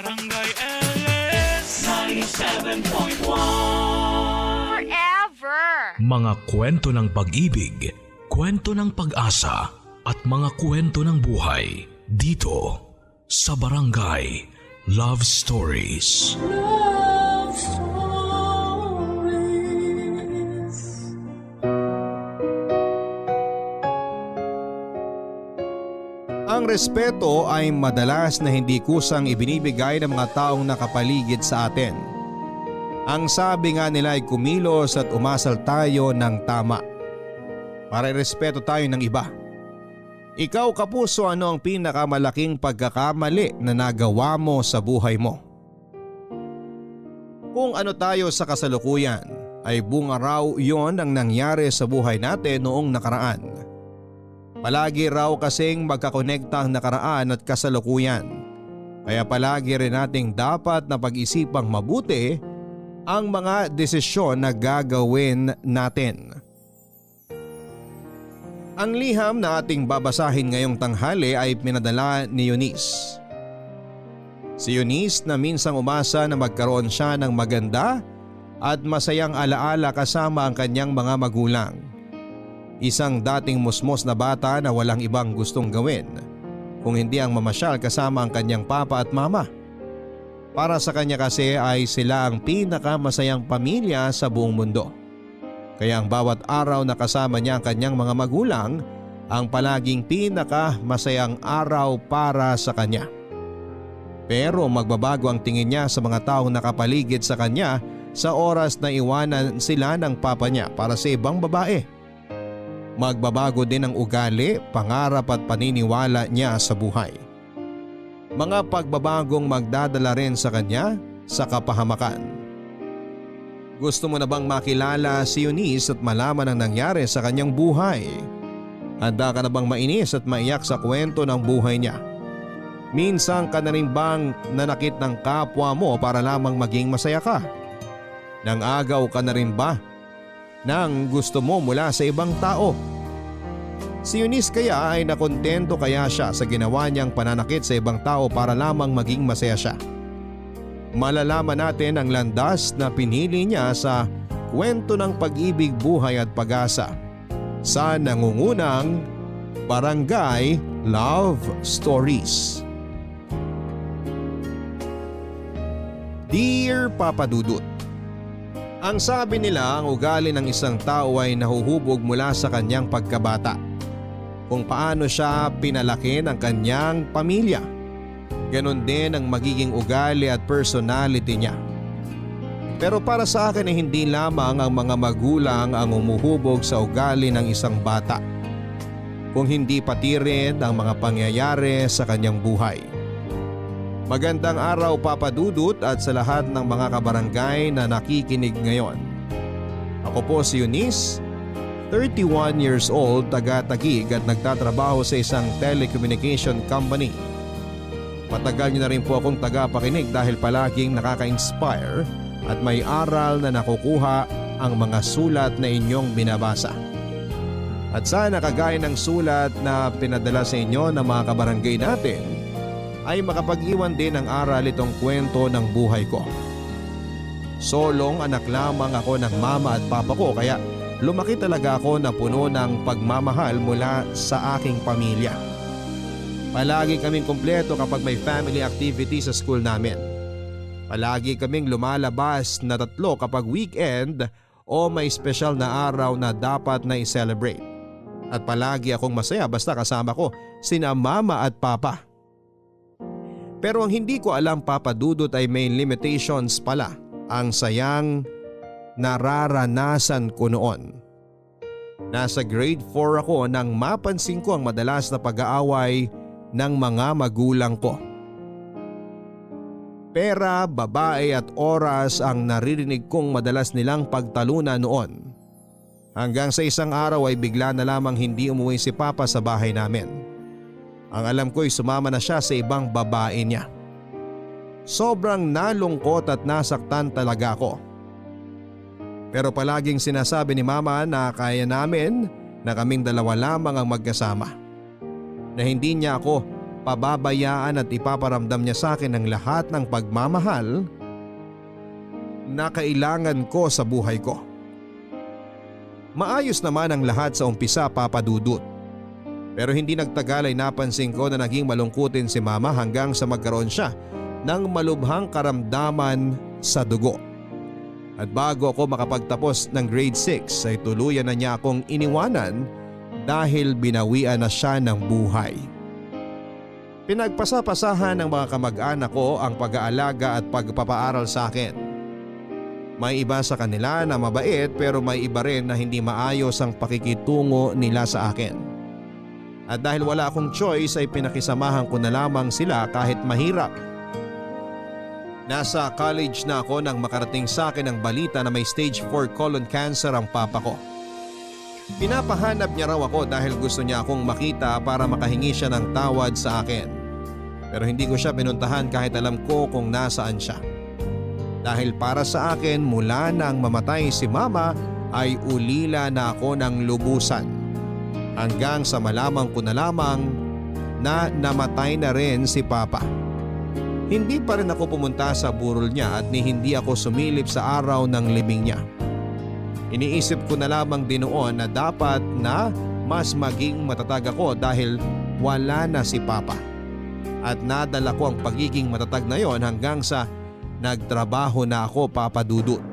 Barangay LS 97.1 Forever! Mga kwento ng pag-ibig, kwento ng pag-asa at mga kwento ng buhay dito sa Barangay Love Stories. Love Stories. Ang respeto ay madalas na hindi kusang ibinibigay ng mga taong nakapaligid sa atin. Ang sabi nga nila ay kumilos at umasal tayo ng tama para irespeto tayo ng iba. Ikaw kapuso, ano ang pinakamalaking pagkakamali na nagawa mo sa buhay mo? Kung ano tayo sa kasalukuyan ay bunga raw yon ang nangyari sa buhay natin noong nakaraan. Palagi raw kasing magkakonekta ang nakaraan at kasalukuyan. Kaya palagi rin nating dapat na pag-isipang mabuti ang mga desisyon na gagawin natin. Ang liham na ating babasahin ngayong tanghali ay pinadala ni Eunice. Si Eunice na minsang umasa na magkaroon siya ng maganda at masayang alaala kasama ang kanyang mga magulang. Isang dating musmos na bata na walang ibang gustong gawin kung hindi ang mamasyal kasama ang kanyang papa at mama. Para sa kanya kasi ay sila ang pinakamasayang pamilya sa buong mundo. Kaya ang bawat araw na kasama niya ang kanyang mga magulang ang palaging pinakamasayang araw para sa kanya. Pero magbabago ang tingin niya sa mga taong nakapaligid sa kanya sa oras na iwanan sila ng papa niya para sa ibang babae. Magbabago din ang ugali, pangarap at paniniwala niya sa buhay. Mga pagbabagong magdadala rin sa kanya sa kapahamakan. Gusto mo na bang makilala si Eunice at malaman ang nangyari sa kanyang buhay? Handa ka na bang mainis at maiyak sa kwento ng buhay niya? Minsan ka na rin bang nanakit ng kapwa mo para lamang maging masaya ka? Nang agaw ka na rin ba nang gusto mo mula sa ibang tao? Si Eunice kaya ay nakontento kaya siya sa ginawa niyang pananakit sa ibang tao para lamang maging masaya siya? Malalaman natin ang landas na pinili niya sa kwento ng pag-ibig, buhay at pag-asa sa nangungunang Barangay Love Stories. Dear Papa Dudut, ang sabi nila, ang ugali ng isang tao ay nahuhubog mula sa kanyang pagkabata. Kung paano siya pinalaki ng kanyang pamilya. Ganon din ang magiging ugali at personality niya. Pero para sa akin ay hindi lamang ang mga magulang ang umuhubog sa ugali ng isang bata. Kung hindi pati rin ang mga pangyayari sa kanyang buhay. Magandang araw Papa Dudut at sa lahat ng mga kabarangay na nakikinig ngayon. Ako po si Eunice, 31 years old, taga-Taguig at nagtatrabaho sa isang telecommunication company. Matagal niyo na rin po akong tagapakinig dahil palaging nakaka-inspire at may aral na nakukuha ang mga sulat na inyong binabasa. At sana kagaya ng sulat na pinadala sa inyo ng mga kabarangay natin, ay makapag-iwan din ng aral itong kwento ng buhay ko. Solong anak lamang ako ng mama at papa ko kaya lumaki talaga ako na puno ng pagmamahal mula sa aking pamilya. Palagi kaming kumpleto kapag may family activity sa school namin. Palagi kaming lumalabas na 3 kapag weekend o may special na araw na dapat na i-celebrate. At palagi akong masaya basta kasama ko sina mama at papa. Pero ang hindi ko alam Papa Dudut ay may limitations pala ang sayang nararanasan ko noon. Nasa grade 4 ako nang mapansin ko ang madalas na pag-aaway ng mga magulang ko. Pera, babae at oras ang naririnig kong madalas nilang pagtalunan noon. Hanggang sa isang araw ay bigla na lamang hindi umuwi si Papa sa bahay namin. Ang alam ko'y sumama na siya sa ibang babae niya. Sobrang nalungkot at nasaktan talaga ako. Pero palaging sinasabi ni Mama na kaya namin na kaming dalawa lamang ang magkasama. Na hindi niya ako pababayaan at ipaparamdam niya sa akin ang lahat ng pagmamahal na kailangan ko sa buhay ko. Maayos naman ang lahat sa umpisa, Papa Dudut. Pero hindi nagtagal ay napansin ko na naging malungkutin si Mama hanggang sa magkaroon siya ng malubhang karamdaman sa dugo. At bago ako makapagtapos ng grade 6 ay tuluyan na niya akong iniwanan dahil binawian na siya ng buhay. Pinagpasapasahan ng mga kamag-anak ko ang pag-aalaga at pagpapaaral sa akin. May iba sa kanila na mabait pero may iba rin na hindi maayos ang pakikitungo nila sa akin. At dahil wala akong choice ay pinakisamahan ko na lamang sila kahit mahirap. Nasa college na ako nang makarating sa akin ang balita na may stage 4 colon cancer ang papa ko. Pinapahanap niya raw ako dahil gusto niya akong makita para makahingi siya ng tawad sa akin. Pero hindi ko siya pinuntahan kahit alam ko kung nasaan siya. Dahil para sa akin mula nang mamatay si Mama ay ulila na ako ng lubusan. Hanggang sa malamang ko na lamang na namatay na rin si Papa. Hindi pa rin ako pumunta sa burol niya at hindi ako sumilip sa araw ng libing niya. Iniisip ko na lamang din noon na dapat na mas maging matatag ako dahil wala na si Papa. At nadala ko ang pagiging matatag na yon hanggang sa nagtrabaho na ako, Papa Dudut.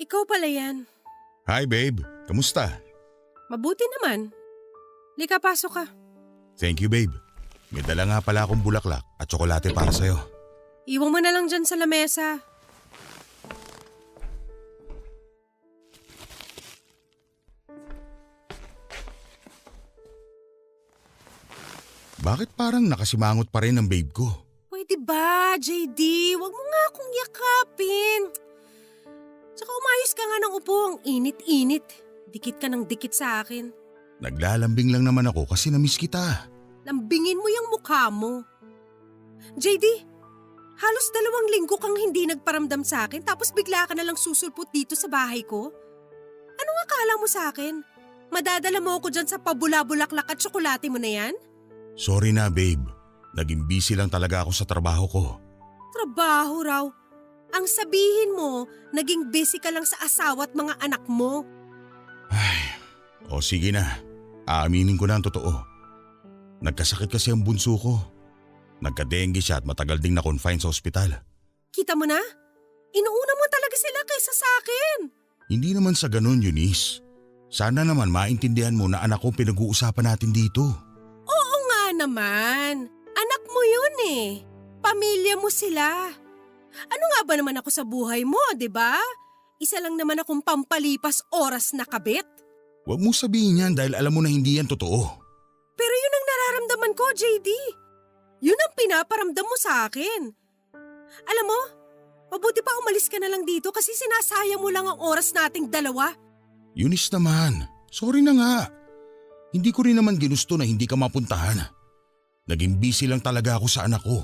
Ikaw pala yan. Hi babe, kamusta? Mabuti naman. Lika, pasok ka. Thank you babe. May dala nga pala akong bulaklak at tsokolate para sa'yo. Iwan mo na lang dyan sa lamesa. Bakit parang nakasimangot pa rin ang babe ko? Pwede ba, JD? Huwag mo nga akong yakapin. Tsaka umayos ka nga ng upo, ang init-init. Dikit ka ng dikit sa akin. Naglalambing lang naman ako kasi namiss kita. Lambingin mo yung mukha mo. JD, halos 2 linggo kang hindi nagparamdam sa akin tapos bigla ka na lang susulpot dito sa bahay ko. Anong akala mo sa akin? Madadala mo ako dyan sa pabula-bulaklak at tsokolate mo na yan? Sorry na babe, naging busy lang talaga ako sa trabaho ko. Trabaho raw. Ang sabihin mo, naging busy ka lang sa asawa at mga anak mo. Ay, o sige na, aaminin ko na ang totoo. Nagkasakit kasi ang bunso ko. Nagka-dengue siya at matagal ding na-confine sa ospital. Kita mo na? Inuuna mo talaga sila kaysa sa akin. Hindi naman sa ganun, Eunice. Sana naman maintindihan mo na anak ko pinag-uusapan natin dito. Oo nga naman. Anak mo yun eh. Pamilya mo sila. Ano nga ba naman ako sa buhay mo, di ba? Isa lang naman akong pampalipas oras na kabit. Huwag mo sabihin yan dahil alam mo na hindi yan totoo. Pero yun ang nararamdaman ko, JD. Yun ang pinaparamdam mo sa akin. Alam mo, mabuti pa umalis ka na lang dito kasi sinasayang mo lang ang oras nating dalawa. Eunice naman, sorry na nga. Hindi ko rin naman ginusto na hindi ka mapuntahan. Naging busy lang talaga ako sa anak ko.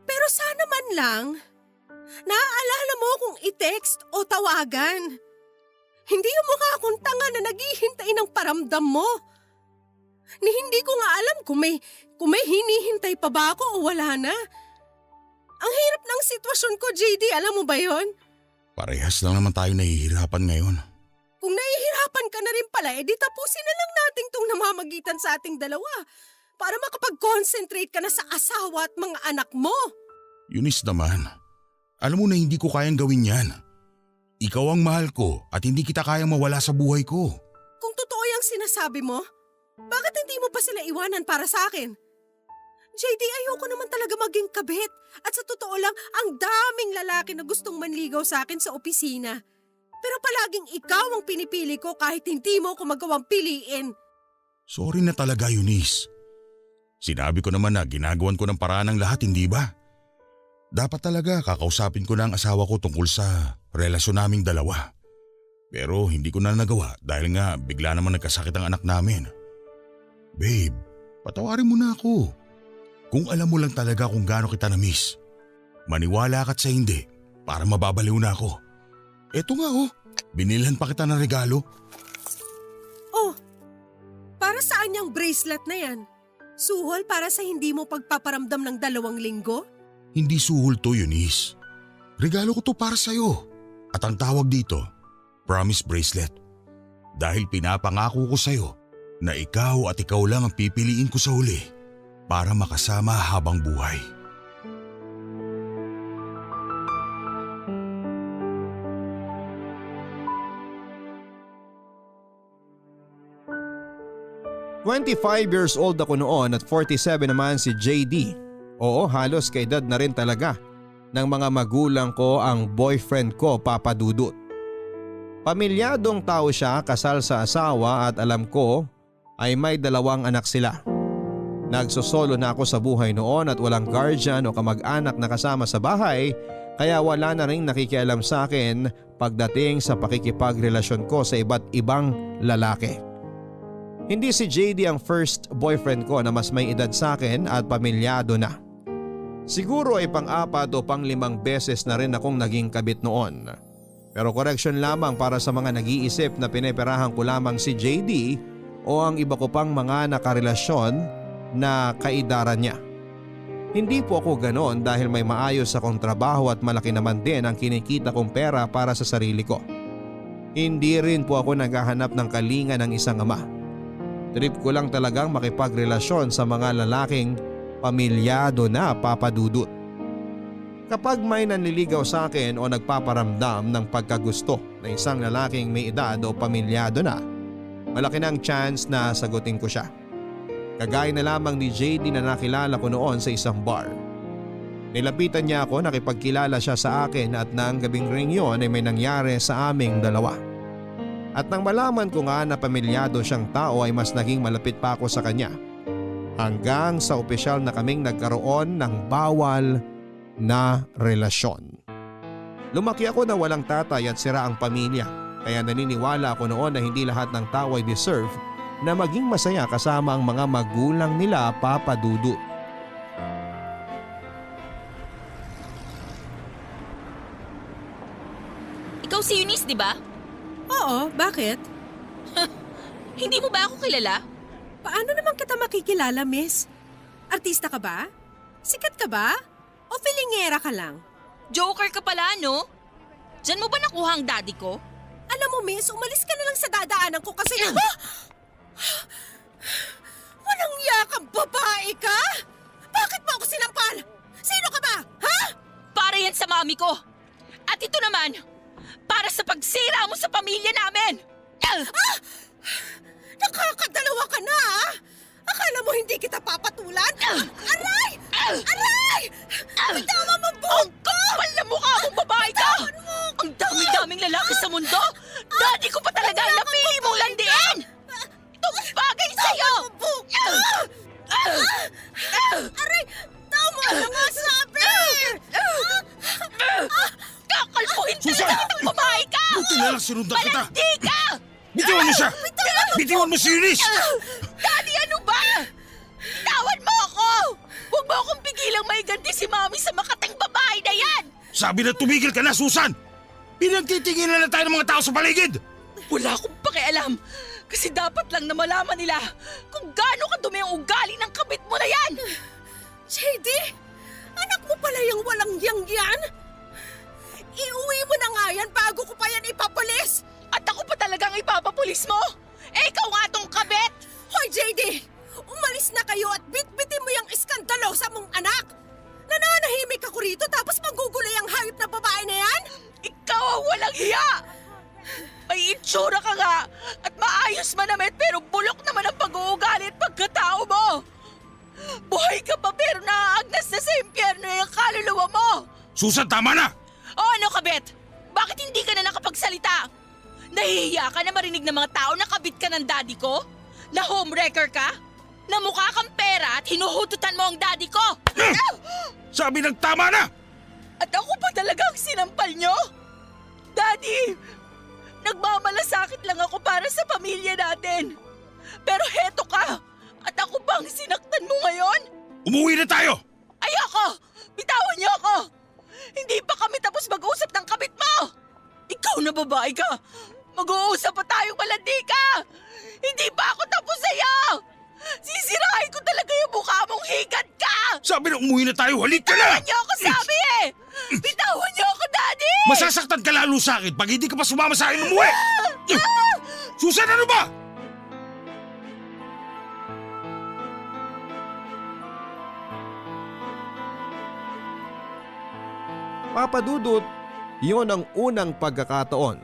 Pero sana man lang, naaalala mo kung i-text o tawagan. Hindi yung mukha akong tanga na naghihintay ng paramdam mo. Ni hindi ko nga alam kung may hinihintay pa ba ako o wala na. Ang hirap ng sitwasyon ko, JD, alam mo ba yon? Parehas lang naman tayo nahihirapan ngayon. Kung nahihirapan ka na rin pala, edi tapusin na lang natin tong namamagitan sa ating dalawa para makapag-concentrate ka na sa asawa at mga anak mo. Eunice naman, alam mo na hindi ko kayang gawin yan. Ikaw ang mahal ko at hindi kita kayang mawala sa buhay ko. Kung totoo yung sinasabi mo, bakit hindi mo pa sila iwanan para sa akin? JD, ayoko naman talaga maging kabit. At sa totoo lang, ang daming lalaki na gustong manligaw sa akin sa opisina. Pero palaging ikaw ang pinipili ko kahit hindi mo ako magawang piliin. Sorry na talaga, Eunice. Sinabi ko naman na ginagawan ko ng paraan ng lahat, hindi ba? Dapat talaga kakausapin ko na ang asawa ko tungkol sa relasyon naming dalawa. Pero hindi ko na nagawa dahil nga bigla naman nagkasakit ang anak namin. Babe, patawarin mo na ako. Kung alam mo lang talaga kung gaano kita na-miss, maniwala ka't sa hindi para mababaliw na ako. Eto nga binilhan pa kita ng regalo. Oh, para saan yung bracelet na yan? Suhol para sa hindi mo pagpaparamdam ng 2 linggo? Hindi suhol to, Eunice. Regalo ko to para sa'yo. At ang tawag dito, promise bracelet. Dahil pinapangako ko sa'yo na ikaw at ikaw lang ang pipiliin ko sa huli para makasama habang buhay. "25 years old ako noon at 47 naman si JD. Oo, halos kaedad na rin talaga ng mga magulang ko ang boyfriend ko, Papa Dudut. Pamilyadong tao siya, kasal sa asawa at alam ko ay may 2 anak sila. Nagsosolo na ako sa buhay noon at walang guardian o kamag-anak na kasama sa bahay kaya wala na rin nakikialam sa akin pagdating sa pakikipagrelasyon ko sa iba't ibang lalaki. Hindi si JD ang first boyfriend ko na mas may edad sa akin at pamilyado na. Siguro ay pang-4 o pang-5 beses na rin akong naging kabit noon. Pero correction lamang para sa mga nag-iisip na pineperahan ko lamang si JD o ang iba ko pang mga nakarelasyon na kaidaran niya. Hindi po ako ganon dahil may maayos akong trabaho at malaki naman din ang kinikita kong pera para sa sarili ko. Hindi rin po ako naghahanap ng kalinga ng isang ama. Trip ko lang talagang makipagrelasyon sa mga lalaking pamilyado na, Papa Dudut. Kapag may nanliligaw sa akin o nagpaparamdam ng pagkagusto na isang lalaking may edad o pamilyado na, malaki na ang chance na sagutin ko siya. Kagaya na lamang ni JD na nakilala ko noon sa isang bar. Nilapitan niya ako, nakipagkilala siya sa akin at nang gabing ring yon ay may nangyari sa aming dalawa. At nang malaman ko nga na pamilyado siyang tao ay mas naging malapit pa ako sa kanya. Hanggang sa opisyal na kaming nagkaroon ng bawal na relasyon. Lumaki ako na walang tatay at sira ang pamilya, kaya naniniwala ako noon na hindi lahat ng tao ay deserve na maging masaya kasama ang mga magulang nila, Papa Dudut. Ikaw si Eunice, di ba? Oo, bakit? Hindi mo ba ako kilala? Paano naman kita makikilala, miss? Artista ka ba? Sikat ka ba? O filingera ka lang? Joker ka pala, no? Diyan mo ba nakuha ang daddy ko? Alam mo, miss, umalis ka na lang sa dadaanan ko kasi… Walang yakang babae ka? Bakit mo ako sinampal? Sino ka ba? Ha? Para yan sa mami ko. At ito naman, para sa pagsira mo sa pamilya namin. Nakakadalawa ka na, ha? Akala mo hindi kita papatulan? Aray! Aray! Bitawan mo buhok ko! Kapal na mukha mong babae ka! Ang dami-daming lalaki sa mundo! Daddy ko pa talaga ang napili mong landiin! Itong bagay sa'yo! Aray! Tama na nga sabi! Kakalpuhin Susan! talaga kitang babae ka! Buti na lang sinundan kita! Malandi ka! Bitiwan mo siya! Bitiwan mo si Eunice! Daddy, ano ba? Tawan mo ako! Huwag mo akong pigilang may ganti si Mami sa makatang babae na yan! Sabi na tumigil ka na, Susan! Pinagtitinginan na tayo ng mga tao sa paligid! Wala akong pakialam kasi dapat lang na malaman nila kung gaano kadumi ang ugali ng kabit mo na yan! JD! Anak mo pala yung walang yang yan? Iuwi mo na nga yan bago ko pa yan ipapulis! At ako pa talagang ipapapulis mo? Eh, ikaw nga tong kabit! Hoy, JD! Umalis na kayo at bitbitin mo yung iskandalosa mong anak! Nananahimik ako rito tapos manggugulay ang hayop na babae na yan? Ikaw ang walang hiya! May itsura ka nga at maayos manamit pero bulok naman ang pag-uugali at pagkatao mo! Buhay ka pa pero naaagnas na sa impyerno yung kaluluwa mo! Susan, tama na! O ano, kabit? Bakit hindi ka na nakapagsalita? Nahihiya ka na marinig ng mga tao na kabit ka ng daddy ko? Na homewrecker ka? Na mukha kang pera at hinuhututan mo ang daddy ko? Sabi ng tama na! At ako pa talaga ang sinampal nyo? Daddy, nagmamalasakit lang ako para sa pamilya natin. Pero heto ka, at ako bang sinaktan mo ngayon? Umuwi na tayo! Ayoko! Bitawan niyo ako! Hindi pa kami tapos mag-usap ng kabit mo! Ikaw na babae ka! Mag-uusap pa tayong malandi ka! Hindi pa ako tapos sa'yo! Sisirahin ko talaga yung mukha mong higad ka! Sabi na umuwi na tayo, halik ka na! Bitawan niyo ako sabi eh! Bitawan niyo ako, Daddy! Masasaktan ka lalo sa akin pag hindi ka pa sumama sa akin umuwi! Susan, ano ba? Papa Dudut, yon ang unang pagkakataon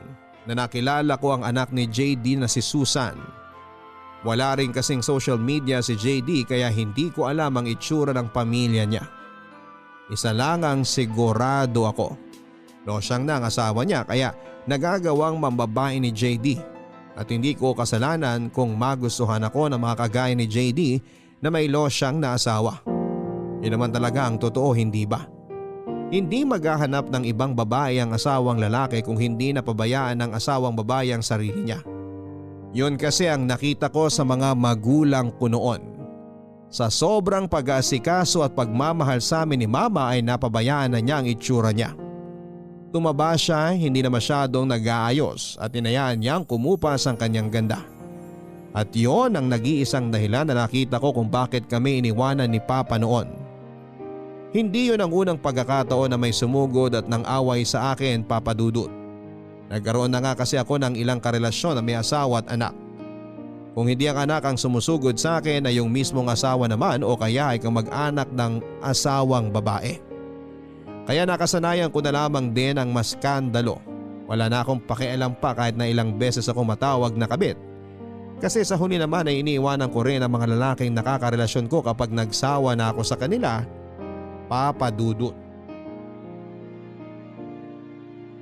na nakilala ko ang anak ni JD na si Susan. Wala rin kasing social media si JD kaya hindi ko alam ang itsura ng pamilya niya. Isa lang ang sigurado ako. Losyang na ang asawa niya kaya nagagawang mambabae ni JD at hindi ko kasalanan kung magustuhan ako ng mga kagaya ni JD na may losyang na asawa. Yun naman talaga ang totoo, hindi ba? Hindi maghahanap ng ibang babae ang asawang lalaki kung hindi napabayaan ng asawang babae ang sarili niya. Yun kasi ang nakita ko sa mga magulang ko noon. Sa sobrang pag-aasikaso at pagmamahal sa amin ni mama ay napabayaan na niya ang itsura niya. Tumaba siya, hindi na masyadong nag-aayos at inayaan niyang kumupas ang kanyang ganda. At yon ang nag-iisang dahilan na nakita ko kung bakit kami iniwanan ni Papa noon. Hindi yun ang unang pagkakataon na may sumugod at nang away sa akin, Papa Dudut. Nagkaroon na nga kasi ako ng ilang karelasyon na may asawa at anak. Kung hindi ang anak ang sumusugod sa akin ay yung mismong asawa naman o kaya ay kamag-anak ng asawang babae. Kaya nakasanayan ko na lamang din ang maskandalo. Wala na akong pakialam pa kahit na ilang beses ako matawag na kabit. Kasi sa huli naman ay iniiwanan ko rin ang mga lalaking nakakarelasyon ko kapag nagsawa na ako sa kanila, Papa Dudut.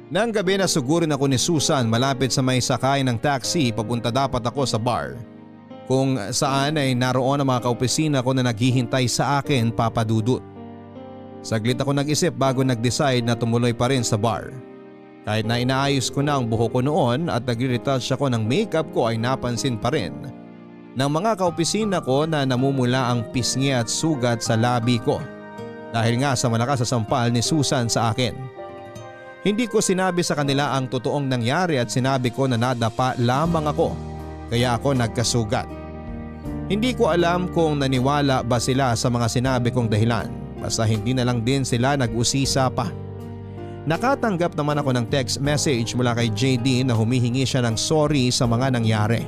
Nang gabi na sugurin ako ni Susan malapit sa may sakay ng taxi papunta dapat ako sa bar. Kung saan ay naroon ang mga kaopisina ko na naghihintay sa akin, Papa Dudut. Saglit ako nag-isip bago nag-decide na tumuloy pa rin sa bar. Kahit na inaayos ko na ang buhok ko noon at nagre-retouch ako ng makeup ko ay napansin pa rin ng mga kaopisina ko na namumula ang pisngi at sugat sa labi ko. Dahil nga sa malakas na sampal ni Susan sa akin. Hindi ko sinabi sa kanila ang totoong nangyari at sinabi ko na nadapa lamang ako kaya ako nagkasugat. Hindi ko alam kung naniwala ba sila sa mga sinabi kong dahilan basta hindi na lang din sila nag-usisa pa. Nakatanggap naman ako ng text message mula kay JD na humihingi siya ng sorry sa mga nangyari.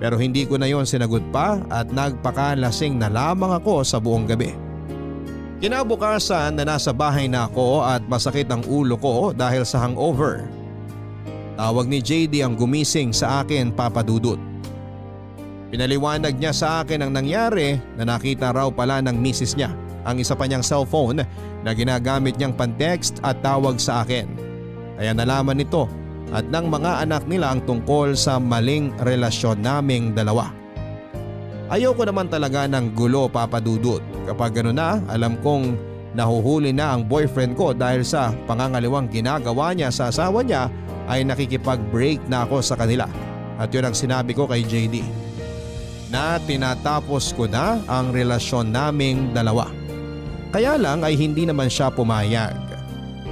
Pero hindi ko na yon sinagot pa at nagpakalasing na lamang ako sa buong gabi. Kinabukasan na nasa bahay na ako at masakit ang ulo ko dahil sa hangover. Tawag ni JD ang gumising sa akin, Papa Dudut. Pinaliwanag niya sa akin ang nangyari na nakita raw pala ng misis niya ang isa pa niyang cellphone na ginagamit niyang pan-text at tawag sa akin. Kaya nalaman nito at ng mga anak nila ang tungkol sa maling relasyon naming dalawa. Ayoko naman talaga ng gulo, Papa Dudut. Kapag gano'n na, alam kong nahuhuli na ang boyfriend ko dahil sa pangangaliwang ginagawa niya sa asawa niya ay nakikipag-break na ako sa kanila. At yun ang sinabi ko kay JD. Na tinatapos ko na ang relasyon naming dalawa. Kaya lang ay hindi naman siya pumayag.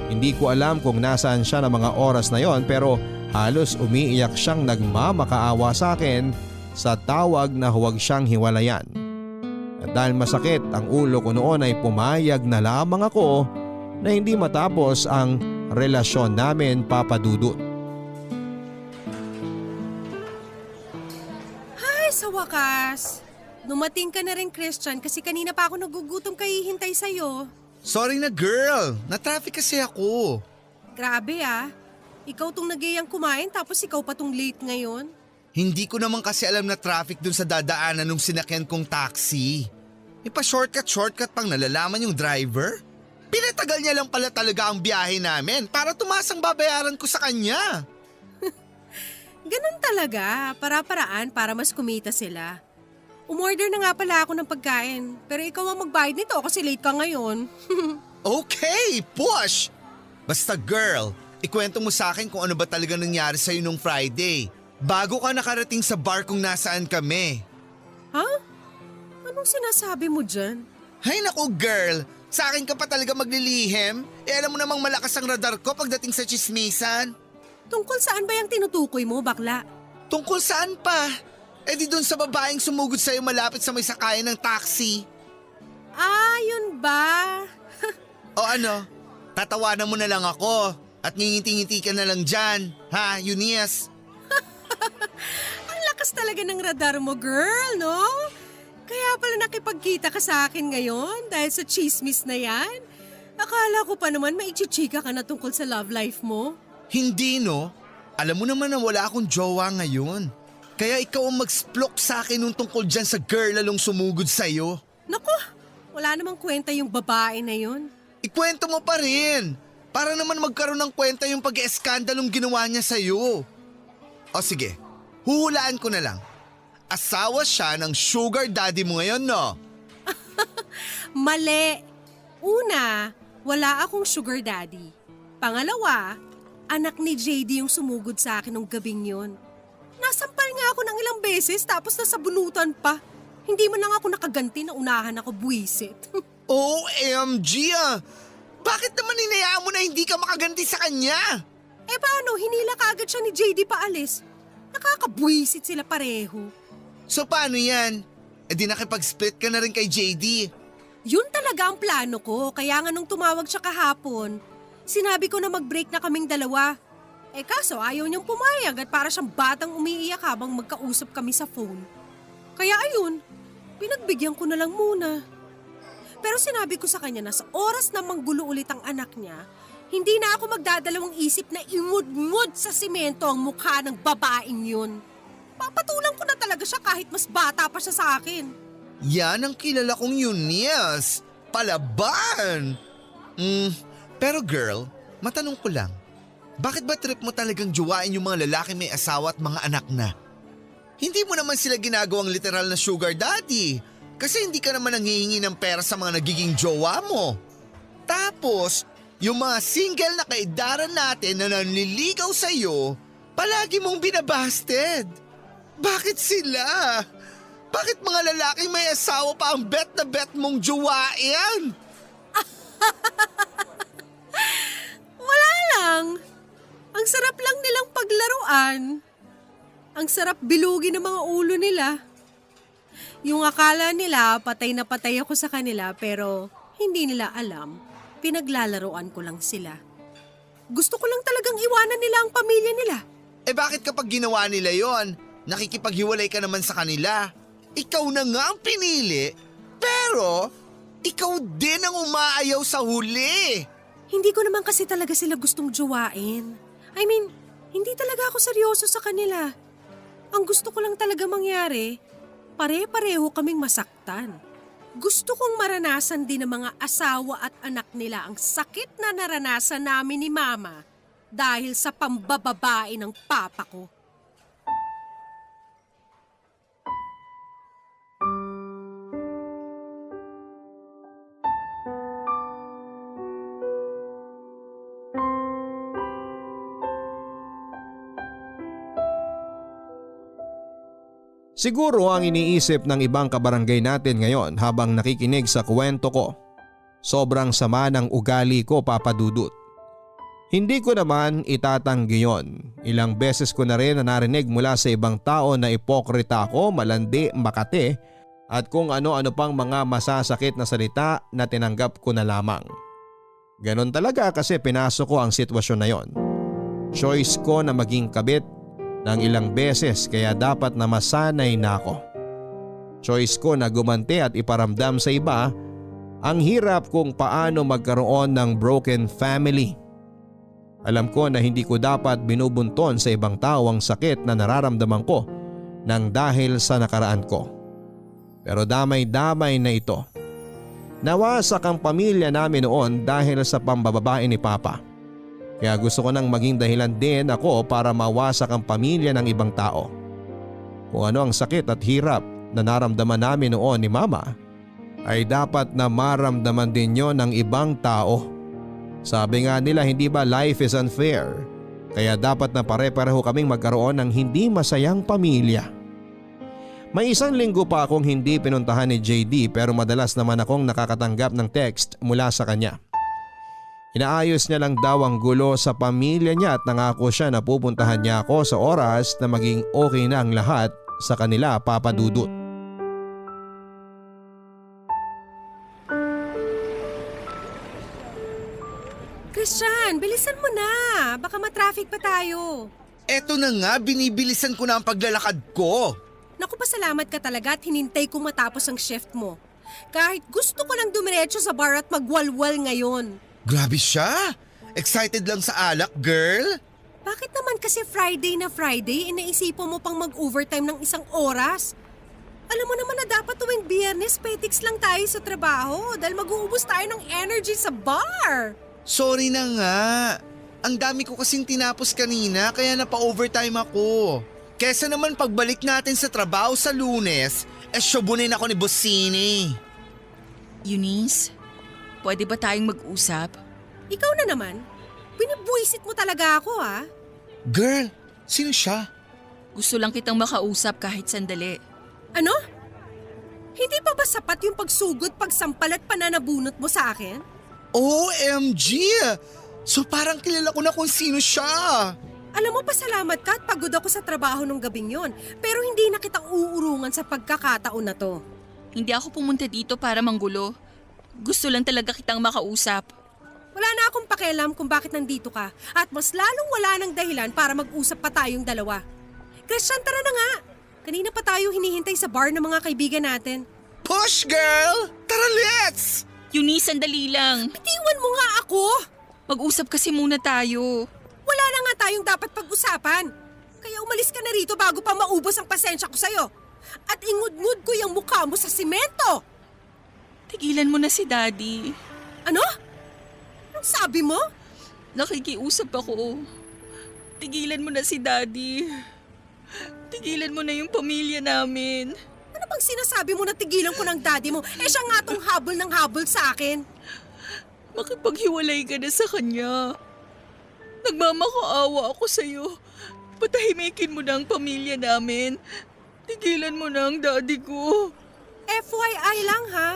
Hindi ko alam kung nasaan siya ng mga oras na yon pero halos umiiyak siyang nagmamakaawa sa akin sa tawag na huwag siyang hiwalayan. At dahil masakit ang ulo ko noon ay pumayag na lamang ako na hindi matapos ang relasyon namin, Papa Dudut. Ay, sa wakas. Dumating ka na rin, Christian, kasi kanina pa ako nagugutom kahihintay sa'yo. Sorry na girl, na-traffic kasi ako. Grabe ah. Ikaw tong nagayang kumain tapos ikaw pa tong late ngayon. Hindi ko naman kasi alam na traffic dun sa dadaanan nung sinakyan kong taxi. May pa-shortcut pang nalalaman yung driver. Pinatagal niya lang pala talaga ang biyahe namin para tumaas ang babayaran ko sa kanya. Ganun talaga, para-paraan para mas kumita sila. Umorder na nga pala ako ng pagkain, pero ikaw ang magbayad nito kasi late ka ngayon. Okay, push! Basta girl, ikwento mo sa akin kung ano ba talaga nangyari sa'yo nung Friday. Bago ka nakarating sa bar kung nasaan kami. Ha? Anong sinasabi mo dyan? Hay naku girl, sa akin ka pa talaga maglilihim? Alam mo namang malakas ang radar ko pagdating sa chismisan. Tungkol saan ba yung tinutukoy mo, bakla? Tungkol saan pa? Di dun sa babaeng sumugod sa'yo malapit sa may sakayan ng taxi. Ah, yun ba? O ano, tatawanan mo na lang ako at ngingiti-ngiti ka na lang dyan, ha, Eunice? Ang lakas talaga ng radar mo, girl, no? Kaya pala nakipagkita ka sa akin ngayon dahil sa chismis na yan. Akala ko pa naman maichichika ka na tungkol sa love life mo. Hindi no, alam mo naman na wala akong jowa ngayon. Kaya ikaw ang mag-splok sa akin nung tungkol dyan sa girl lalong sumugod sa'yo. Naku, wala namang kwenta yung babae na yun. Ikwento mo pa rin. Para naman magkaroon ng kwenta yung pag-eskandalong ginawa niya sa'yo. O sige, huhulaan ko na lang. Asawa siya ng sugar daddy mo ngayon, no? Mali. Una, wala akong sugar daddy. Pangalawa, anak ni JD yung sumugod sa akin nung gabing yun. Nasampal nga ako ng ilang beses tapos nasabunutan pa. Hindi man lang ako nakaganti na unahan ako buwisit. OMG ah! Bakit naman hinayaan mo na hindi ka makaganti sa kanya? Paano, hinila ka agad siya ni JD paalis. Nakakabwisit sila pareho. So paano yan? Di nakipag-split ka na rin kay JD. Yun talaga ang plano ko, kaya nga nung tumawag siya kahapon, sinabi ko na mag-break na kaming dalawa. Kaso ayaw niyang pumayag at para siyang batang umiiyak habang magkausap kami sa phone. Kaya ayun, pinagbigyan ko na lang muna. Pero sinabi ko sa kanya na sa oras na manggulo ulit ang anak niya, hindi na ako magdadalawang isip na imud-mud sa simento ang mukha ng babaeng yun. Papatulan ko na talaga siya kahit mas bata pa siya sa akin. Yan ang kilala kong Eunice. Palaban! Pero girl, matanong ko lang. Bakit ba trip mo talagang jowain yung mga lalaki may asawa at mga anak na? Hindi mo naman sila ginagawang literal na sugar daddy. Kasi hindi ka naman nanghihingi ng pera sa mga nagiging jowa mo. Tapos, yung mga single na kaidaran natin na nanliligaw sa'yo, palagi mong binabasted. Bakit sila? Bakit mga lalaki may asawa pa ang bet na bet mong jowain? Wala lang. Ang sarap lang nilang paglaruan. Ang sarap bilugin ng mga ulo nila. Yung akala nila patay na patay ako sa kanila pero hindi nila alam, pinaglalaroan ko lang sila. Gusto ko lang talagang iwanan nila ang pamilya nila. Bakit kapag ginawa nila yon, nakikipaghiwalay ka naman sa kanila? Ikaw na nga ang pinili, pero ikaw din ang umaayaw sa huli. Hindi ko naman kasi talaga sila gustong jowain. I mean, hindi talaga ako seryoso sa kanila. Ang gusto ko lang talaga mangyari, pare-pareho kaming masaktan. Gusto kong maranasan din ng mga asawa at anak nila ang sakit na naranasan namin ni Mama dahil sa pambababae ng papa ko. Siguro ang iniisip ng ibang kabarangay natin ngayon habang nakikinig sa kwento ko. Sobrang sama ng ugali ko, Papa Dudut. Hindi ko naman itatanggi yon. Ilang beses ko na rin na narinig mula sa ibang tao na ipokrita ako, malandi, makate at kung ano-ano pang mga masasakit na salita na tinanggap ko na lamang. Ganon talaga kasi pinasok ko ang sitwasyon na yon. Choice ko na maging kabit ng ilang beses kaya dapat na masanay na ako. Choice ko na gumanti at iparamdam sa iba ang hirap kung paano magkaroon ng broken family. Alam ko na hindi ko dapat binubunton sa ibang tao ang sakit na nararamdaman ko nang dahil sa nakaraan ko. Pero damay-damay na ito. Nawasak ang pamilya namin noon dahil sa pambababae ni Papa. Kaya gusto ko nang maging dahilan din ako para mawasak ang pamilya ng ibang tao. Kung ano ang sakit at hirap na naramdaman namin noon ni Mama, ay dapat na maramdaman din yon ng ibang tao. Sabi nga nila, hindi ba life is unfair? Kaya dapat na pare-pareho kaming magkaroon ng hindi masayang pamilya. May 1 linggo pa akong hindi pinuntahan ni JD pero madalas naman akong nakakatanggap ng text mula sa kanya. Inaayos niya lang daw ang gulo sa pamilya niya at nangako siya na pupuntahan niya ako sa oras na maging okay na ang lahat sa kanila, Papa Dudut. Christian, bilisan mo na. Baka matraffic pa tayo. Eto na nga, binibilisan ko na ang paglalakad ko. Naku, pasalamat ka talaga at hinintay kong matapos ang shift mo. Kahit gusto ko lang dumiretso sa bar at magwalwal ngayon. Grabe siya. Excited lang sa alak, girl. Bakit naman kasi Friday na Friday, inaisipan mo pang mag-overtime ng 1 oras? Alam mo naman na dapat tuwing Biyernes, petiks lang tayo sa trabaho dahil mag-uubos tayo ng energy sa bar. Sorry na nga. Ang dami ko kasing tinapos kanina kaya napa-overtime ako. Kesa naman pagbalik natin sa trabaho sa Lunes, syobunin ako ni Bossini. Eunice, pwede ba tayong mag-usap? Ikaw na naman. Binibuisit mo talaga ako ha. Girl, sino siya? Gusto lang kitang makausap kahit sandali. Ano? Hindi pa ba sapat yung pagsugod, pagsampal at pananabunot mo sa akin? OMG! So parang kilala ko na kung sino siya. Alam mo, pasalamat ka at pagod ako sa trabaho nung gabing yon. Pero hindi na kitang uurungan sa pagkakataon na to. Hindi ako pumunta dito para manggulo. Gusto lang talaga kitang makausap. Wala na akong pakialam kung bakit nandito ka. At mas lalong wala ng dahilan para mag-usap pa tayong dalawa. Christian, tara na nga. Kanina pa tayo hinihintay sa bar ng mga kaibigan natin. Push, girl! Tara, let's! Eunice, sandali lang. Bitiwan mo nga ako! Mag-usap kasi muna tayo. Wala na nga tayong dapat pag-usapan. Kaya umalis ka na rito bago pa maubos ang pasensya ko sa'yo. At ingud-ngud ko yung mukha mo sa simento. Tigilan mo na si Daddy. Ano? Anong sabi mo? Nakikiusap ako. Tigilan mo na si Daddy. Tigilan mo na yung pamilya namin. Ano bang sinasabi mo na tigilan ko ng daddy mo? Siya nga tong habol ng habol sa akin. Makipaghiwalay ka na sa kanya. Nagmamakaawa ako sa'yo. Patahimikin mo na ang pamilya namin. Tigilan mo na ang daddy ko. FYI lang ha.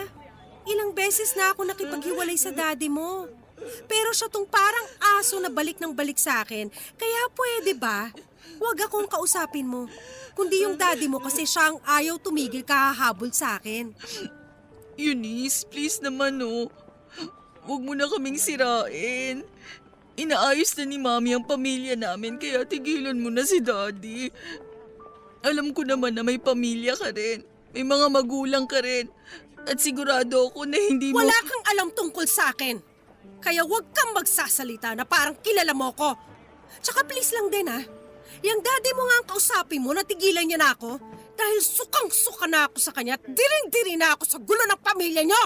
Ilang beses na ako nakipaghiwalay sa daddy mo. Pero siya tong parang aso na balik ng balik sa akin. Kaya pwede ba? Huwag akong kausapin mo. Kundi yung daddy mo kasi siya ang ayaw tumigil kahahabol sa akin. Eunice, please naman oh. Huwag mo na kaming sirain. Inaayos na ni Mami ang pamilya namin kaya tigilan mo na si Daddy. Alam ko naman na may pamilya ka rin. May mga magulang ka rin. At sigurado ako na hindi mo... Wala kang alam tungkol sa akin. Kaya huwag kang magsasalita na parang kilala mo ko. Tsaka please lang din ha. Yang daddy mo nga ang kausapin mo na tigilan niya na ako dahil sukang-suka na ako sa kanya at diring-diri na ako sa gulo ng pamilya niyo.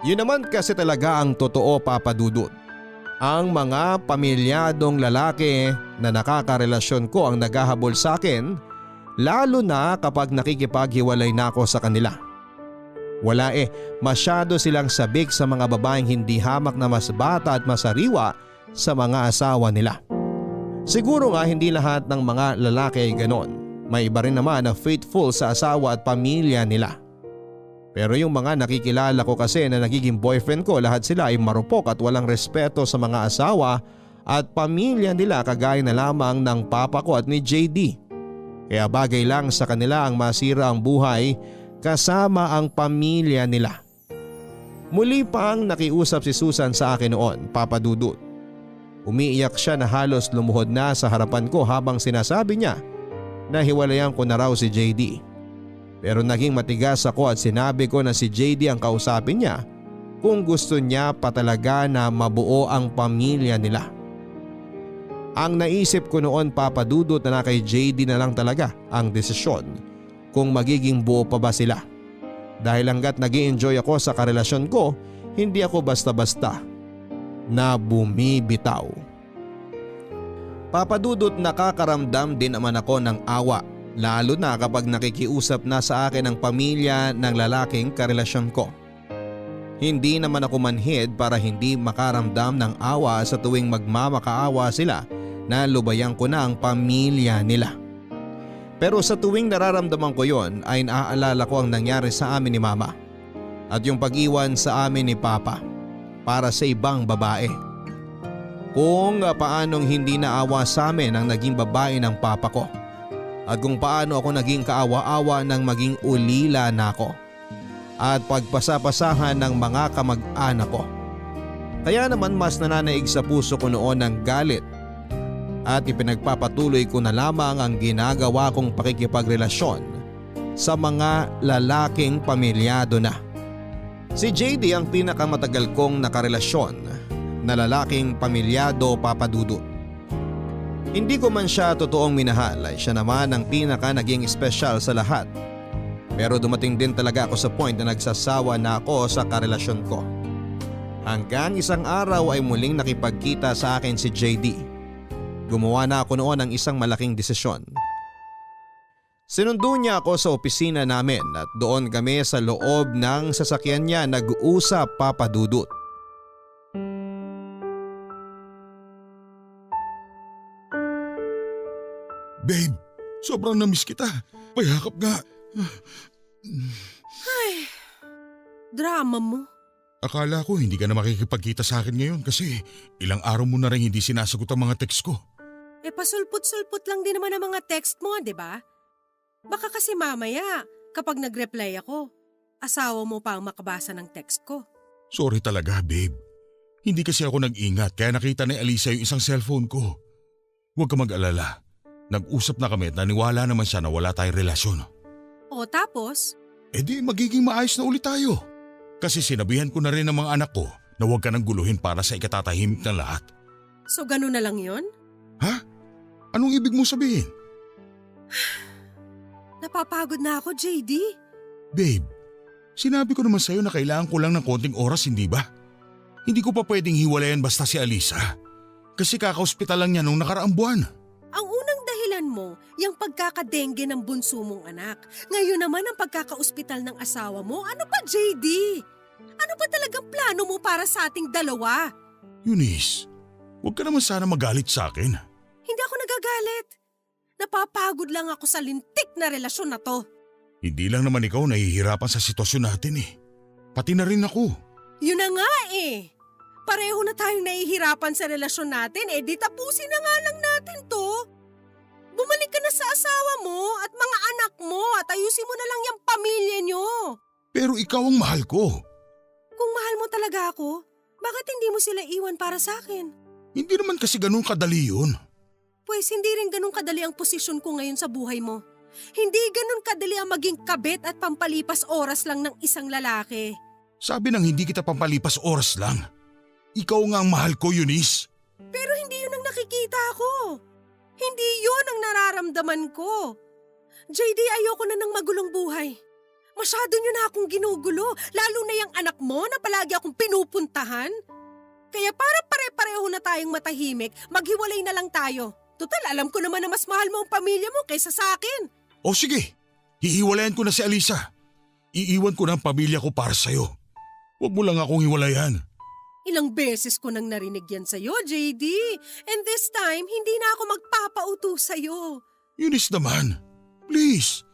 Yun naman kasi talaga ang totoo, Papa Dudut. Ang mga pamilyadong lalaki na nakakarelasyon ko ang naghahabol sa akin, lalo na kapag nakikipaghiwalay na ako sa kanila. Wala masyado silang sabik sa mga babaeng hindi hamak na mas bata at masariwa sa mga asawa nila. Siguro nga hindi lahat ng mga lalaki ay ganon. May iba rin naman na faithful sa asawa at pamilya nila. Pero yung mga nakikilala ko kasi na nagiging boyfriend ko, lahat sila ay marupok at walang respeto sa mga asawa at pamilya nila kagaya na lamang ng papa ko at ni JD. Kaya bagay lang sa kanila ang masira ang buhay kasama ang pamilya nila. Muli pang nakiusap si Susan sa akin noon, Papa Dudut. Umiiyak siya na halos lumuhod na sa harapan ko habang sinasabi niya na hiwalayan ko na raw si JD. Pero naging matigas ako at sinabi ko na si JD ang kausapin niya kung gusto niya pa talaga na mabuo ang pamilya nila. Ang naisip ko noon, Papa Dudut, na kay JD na lang talaga ang desisyon kung magiging buo pa ba sila. Dahil hanggat nag-i-enjoy ako sa karelasyon ko, hindi ako basta-basta na bumibitaw. Papadudot, nakakaramdam din naman ako ng awa, lalo na kapag nakikiusap na sa akin ang pamilya ng lalaking karelasyon ko. Hindi naman ako manhid para hindi makaramdam ng awa sa tuwing magmamakaawa sila na lubayang ko na ang pamilya nila. Pero sa tuwing nararamdaman ko yon ay naaalala ko ang nangyari sa amin ni Mama at yung pag-iwan sa amin ni Papa para sa ibang babae. Kung paanong hindi naawa sa amin ang naging babae ng Papa ko at kung paano ako naging kaawa-awa nang maging ulila na ako at pagpasapasahan ng mga kamag-anak ko. Kaya naman mas nananaig sa puso ko noon ang galit at ipinagpapatuloy ko na lamang ang ginagawa kong pakikipagrelasyon sa mga lalaking pamilyado na. Si JD ang pinakamatagal kong nakarelasyon na lalaking pamilyado, Papa Dudut. Hindi ko man siya totoong minahal ay siya naman ang pinaka naging espesyal sa lahat. Pero dumating din talaga ako sa point na nagsasawa na ako sa karelasyon ko. Hanggang isang araw ay muling nakipagkita sa akin si JD. Gumawa na ako noon ng isang malaking desisyon. Sinundo niya ako sa opisina namin at doon kami sa loob ng sasakyan niya nag-uusap, Papa Dudut. Babe, sobrang namiss kita. Payakap nga. Ay, drama mo. Akala ko hindi ka na makikipagkita sa akin ngayon kasi ilang araw mo na rin hindi sinasagot ang mga text ko. Pasulput-sulput lang din naman ang mga text mo, di ba? Baka kasi mamaya, kapag nag-reply ako, asawa mo pa ang makabasa ng text ko. Sorry talaga, babe. Hindi kasi ako nag-ingat kaya nakita ni Alisa yung isang cellphone ko. Huwag ka mag-alala. Nag-usap na kami at naniwala naman siya na wala tayong relasyon. O tapos? E di magiging maayos na ulit tayo. Kasi sinabihan ko na rin ng mga anak ko na huwag ka nang guluhin para sa ikatatahimik ng lahat. So ganun na lang yun? Ha? Anong ibig mo sabihin? Napapagod na ako, JD. Babe, sinabi ko naman sa'yo na kailangan ko lang ng konting oras, hindi ba? Hindi ko pa pwedeng hiwalayan basta si Alisa. Kasi kaka-ospital lang niya nung nakaraang buwan. Ang unang dahilan mo, yung pagkakadengge ng bunso mong anak. Ngayon naman ang pagkakaospital ng asawa mo. Ano pa, JD? Ano ba talagang plano mo para sa ating dalawa? Eunice, huwag ka naman sana magalit sa akin. Hindi ako nagagalit. Napapagod lang ako sa lintik na relasyon na to. Hindi lang naman ikaw nahihirapan sa sitwasyon natin eh. Pati na rin ako. Yun na nga eh. Pareho na tayong nahihirapan sa relasyon natin, di tapusin na nga lang natin to. Bumalik ka na sa asawa mo at mga anak mo at ayusin mo na lang yung pamilya nyo. Pero ikaw ang mahal ko. Kung mahal mo talaga ako, bakit hindi mo sila iwan para sa akin? Hindi naman kasi ganun kadali yun. Pues hindi rin ganun kadali ang posisyon ko ngayon sa buhay mo. Hindi ganun kadali ang maging kabit at pampalipas oras lang ng isang lalaki. Sabi nang hindi kita pampalipas oras lang. Ikaw nga ang mahal ko, Eunice. Pero hindi yun ang nakikita ko. Hindi yun ang nararamdaman ko. JD, ayoko na ng magulong buhay. Masyado nyo na akong ginugulo, lalo na yung anak mo na palagi akong pinupuntahan. Kaya para pare-pareho na tayong matahimik, maghiwalay na lang tayo. Total, alam ko naman na mas mahal mo ang pamilya mo kaysa sa akin. O sige, hihiwalayan ko na si Alisa. Iiwan ko na ang pamilya ko para sa'yo. Huwag mo lang akong hiwalayan. Ilang beses ko nang narinig yan sa'yo, JD. And this time, hindi na ako magpapauto sa'yo. Eunice naman, please.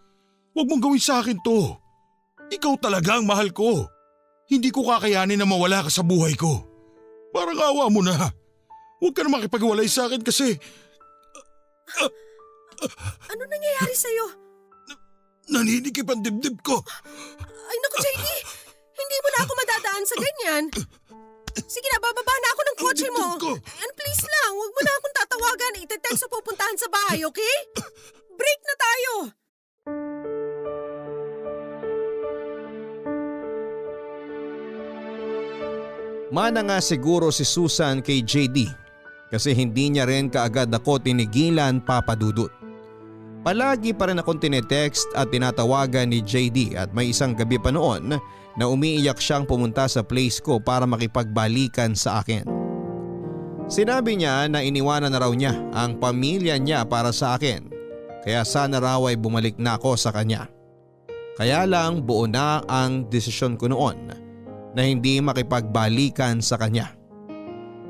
Huwag mong gawin sa akin to. Ikaw talaga ang mahal ko. Hindi ko kakayanin na mawala ka sa buhay ko. Parang awa mo na. Huwag ka na makipagwalay sa akin kasi… Ano nangyayari sa'yo? Naninikip ang dibdib ko. Ay naku, JD! Hindi mo na ako madadaan sa ganyan. Sige na, bababa na ako ng kotse mo. And please lang, huwag mo na akong tatawagan. Ite-text sa pupuntahan sa bahay, okay? Break na tayo! Mana nga siguro si Susan kay JD kasi hindi niya rin kaagad ako tinigilan, Papa Dudut. Palagi pa rin akong tinetext at tinatawagan ni JD at may isang gabi pa noon na umiiyak siyang pumunta sa place ko para makipagbalikan sa akin. Sinabi niya na iniwanan na raw niya ang pamilya niya para sa akin, kaya sana raw ay bumalik na ako sa kanya. Kaya lang buo na ang desisyon ko noon na hindi makipagbalikan sa kanya.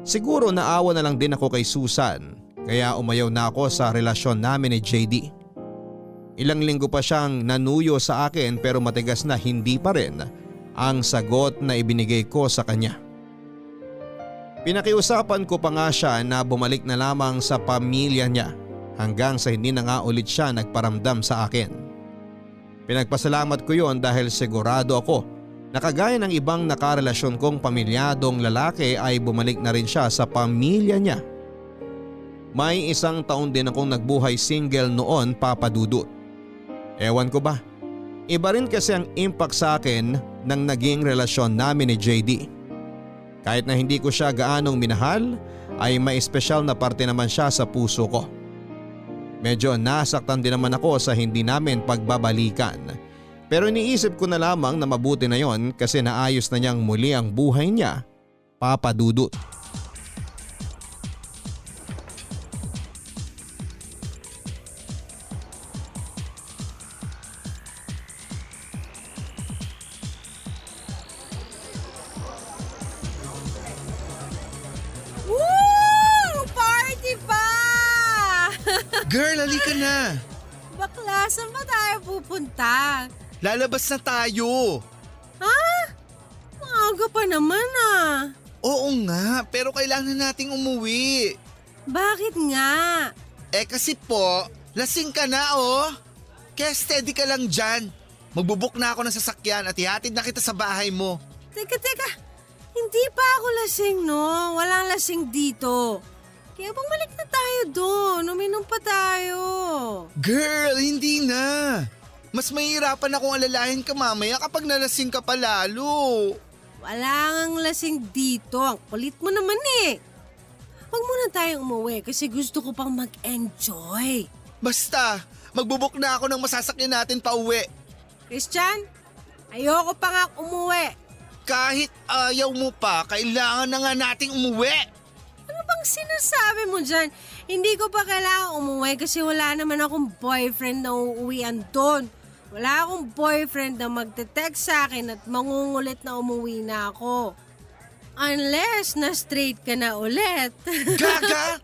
Siguro naawa na lang din ako kay Susan kaya umayaw na ako sa relasyon namin ni JD. Ilang linggo pa siyang nanuyo sa akin pero matigas na hindi pa rin ang sagot na ibinigay ko sa kanya. Pinakiusapan ko pa nga siya na bumalik na lamang sa pamilya niya hanggang sa hindi na nga ulit siya nagparamdam sa akin. Pinagpasalamat ko yon dahil sigurado ako na kagaya ng ibang nakarelasyon kong pamilyadong lalaki ay bumalik na rin siya sa pamilya niya. May 1 taon din akong nagbuhay single noon, Papa Dudut. Ewan ko ba, iba rin kasi ang impact sa akin ng naging relasyon namin ni JD. Kahit na hindi ko siya gaanong minahal ay may espesyal na parte naman siya sa puso ko. Medyo nasaktan din naman ako sa hindi namin pagbabalikan. Pero iniisip ko na lamang na mabuti na yon kasi naayos na niyang muli ang buhay niya, Papa Dudut. Woo! Party pa! Girl, halika na. Bakla, saan ba tayo pupunta? Lalabas na tayo. Maaga pa naman ah. Oo nga, pero kailangan nating umuwi. Bakit nga? Kasi po, lasing ka na oh. Kaya steady ka lang dyan. Magbubuk na ako ng sasakyan at ihatid na kita sa bahay mo. Teka. Hindi pa ako lasing, no? Walang lasing dito. Kaya bumalik na tayo doon. Uminom pa tayo. Girl, hindi na. Mas mahirapan akong alalahin ka mamaya kapag nalasing ka pa lalo. Wala ngang lasing dito. Ang kulit mo naman eh. Huwag muna tayong umuwi kasi gusto ko pang mag-enjoy. Basta, magbubuk na ako ng masasakyan natin pa uwi. Christian, ayoko pa nga umuwi. Kahit ayaw mo pa, kailangan na nga nating umuwi. Ano bang sinasabi mo dyan? Hindi ko pa kailangan umuwi kasi wala naman akong boyfriend na uuwian doon. Wala akong boyfriend na magte-text sa akin at mangungulit na umuwi na ako. Unless na straight ka na ulit. Gaga!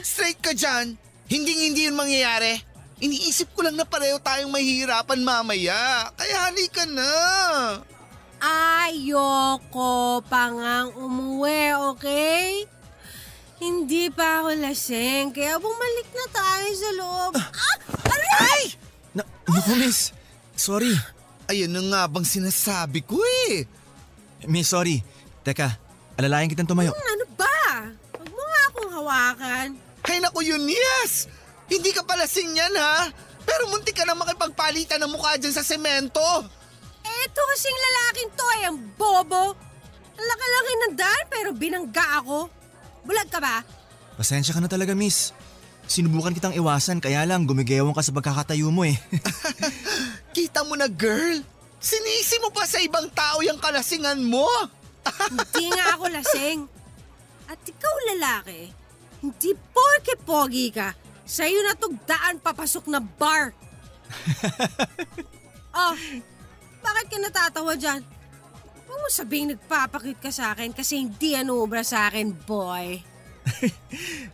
Straight ka dyan. Hindi yun mangyayari. Iniisip ko lang na pareho tayong mahihirapan mamaya. Kaya halika na. Ayoko pa ngang umuwi, okay? Hindi pa ako lasing, kaya bumalik na tayo sa loob. Aray! Naku, miss. Sorry. Ayun na nga bang sinasabi ko eh. Miss, sorry. Teka, alalayan kitang tumayo. Ano ba? Huwag mo nga akong hawakan. Hay naku Eunice! Hindi ka palasing yan ha? Pero muntik ka na makipagpalitan ng mukha dyan sa semento. Eto kasing lalaking to ay ang bobo. Ang laki-laki ng daan pero binangga ako. Bulag ka ba? Pasensya ka na talaga, miss. Sinubukan kitang iwasan kaya lang gumigewang ka sa pagkakatayo mo eh. Kita mo na girl, sinisi mo pa sa ibang tao yung kalasingan mo. Hindi nga ako lasing. At ikaw lalaki, hindi porke pogi ka, sa'yo na tong daan papasok na bar. Oh, bakit ka natatawa dyan? Huwag mo sabihing nagpapakit ka sa akin kasi hindi obra sa akin, boy.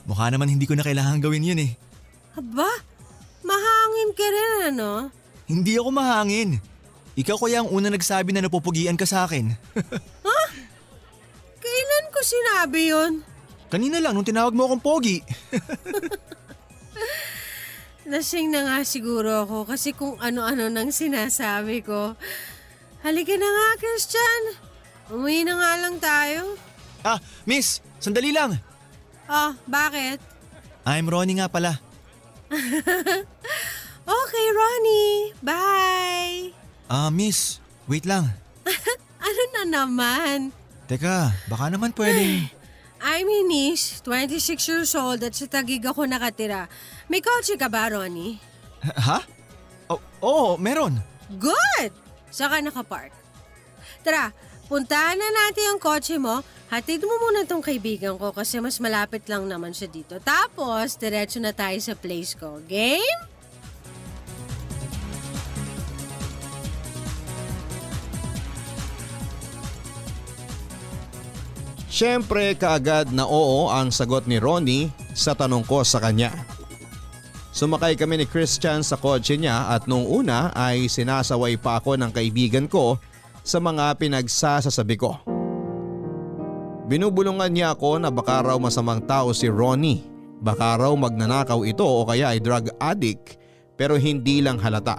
Mukha naman hindi ko na kailangan gawin yun eh. Aba, mahangin ka rin ano? Hindi ako mahangin. Ikaw kaya ang una nagsabi na napupugian ka sa akin. Kailan ko sinabi yun? Kanina lang nung tinawag mo akong pogi. Lasing na nga siguro ako kasi kung ano-ano nang sinasabi ko. Halika na nga, Christian. Umuwi na nga lang tayo. Miss, sandali lang. Oh, bakit? I'm Ronnie nga pala. Okay, Ronnie. Bye. Miss, wait lang. Ano na naman? Teka, baka naman pwedeng… I'm Eunice, 26 years old at sa Taguig ako nakatira. May kotse ka ba, Ronnie? Ha? Oo, meron. Good! Saka nakapark. Tara, puntahan na natin yung kotse mo. Hatid mo muna tong kaibigan ko kasi mas malapit lang naman siya dito. Tapos, diretso na tayo sa place ko. Game? Siyempre kaagad na oo ang sagot ni Ronnie sa tanong ko sa kanya. Sumakay kami ni Christian sa kotse niya at nung una ay sinasaway pa ako ng kaibigan ko sa mga pinagsasasabi ko. Binubulungan niya ako na baka raw masamang tao si Ronnie. Baka raw magnanakaw ito o kaya ay drug addict pero hindi lang halata.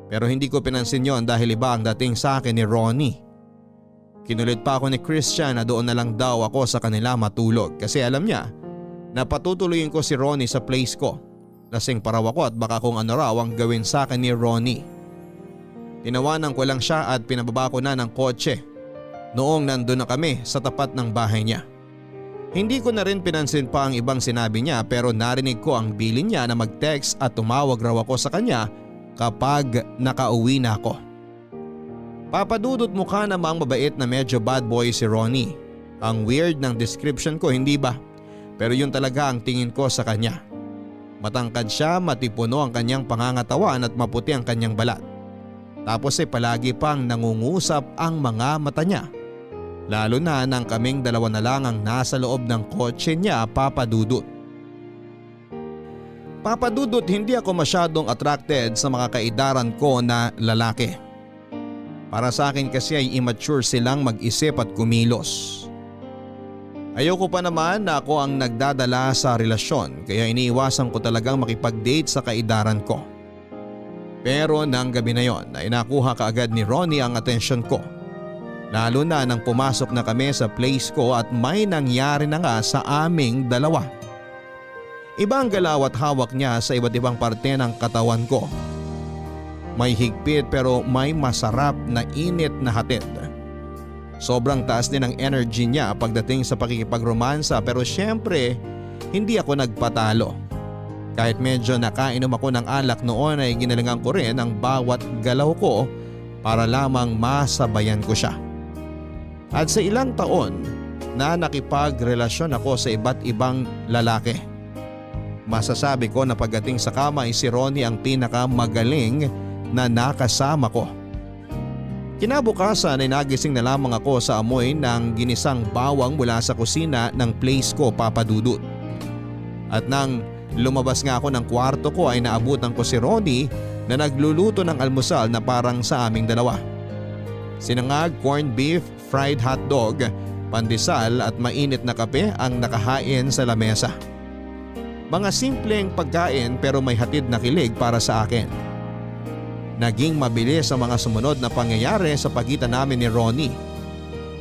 Pero hindi ko pinansin yon dahil iba ang dating sa akin ni Ronnie. Kinulit pa ako ni Christian na doon na lang daw ako sa kanila matulog kasi alam niya na patutuloyin ko si Ronnie sa place ko. Lasing paraw ako at baka kung ano raw ang gawin sa akin ni Ronnie. Tinawanan ko lang siya at pinababa ko na ng kotse noong nandun na kami sa tapat ng bahay niya. Hindi ko na rin pinansin pa ang ibang sinabi niya pero narinig ko ang bilin niya na mag-text at tumawag raw ako sa kanya kapag nakauwi na ako. Papadudot mukha namang mabait na medyo bad boy si Ronnie. Ang weird ng description ko, hindi ba? Pero yun talaga ang tingin ko sa kanya. Matangkad siya, matipuno ang kanyang pangangatawan at maputi ang kanyang balat. Tapos ay palagi pang nangungusap ang mga mata niya. Lalo na nang kaming dalawa na lang ang nasa loob ng kotse niya, Papadudot. Papadudot, hindi ako masyadong attracted sa mga kaidaran ko na lalaki. Para sa akin kasi ay immature silang mag-isip at kumilos. Ayoko pa naman na ako ang nagdadala sa relasyon kaya iniiwasan ko talagang makipag-date sa kaidaran ko. Pero nang gabi na yon ay nakuha kaagad ni Ronnie ang atensyon ko. Lalo na nang pumasok na kami sa place ko at may nangyari na nga sa aming dalawa. Iba ang galaw at hawak niya sa iba't ibang parte ng katawan ko. May higpit pero may masarap na init na hatid. Sobrang taas din ang energy niya pagdating sa pakikipagromansa pero syempre hindi ako nagpatalo. Kahit medyo nakainom ako ng alak noon ay ginalingan ko rin ang bawat galaw ko para lamang masabayan ko siya. At sa ilang taon na nakipagrelasyon ako sa iba't ibang lalaki, masasabi ko na pagdating sa kama ay si Ronnie ang pinakamagaling na nakasama ko. Kinabukasan ay nagising na lamang ako sa amoy ng ginisang bawang mula sa kusina ng place ko, Papadudot. At nang lumabas nga ako ng kwarto ko ay naabutan ko si Ronnie na nagluluto ng almusal na parang sa aming dalawa. Sinangag, corned beef, fried hotdog, pandesal at mainit na kape ang nakahain sa lamesa. Mga simpleng pagkain pero may hatid na kilig para sa akin. Naging mabilis ang mga sumunod na pangyayari sa pagitan namin ni Ronnie.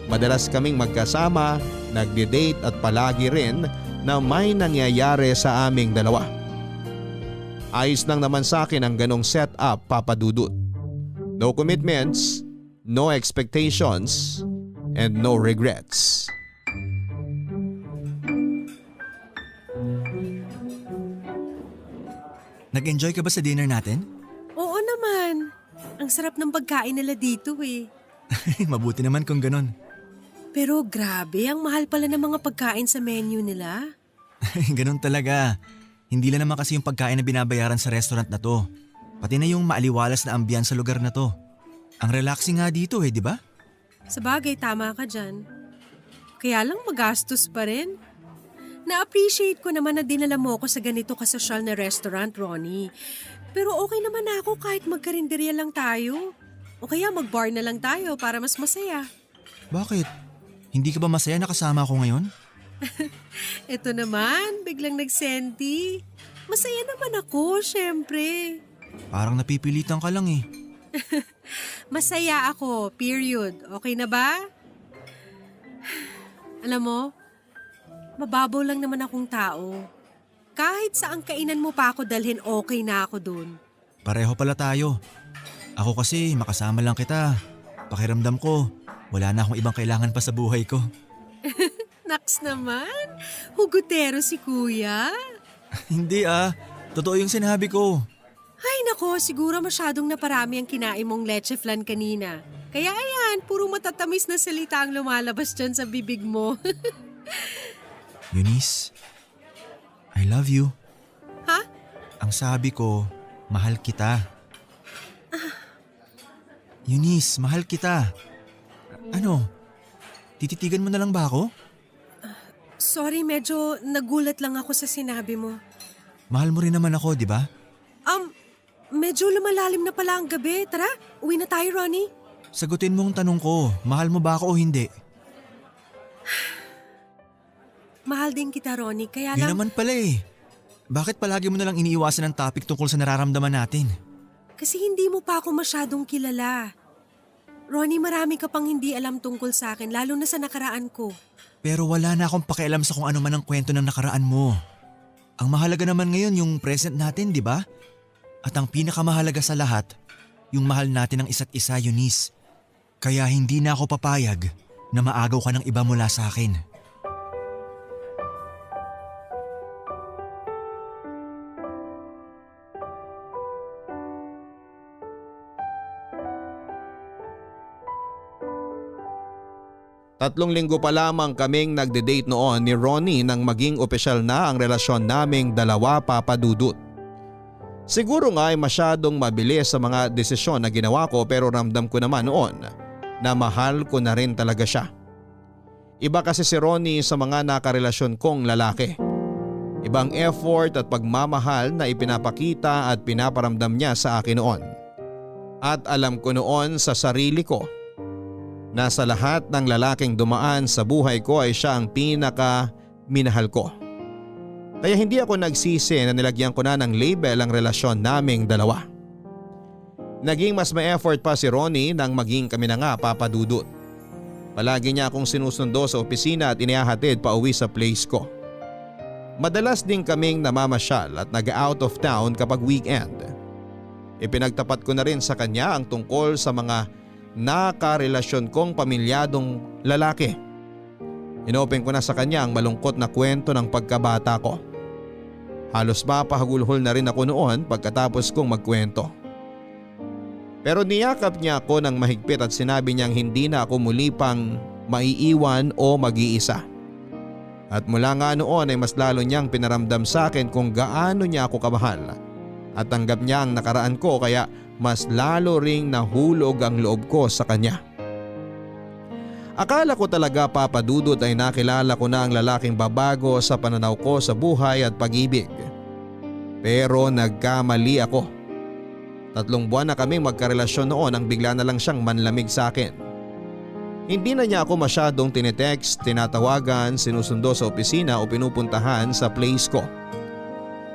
Madalas kaming magkasama, nagde-date at palagi rin na may nangyayari sa aming dalawa. Ayos lang naman sa akin ang ganong setup, Papadudot. No commitments, no expectations, and no regrets. Nag-enjoy ka ba sa dinner natin? Oo naman. Ang sarap ng pagkain nila dito eh. Mabuti naman kung ganun. Pero grabe, ang mahal pala ng mga pagkain sa menu nila. Ganun talaga. Hindi lang naman kasi yung pagkain na binabayaran sa restaurant na to. Pati na yung maaliwalas na ambiyan sa lugar na to. Ang relaxing nga dito di ba? Sabagay, tama ka dyan. Kaya lang magastos pa rin. Na-appreciate ko naman na dinala mo ako sa ganito kasosyal na restaurant, Ronnie. Pero okay naman ako kahit magkarinderya lang tayo. O kaya mag-bar na lang tayo para mas masaya. Bakit? Hindi ka ba masaya na kasama ako ngayon? Eto naman, biglang nagsenti. Masaya naman ako, syempre. Parang napipilitan ka lang eh. Masaya ako, period. Okay na ba? Alam mo, mababaw lang naman akong tao. Kahit saan kainan mo pa ako dalhin, okay na ako dun. Pareho pala tayo. Ako kasi makasama lang kita. Pakiramdam ko, wala na akong ibang kailangan pa sa buhay ko. Naks naman, hugutero si kuya. Hindi totoo yung sinabi ko. nako, siguro masyadong naparami ang kinain mong leche flan kanina. Kaya ayan, puro matatamis na salita ang lumalabas dyan sa bibig mo. Eunice, I love you. Ha? Ang sabi ko, mahal kita. Eunice, mahal kita. Ano? Tititigan mo na lang ba ako? Sorry, medyo nagulat lang ako sa sinabi mo. Mahal mo rin naman ako, di ba? Medyo lumalalim na pala ang gabi. Tara, uwi na tayo, Ronnie. Sagutin mo ang tanong ko, mahal mo ba ako o hindi? Mahal din kita, Ronnie, kaya Yun lang… naman pala eh. Bakit palagi mo na lang iniiwasan ang topic tungkol sa nararamdaman natin? Kasi hindi mo pa ako masyadong kilala. Ronnie, marami ka pang hindi alam tungkol sa akin, lalo na sa nakaraan ko. Pero wala na akong pakialam sa kung ano man ang kwento ng nakaraan mo. Ang mahalaga naman ngayon yung present natin, di ba? At ang pinakamahalaga sa lahat, yung mahal natin ang isa't isa, Eunice. Kaya hindi na ako papayag na maagaw ka ng iba mula sa akin. Tatlong linggo pa lamang kaming nagde-date noon ni Ronnie nang maging opisyal na ang relasyon naming dalawa, Papa Dudut. Siguro nga ay masyadong mabilis sa mga desisyon na ginawa ko, pero ramdam ko naman noon na mahal ko na rin talaga siya. Iba kasi si Ronnie sa mga nakarelasyon kong lalaki. Ibang effort at pagmamahal na ipinapakita at pinaparamdam niya sa akin noon. At alam ko noon sa sarili ko na sa lahat ng lalaking dumaan sa buhay ko ay siya ang pinaka-minahal ko. Kaya hindi ako nagsisi na nilagyan ko na ng label ang relasyon naming dalawa. Naging mas may effort pa si Ronnie nang maging kami na nga, Papa Dudut. Palagi niya akong sinusundo sa opisina at inihahatid pa uwi sa place ko. Madalas din kaming namamasyal at nag-out of town kapag weekend. Ipinagtapat ko na rin sa kanya ang tungkol sa mga nakarelasyon kong pamilyadong lalaki. Inopen ko na sa kanya ang malungkot na kwento ng pagkabata ko. Halos mapahagulhol na rin ako noon pagkatapos kong magkwento. Pero niyakap niya ako ng mahigpit at sinabi niyang hindi na ako muli pang maiiwan o mag-iisa. At mula nga noon ay mas lalo niyang pinaramdam sa akin kung gaano niya ako kamahal. At tanggap niya ang nakaraan ko, kaya mas lalo ring nahulog ang loob ko sa kanya. Akala ko talaga, Papa Dudut, ay nakilala ko na ang lalaking babago sa pananaw ko sa buhay at pag-ibig. Pero nagkamali ako. 3 buwan na kaming magkarelasyon noon nang bigla na lang siyang manlamig sa akin. Hindi na niya ako masyadong tinetext, tinatawagan, sinusundo sa opisina o pinupuntahan sa place ko.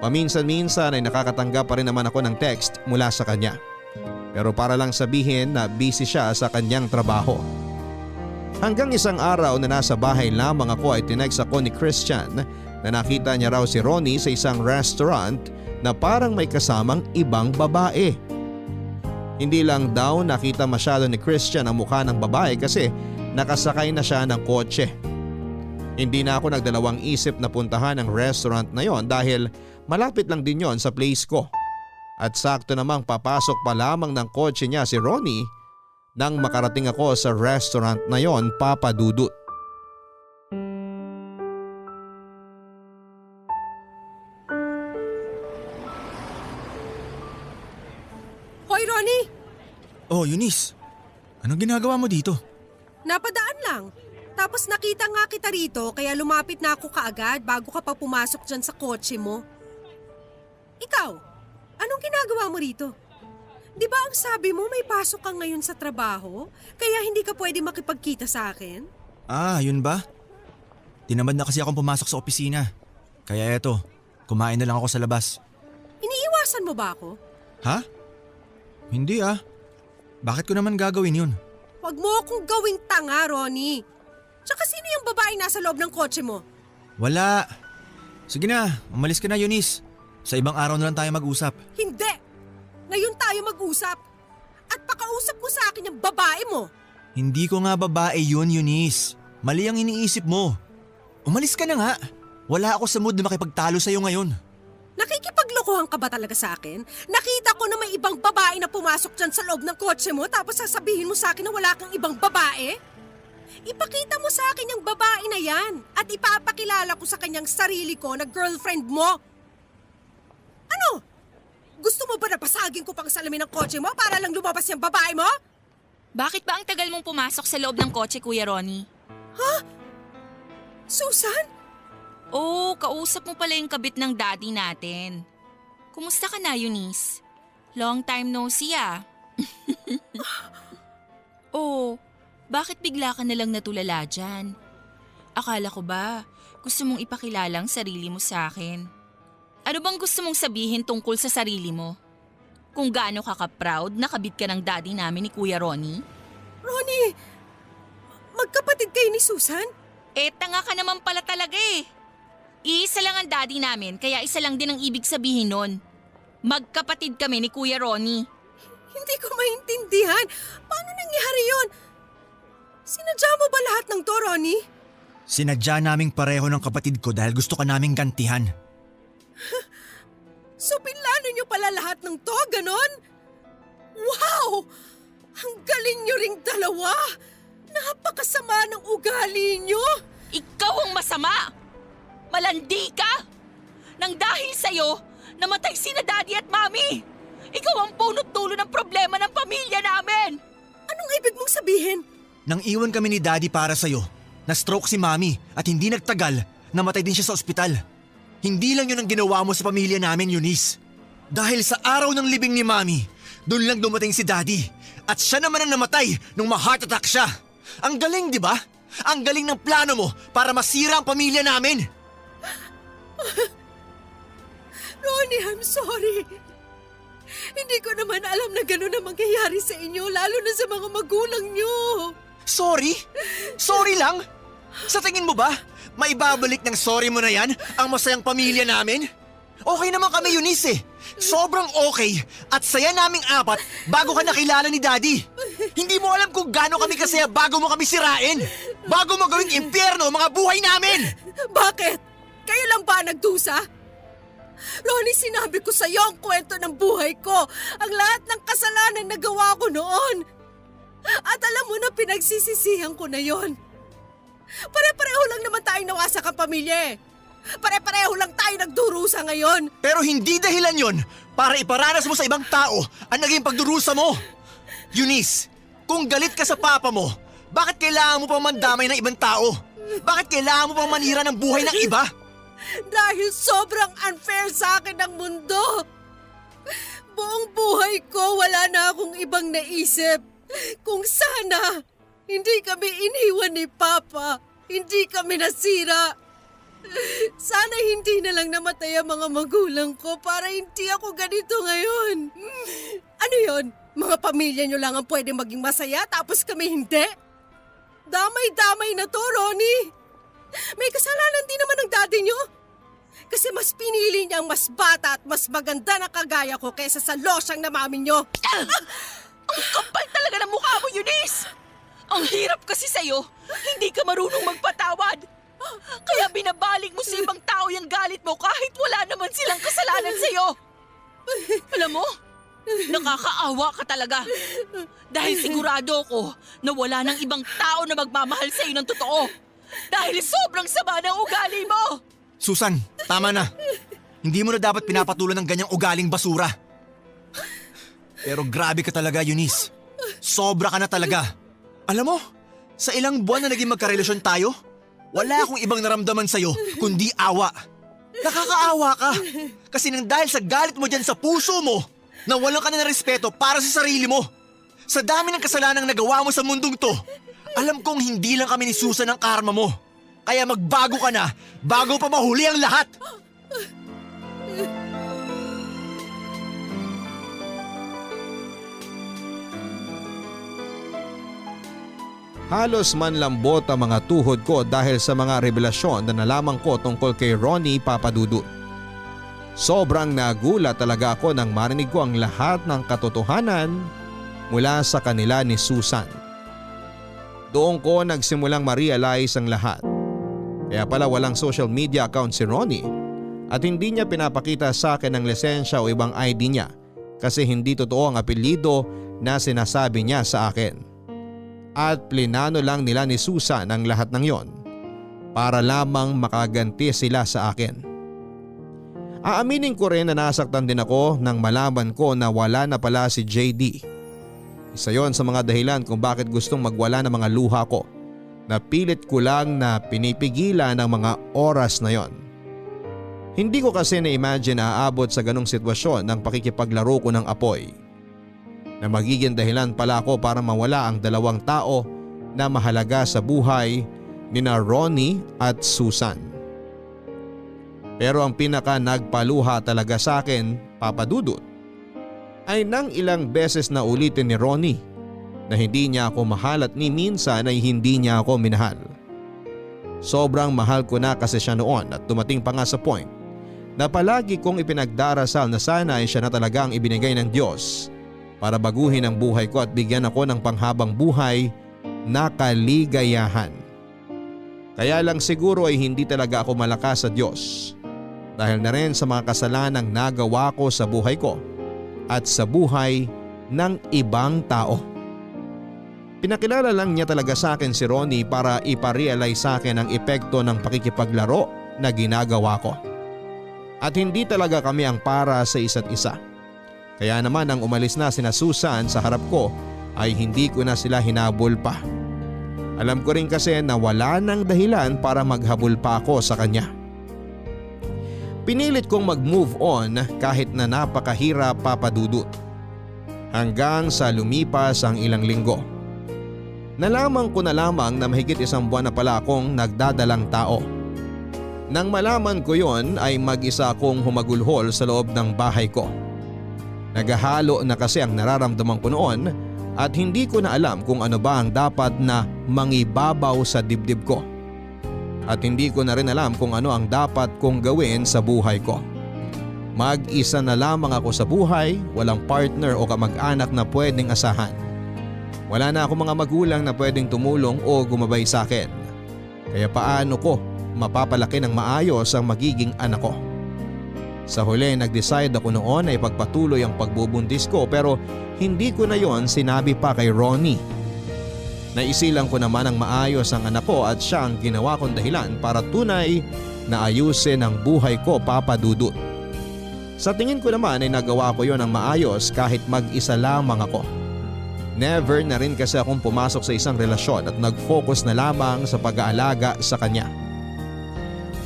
Paminsan-minsan ay nakakatanggap pa rin naman ako ng text mula sa kanya. Pero para lang sabihin na busy siya sa kanyang trabaho. Hanggang isang araw na nasa bahay lamang ako ay tinext ako ni Christian na nakita niya raw si Ronnie sa isang restaurant na parang may kasamang ibang babae. Hindi lang daw nakita masyado ni Christian ang mukha ng babae kasi nakasakay na siya ng kotse. Hindi na ako nagdalawang isip na puntahan ang restaurant na yon dahil malapit lang din yon sa place ko. At sakto namang papasok pa lamang ng kotse niya si Ronnie nang makarating ako sa restaurant na yon, Papa Dudut. Hoy, Ronnie! Oh, Eunice. Anong ginagawa mo dito? Napadaan lang. Tapos nakita nga kita rito kaya lumapit na ako kaagad bago ka pa pumasok dyan sa kotse mo. Ikaw, anong ginagawa mo rito? Di ba ang sabi mo may pasok ka ngayon sa trabaho kaya hindi ka pwede makipagkita sa akin? Ah, yun ba? Tinamad na kasi akong pumasok sa opisina. Kaya eto, kumain na lang ako sa labas. Iniiwasan mo ba ako? Ha? Hindi ah. Bakit ko naman gagawin yun? Huwag mo akong gawing tanga, Ronnie. Tsaka sino yung babae nasa loob ng kotse mo? Wala. Sige na, umalis ka na, Eunice. Sa ibang araw na lang tayo mag-usap. Hindi! Ngayon tayo mag-usap. At pakausap mo sa akin yung babae mo. Hindi ko nga babae yun, Eunice. Mali ang iniisip mo. Umalis ka na nga. Wala ako sa mood na makipagtalo sa'yo ngayon. Nakikipagloko Nilolokohan ka ba talaga sa akin? Nakita ko na may ibang babae na pumasok dyan sa loob ng kotse mo tapos sasabihin mo sa akin na wala kang ibang babae? Ipakita mo sa akin yung babae na yan at ipapakilala ko sa kanyang sarili ko na girlfriend mo. Ano? Gusto mo ba na pasagin ko pang salamin ng kotse mo para lang lumabas yung babae mo? Bakit ba ang tagal mong pumasok sa loob ng kotse, Kuya Ronnie? Susan? Oh, kausap mo pala yung kabit ng daddy natin. Kumusta ka na, Eunice? Long time no see ah. Oh, bakit bigla ka nalang natulala dyan? Akala ko ba gusto mong ipakilala ang sarili mo sa akin? Ano bang gusto mong sabihin tungkol sa sarili mo? Kung gaano ka ka-proud na kabit ka ng daddy namin ni Kuya Ronnie? Ronnie, magkapatid kayo ni Susan? Tanga ka naman pala talaga eh. Iisa lang ang daddy namin kaya isa lang din ang ibig sabihin nun. Magkapatid kami ni Kuya Ronnie. Hindi ko maintindihan. Paano nangyari yun? Sinadya mo ba lahat ng to, Ronnie? Sinadya naming pareho ng kapatid ko dahil gusto ka naming gantihan. So pinlano niyo pala lahat ng to, ganon? Wow! Ang galing niyo ring dalawa! Napakasama ng ugali niyo! Ikaw ang masama! Malandi ka! Nang dahil sa'yo, namatay sina daddy at mami! Ikaw ang punot dulo ng problema ng pamilya namin! Anong ibig mong sabihin? Nang iwan kami ni daddy para sa'yo, na-stroke si mami at hindi nagtagal, namatay din siya sa ospital. Hindi lang yun ang ginawa mo sa pamilya namin, Eunice. Dahil sa araw ng libing ni mami, doon lang dumating si daddy. At siya naman ang namatay nung ma-heart attack siya. Ang galing, di ba? Ang galing ng plano mo para masira ang pamilya namin. Ronnie, I'm sorry. Hindi ko naman alam na gano'n ang mangyayari sa inyo, lalo na sa mga magulang niyo. Sorry? Sorry lang? Sa tingin mo ba, maibabalik ng sorry mo na yan ang masayang pamilya namin? Okay naman kami, Eunice eh. Sobrang okay at saya naming apat bago ka nakilala ni Daddy. Hindi mo alam kung gaano kami kasaya bago mo kami sirain. Bago mo gawing impyerno ang mga buhay namin. Bakit? Kayo lang ba nagdusa? Ronnie, sinabi ko sa iyo ang kwento ng buhay ko. Ang lahat ng kasalanan na gawa ko noon. At alam mo na pinagsisisihan ko na yon. Pare-pareho lang naman tayong nawasak ang pamilya eh. Pare-pareho lang tayo nagdurusa ngayon. Pero hindi dahilan yon para iparanas mo sa ibang tao ang naging pagdurusa mo. Eunice, kung galit ka sa papa mo, bakit kailangan mo pang mandamay ng ibang tao? Bakit kailangan mo pang manira ng buhay ng iba? Dahil sobrang unfair sa akin ng mundo. Buong buhay ko wala na akong ibang naisip. Kung sana, hindi kami iniwan ni Papa. Hindi kami nasira. Sana hindi na lang namatay ang mga magulang ko para hindi ako ganito ngayon. Ano yon? Mga pamilya nyo lang ang pwede maging masaya tapos kami hindi? Damay-damay na to, Ronnie. May kasalanan din naman ng daddy nyo. Kasi mas pinili niya ang mas bata at mas maganda na kagaya ko kaysa sa losyang na mami nyo. Ang kapal talaga ng mukha mo, Eunice! Ang hirap kasi sa'yo, hindi ka marunong magpatawad. Kaya binabalik mo sa ibang tao yung galit mo kahit wala naman silang kasalanan sa'yo. Alam mo, nakakaawa ka talaga. Dahil sigurado ko na wala nang ibang tao na magmamahal sa'yo ng totoo. Dahil sobrang sama ng ugali mo. Susan, tama na. Hindi mo na dapat pinapatulan ng ganyang ugaling basura. Pero grabe ka talaga, Eunice. Sobra ka na talaga. Alam mo, sa ilang buwan na naging magkarelasyon tayo, wala akong ibang naramdaman sa'yo kundi awa. Nakakaawa ka. Kasi nang dahil sa galit mo dyan sa puso mo, nawalan ka na ng respeto para sa sarili mo. Sa dami ng kasalanang nagawa mo sa mundong to, alam kong hindi lang kami ni Susan ang karma mo. Kaya magbago ka na bago pa mahuli ang lahat. Halos manlambot ang mga tuhod ko dahil sa mga revelasyon na nalaman ko tungkol kay Ronnie Papadudut. Sobrang nagulat talaga ako nang marinig ko ang lahat ng katotohanan mula sa kanila ni Susan. Doon ko nagsimulang ma-realize ang lahat. Kaya pala walang social media account si Ronnie at hindi niya pinapakita sa akin ang lisensya o ibang ID niya kasi hindi totoo ang apelyido na sinasabi niya sa akin. At plinano lang nila ni Susan ang lahat ng yon para lamang makaganti sila sa akin. Aaminin ko rin na nasaktan din ako nang malaman ko na wala na pala si JD. Isa yon sa mga dahilan kung bakit gustong magwala ng mga luha ko. Napilit ko lang na pinipigilan ang mga oras na yon. Hindi ko kasi na-imagine na aabot sa ganong sitwasyon ng pakikipaglaro ko ng apoy. Na magiging dahilan pala ako para mawala ang dalawang tao na mahalaga sa buhay nina Ronnie at Susan. Pero ang pinaka nagpaluha talaga sa akin, Papa Dudut, ay nang ilang beses na ulitin ni Ronnie na hindi niya ako mahal at ni minsan ay hindi niya ako minahal. Sobrang mahal ko na kasi siya noon at dumating pa nga sa point na palagi kong ipinagdarasal na sana ay siya na talaga ang ibinigay ng Diyos para baguhin ang buhay ko at bigyan ako ng panghabang buhay na kaligayahan. Kaya lang siguro ay hindi talaga ako malakas sa Diyos dahil na rin sa mga kasalanang nagawa ko sa buhay ko at sa buhay ng ibang tao. Pinakilala lang niya talaga sa akin si Ronnie para iparealize sa akin ang epekto ng pakikipaglaro na ginagawa ko. At hindi talaga kami ang para sa isa't isa. Kaya naman nang umalis na sina Susan sa harap ko ay hindi ko na sila hinabol pa. Alam ko rin kasi na wala nang dahilan para maghabol pa ako sa kanya. Pinilit kong mag-move on kahit na napakahirap, Papa Dudut. Hanggang sa lumipas ang ilang linggo. Nalaman ko na lamang na mahigit 1 buwan na pala akong nagdadalang tao. Nang malaman ko yon ay mag-isa akong humagulhol sa loob ng bahay ko. Naghahalo na kasi ang nararamdaman ko noon at hindi ko na alam kung ano ba ang dapat na mangibabaw sa dibdib ko. At hindi ko na rin alam kung ano ang dapat kong gawin sa buhay ko. Mag-isa na lamang ako sa buhay, walang partner o kamag-anak na pwedeng asahan. Wala na akong mga magulang na pwedeng tumulong o gumabay sa akin. Kaya paano ko mapapalaki ng maayos ang magiging anak ko? Sa huli nag-decide ako noon na ipagpatuloy ang pagbubuntis ko pero hindi ko na yon sinabi pa kay Ronnie. Naisilang ko naman ang maayos ang anak ko at siya ang ginawa kong dahilan para tunay na ayusin ang buhay ko, Papa Dudut. Sa tingin ko naman ay nagawa ko yon ng maayos kahit mag-isa lamang ako. Never na rin kasi akong pumasok sa isang relasyon at nag-focus na lamang sa pag-aalaga sa kanya.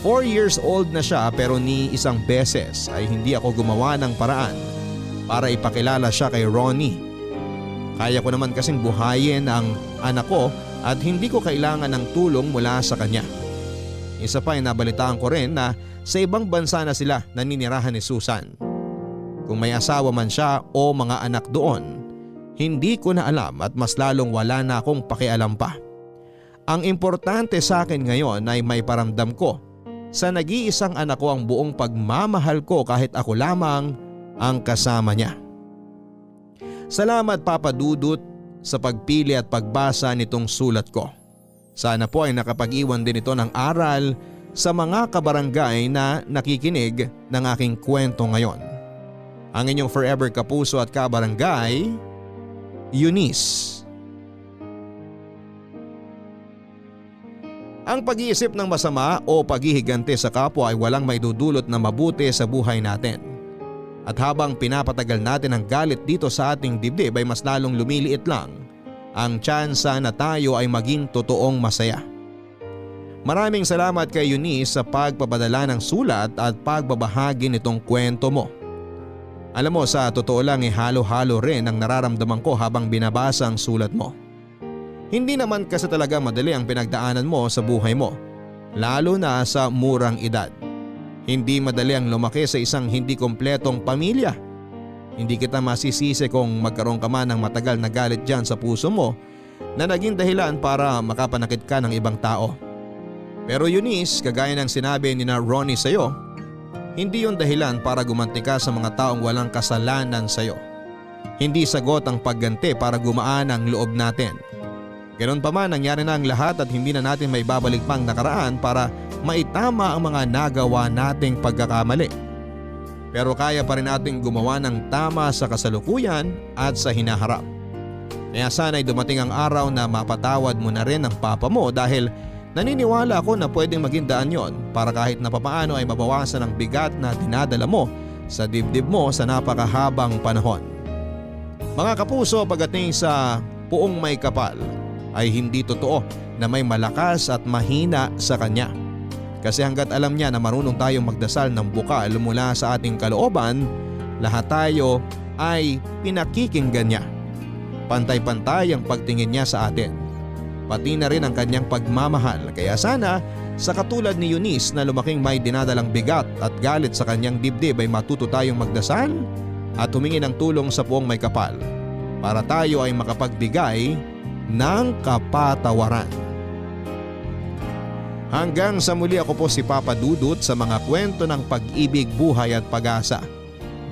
4 years old na siya pero ni isang beses ay hindi ako gumawa ng paraan para ipakilala siya kay Ronnie. Kaya ko naman kasing buhayin ang anak ko at hindi ko kailangan ng tulong mula sa kanya. Isa pa ay nabalitaan ko rin na sa ibang bansa na sila naninirahan ni Susan. Kung may asawa man siya o mga anak doon, hindi ko na alam at mas lalong wala na akong pakialam pa. Ang importante sa akin ngayon ay may paramdam ko sa nag-iisang anak ko ang buong pagmamahal ko kahit ako lamang ang kasama niya. Salamat, Papa Dudut, sa pagpili at pagbasa nitong sulat ko. Sana po ay nakapag-iwan din ito ng aral sa mga kabarangay na nakikinig ng aking kwento ngayon. Ang inyong forever kapuso at kabarangay, Eunice. Ang pag-iisip ng masama o paghihigante sa kapwa ay walang maidudulot na mabuti sa buhay natin. At habang pinapatagal natin ang galit dito sa ating dibdib ay mas lalong lumiliit lang ang tsansa na tayo ay maging totoong masaya. Maraming salamat kay Eunice sa pagpapadala ng sulat at pagbabahagi nitong kwento mo. Alam mo, sa totoo lang halo-halo rin ang nararamdaman ko habang binabasa ang sulat mo. Hindi naman kasi talaga madali ang pinagdaanan mo sa buhay mo, lalo na sa murang edad. Hindi madali ang lumaki sa isang hindi kompletong pamilya. Hindi kita masisisi kung magkaroon ka man ng matagal na galit dyan sa puso mo na naging dahilan para makapanakit ka ng ibang tao. Pero Eunice, kagaya ng sinabi ni na Ronnie sa'yo, hindi yon dahilan para gumanti ka sa mga taong walang kasalanan sa'yo. Hindi sagot ang pagganti para gumaan ang loob natin. Ganon pa man, nangyari na ang lahat at hindi na natin may babalik pang nakaraan para maitama ang mga nagawa nating pagkakamali. Pero kaya pa rin nating gumawa ng tama sa kasalukuyan at sa hinaharap. Kaya sana'y dumating ang araw na mapatawad mo na rin ang papa mo dahil naniniwala ako na pwedeng maging daan yon para kahit na papaano ay mabawasan ang bigat na dinadala mo sa dibdib mo sa napakahabang panahon. Mga kapuso, pagdating sa puong may kapal ay hindi totoo na may malakas at mahina sa kanya. Kasi hanggat alam niya na marunong tayong magdasal ng bukal mula sa ating kalooban, lahat tayo ay pinakikinggan niya. Pantay-pantay ang pagtingin niya sa atin. Pati na rin ang kanyang pagmamahal. Kaya sana sa katulad ni Eunice na lumaking may dinadalang bigat at galit sa kanyang dibdib ay matuto tayong magdasal at humingi ng tulong sa puong may kapal para tayo ay makapagbigay ng kapatawaran. Hanggang sa muli, ako po si Papa Dudut sa mga kwento ng pag-ibig, buhay at pag-asa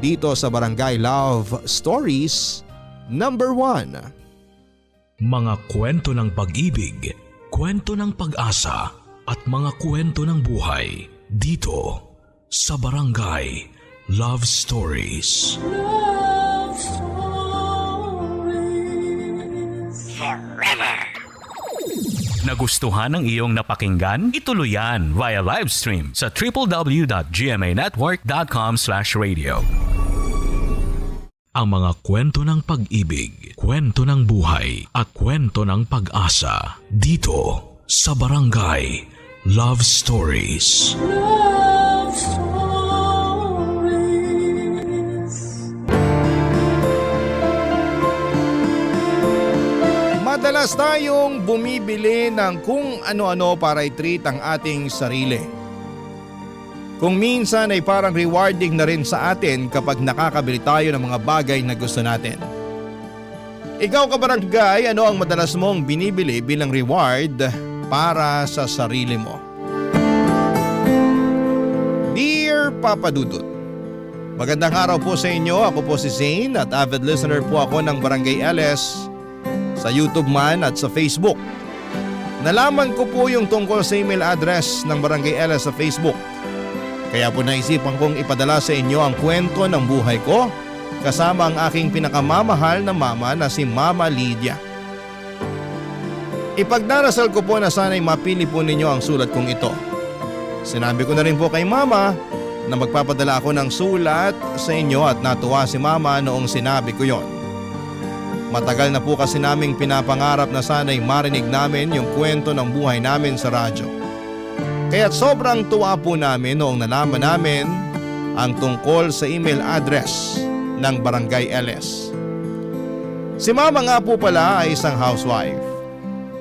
dito sa Barangay Love Stories number 1. Mga kwento ng pag-ibig, kwento ng pag-asa at mga kwento ng buhay dito sa Barangay Love Stories. Love Stories. Nagustuhan ng iyong napakinggan? Ituloy yan via live stream sa www.gmanetwork.com/radio. Ang mga kwento ng pag-ibig, kwento ng buhay at kwento ng pag-asa dito sa Barangay Love Stories. Love Stories. Madalas tayong bumibili ng kung ano-ano para i-treat ang ating sarili. Kung minsan ay parang rewarding na rin sa atin kapag nakakabili tayo ng mga bagay na gusto natin. Ikaw kabarangay, ano ang madalas mong binibili bilang reward para sa sarili mo? Dear Papa Dudut, magandang araw po sa inyo. Ako po si Zane at avid listener po ako ng Barangay LS sa YouTube man at sa Facebook. Nalaman ko po yung tungkol sa email address ng Barangay LS sa Facebook. Kaya po naisipan kong ipadala sa inyo ang kwento ng buhay ko kasama ang aking pinakamamahal na mama na si Mama Lydia. Ipagdarasal ko po na sana'y mapili po ninyo ang sulat kong ito. Sinabi ko na rin po kay Mama na magpapadala ako ng sulat sa inyo at natuwa si Mama noong sinabi ko yon. Matagal na po kasi naming pinapangarap na sana'y marinig namin yung kwento ng buhay namin sa radyo. Kaya't sobrang tuwa po namin noong nalaman namin ang tungkol sa email address ng Barangay LS. Si Mama nga po pala ay isang housewife.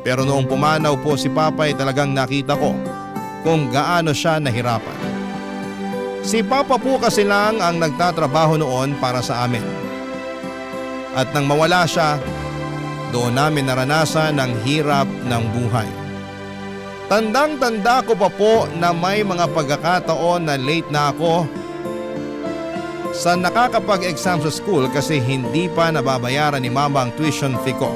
Pero noong pumanaw po si Papa ay talagang nakita ko kung gaano siya nahirapan. Si Papa po kasi lang ang nagtatrabaho noon para sa amin. At nang mawala siya, doon namin naranasan ang hirap ng buhay. Tandang-tanda ko pa po na may mga pagkakataon na late na ako sa nakakapag-exam sa school kasi hindi pa nababayaran ni Mama ang tuition fee ko.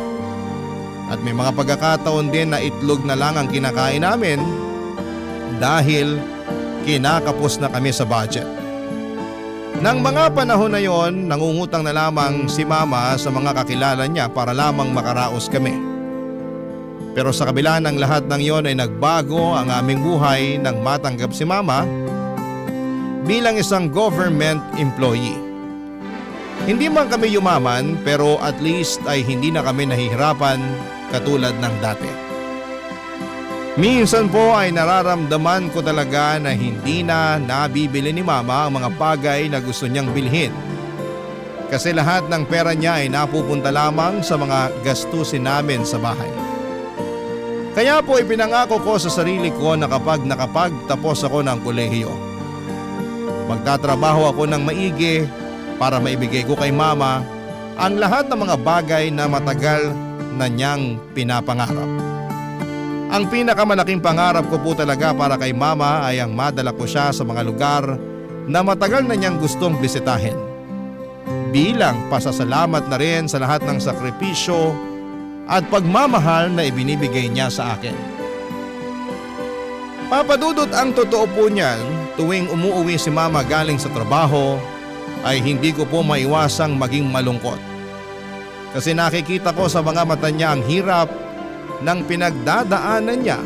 At may mga pagkakataon din na itlog na lang ang kinakain namin dahil kinakapos na kami sa budget. Nang mga panahon na yon, nangungutang na lamang si Mama sa mga kakilala niya para lamang makaraos kami. Pero sa kabila ng lahat ng yon ay nagbago ang aming buhay nang matanggap si Mama bilang isang government employee. Hindi man kami yumaman pero at least ay hindi na kami nahihirapan katulad ng dati. Minsan po ay nararamdaman ko talaga na hindi na nabibili ni Mama ang mga bagay na gusto niyang bilhin. Kasi lahat ng pera niya ay napupunta lamang sa mga gastusin namin sa bahay. Kaya po ipinangako ko sa sarili ko na kapag nakapagtapos ako ng kolehiyo, magtatrabaho ako ng maigi para maibigay ko kay Mama ang lahat ng mga bagay na matagal na niyang pinapangarap. Ang pinakamalaking pangarap ko po talaga para kay Mama ay ang madala ko siya sa mga lugar na matagal na niyang gustong bisitahin. Bilang pasasalamat na rin sa lahat ng sakripisyo at pagmamahal na ibinibigay niya sa akin. Papadudot, ang totoo po niyan, tuwing umuuwi si Mama galing sa trabaho ay hindi ko po maiwasang maging malungkot. Kasi nakikita ko sa mga mata niya ang hirap ng pinagdadaanan niya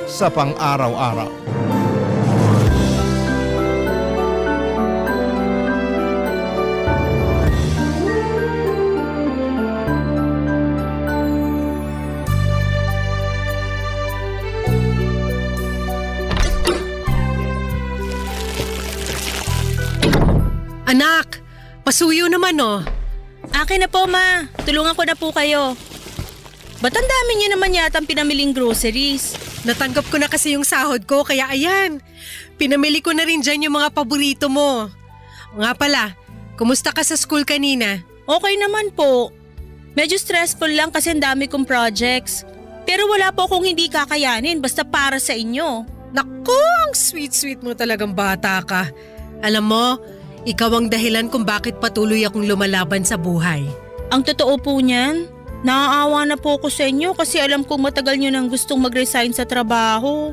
sa pang-araw-araw. Anak, pasuyo naman oh. Akin na po, ma. Tulungan ko na po kayo. Ba't ang dami niyo naman yata ang pinamiling groceries? Natanggap ko na kasi yung sahod ko kaya ayan. Pinamili ko na rin dyan yung mga paborito mo. Nga pala, kumusta ka sa school kanina? Okay naman po. Medyo stressful lang kasi ang dami kong projects. Pero wala po akong hindi kakayanin basta para sa inyo. Naku, ang sweet-sweet mo talagang bata ka. Alam mo, ikaw ang dahilan kung bakit patuloy akong lumalaban sa buhay. Ang totoo po niyan, naaawa na po ako sa inyo kasi alam kong matagal nyo nang gustong mag-resign sa trabaho.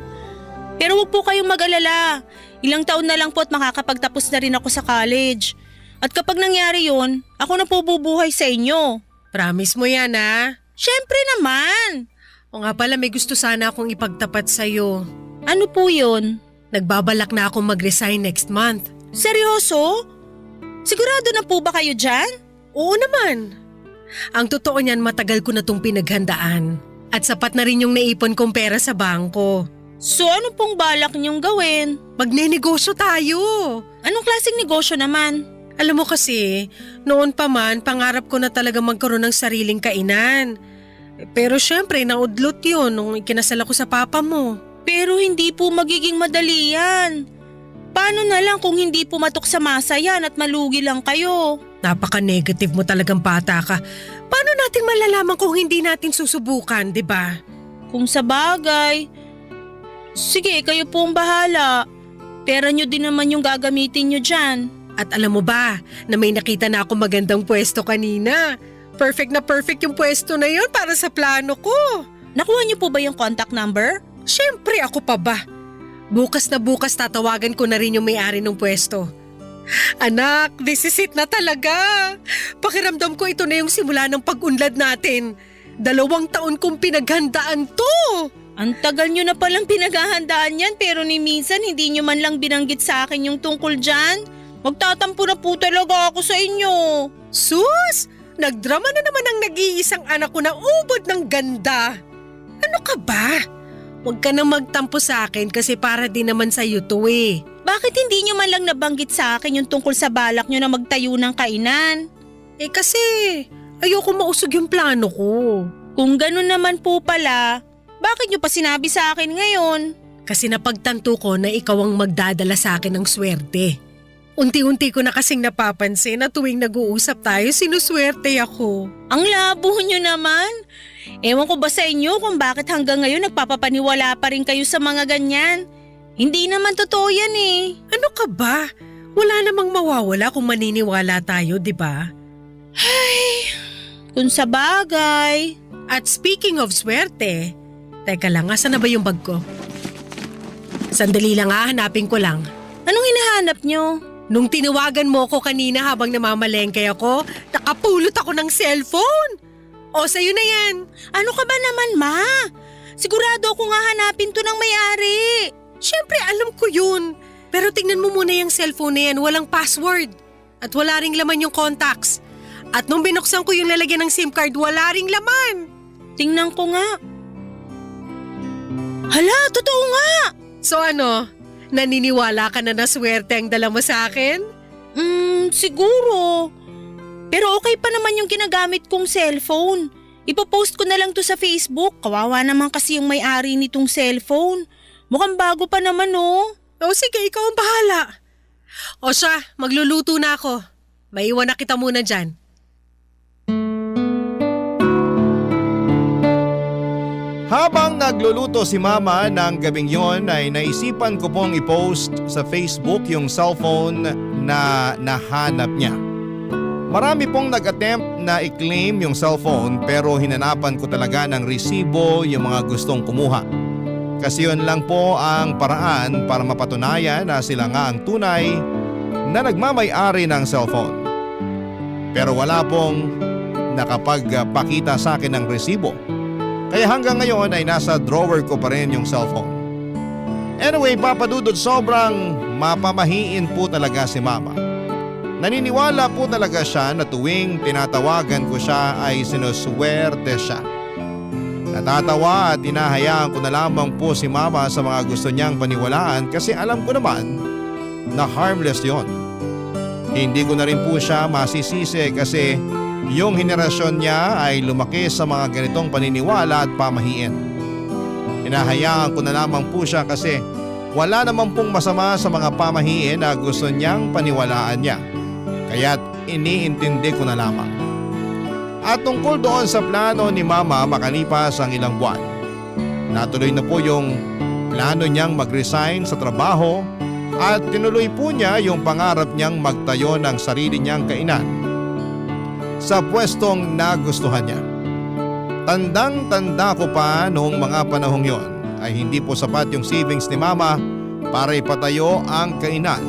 Pero huwag po kayong mag-alala. Ilang taon na lang po at makakapagtapos na rin ako sa college. At kapag nangyari yun, ako na po bubuhay sa inyo. Promise mo yan ha? Syempre naman! O nga pala, may gusto sana akong ipagtapat sa'yo. Ano po yun? Nagbabalak na akong mag-resign next month. Seryoso? Sigurado na po ba kayo dyan? Oo naman. Ang totoo niyan, matagal ko na itong pinaghandaan. At sapat na rin yung naipon kong pera sa bangko. So ano pong balak niyong gawin? Magnenegosyo tayo. Anong klaseng negosyo naman? Alam mo kasi, noon pa man, pangarap ko na talaga magkaroon ng sariling kainan. Pero syempre, naudlot yun nung ikinasal ako sa papa mo. Pero hindi po magiging madali yan. Paano na lang kung hindi pumatok sa masa yan at malugi lang kayo? Napaka-negative mo talagang bata ka. Paano natin malalaman kung hindi natin susubukan, di ba? Kung sa bagay. Sige, kayo po ang bahala. Pera nyo din naman yung gagamitin nyo dyan. At alam mo ba, na may nakita na ako magandang pwesto kanina. Perfect na perfect yung pwesto na yun para sa plano ko. Nakuha nyo po ba yung contact number? Siyempre, ako pa ba? Bukas na bukas tatawagan ko na rin yung may-ari ng pwesto. Anak, this is it na talaga. Pakiramdam ko ito na yung simula ng pag-unlad natin. 2 taon kong pinaghandaan to. Ang tagal nyo na palang pinaghahandaan yan pero ni minsan hindi nyo man lang binanggit sa akin yung tungkol dyan. Magtatampo na po talaga ako sa inyo. Sus! Nagdrama na naman ang nag-iisang anak ko na ubod ng ganda. Ano ka ba? Huwag ka na magtampo sa akin kasi para din naman sa'yo to eh. Bakit hindi nyo man lang nabanggit sa akin yung tungkol sa balak nyo na magtayo ng kainan? Eh kasi ayoko mausog yung plano ko. Kung ganun naman po pala, bakit nyo pa sinabi sa akin ngayon? Kasi napagtanto ko na ikaw ang magdadala sa akin ng swerte. Unti-unti ko na kasing napapansin na tuwing nag-uusap tayo, sinuswerte ako. Ang labo nyo naman. Ewan ko ba sa inyo kung bakit hanggang ngayon nagpapapaniwala pa rin kayo sa mga ganyan? Hindi naman totoo yan eh. Ano ka ba? Wala namang mawawala kung maniniwala tayo, di ba? Ay, kung sa bagay. At speaking of swerte, teka lang, asan na ba yung bag ko? Sandali lang hanapin ko lang. Anong hinahanap nyo? Nung tinawagan mo ko kanina habang namamalengke ako, nakapulot ako ng cellphone. O, sa'yo na yan. Ano ka ba naman, ma? Sigurado ako nga hanapin to ng may-ari. Siyempre, alam ko yun. Pero tingnan mo muna yung cellphone na yan, walang password. At wala ring laman yung contacts. At nung binuksan ko yung lalagyan ng SIM card, wala ring laman. Tingnan ko nga. Hala, totoo nga! So ano, naniniwala ka na swerte ang dala mo sa akin? Siguro. Pero okay pa naman yung ginagamit kong cellphone. Ipopost ko na lang to sa Facebook. Kawawa naman kasi yung may-ari nitong cellphone. Mukhang bago pa naman oh. O sige, ikaw ang bahala. O siya, magluluto na ako. Maiwan na kita muna dyan. Habang nagluluto si Mama ng gabing yon ay naisipan ko pong i-post sa Facebook yung cellphone na nahanap niya. Marami pong nag-attempt na i-claim yung cellphone pero hinanapan ko talaga ng resibo yung mga gustong kumuha. Kasi yun lang po ang paraan para mapatunayan na sila nga ang tunay na nagmamay-ari ng cellphone. Pero wala pong nakapagpakita sa akin ng resibo. Kaya hanggang ngayon ay nasa drawer ko pa rin yung cellphone. Anyway, Papa Dudut, sobrang mapamahiin po talaga si Mama. Naniniwala po talaga siya na tuwing tinatawagan ko siya ay sinuswerte siya. Natatawa at hinahayaan ko na lamang po si Mama sa mga gusto niyang paniwalaan kasi alam ko naman na harmless yon. Hindi ko na rin po siya masisisi kasi yung henerasyon niya ay lumaki sa mga ganitong paniniwala at pamahiin. Hinahayaan ko na lamang po siya kasi wala naman pong masama sa mga pamahiin na gusto niyang paniwalaan niya. Kaya't iniintindi ko na lamang. At tungkol doon sa plano ni Mama makalipas ang ilang buwan, natuloy na po yung plano niyang mag-resign sa trabaho at tinuloy po niya yung pangarap niyang magtayo ng sarili niyang kainan sa pwestong nagustuhan niya. Tandang-tanda ko pa noong mga panahong yon ay hindi po sapat yung savings ni Mama para ipatayo ang kainan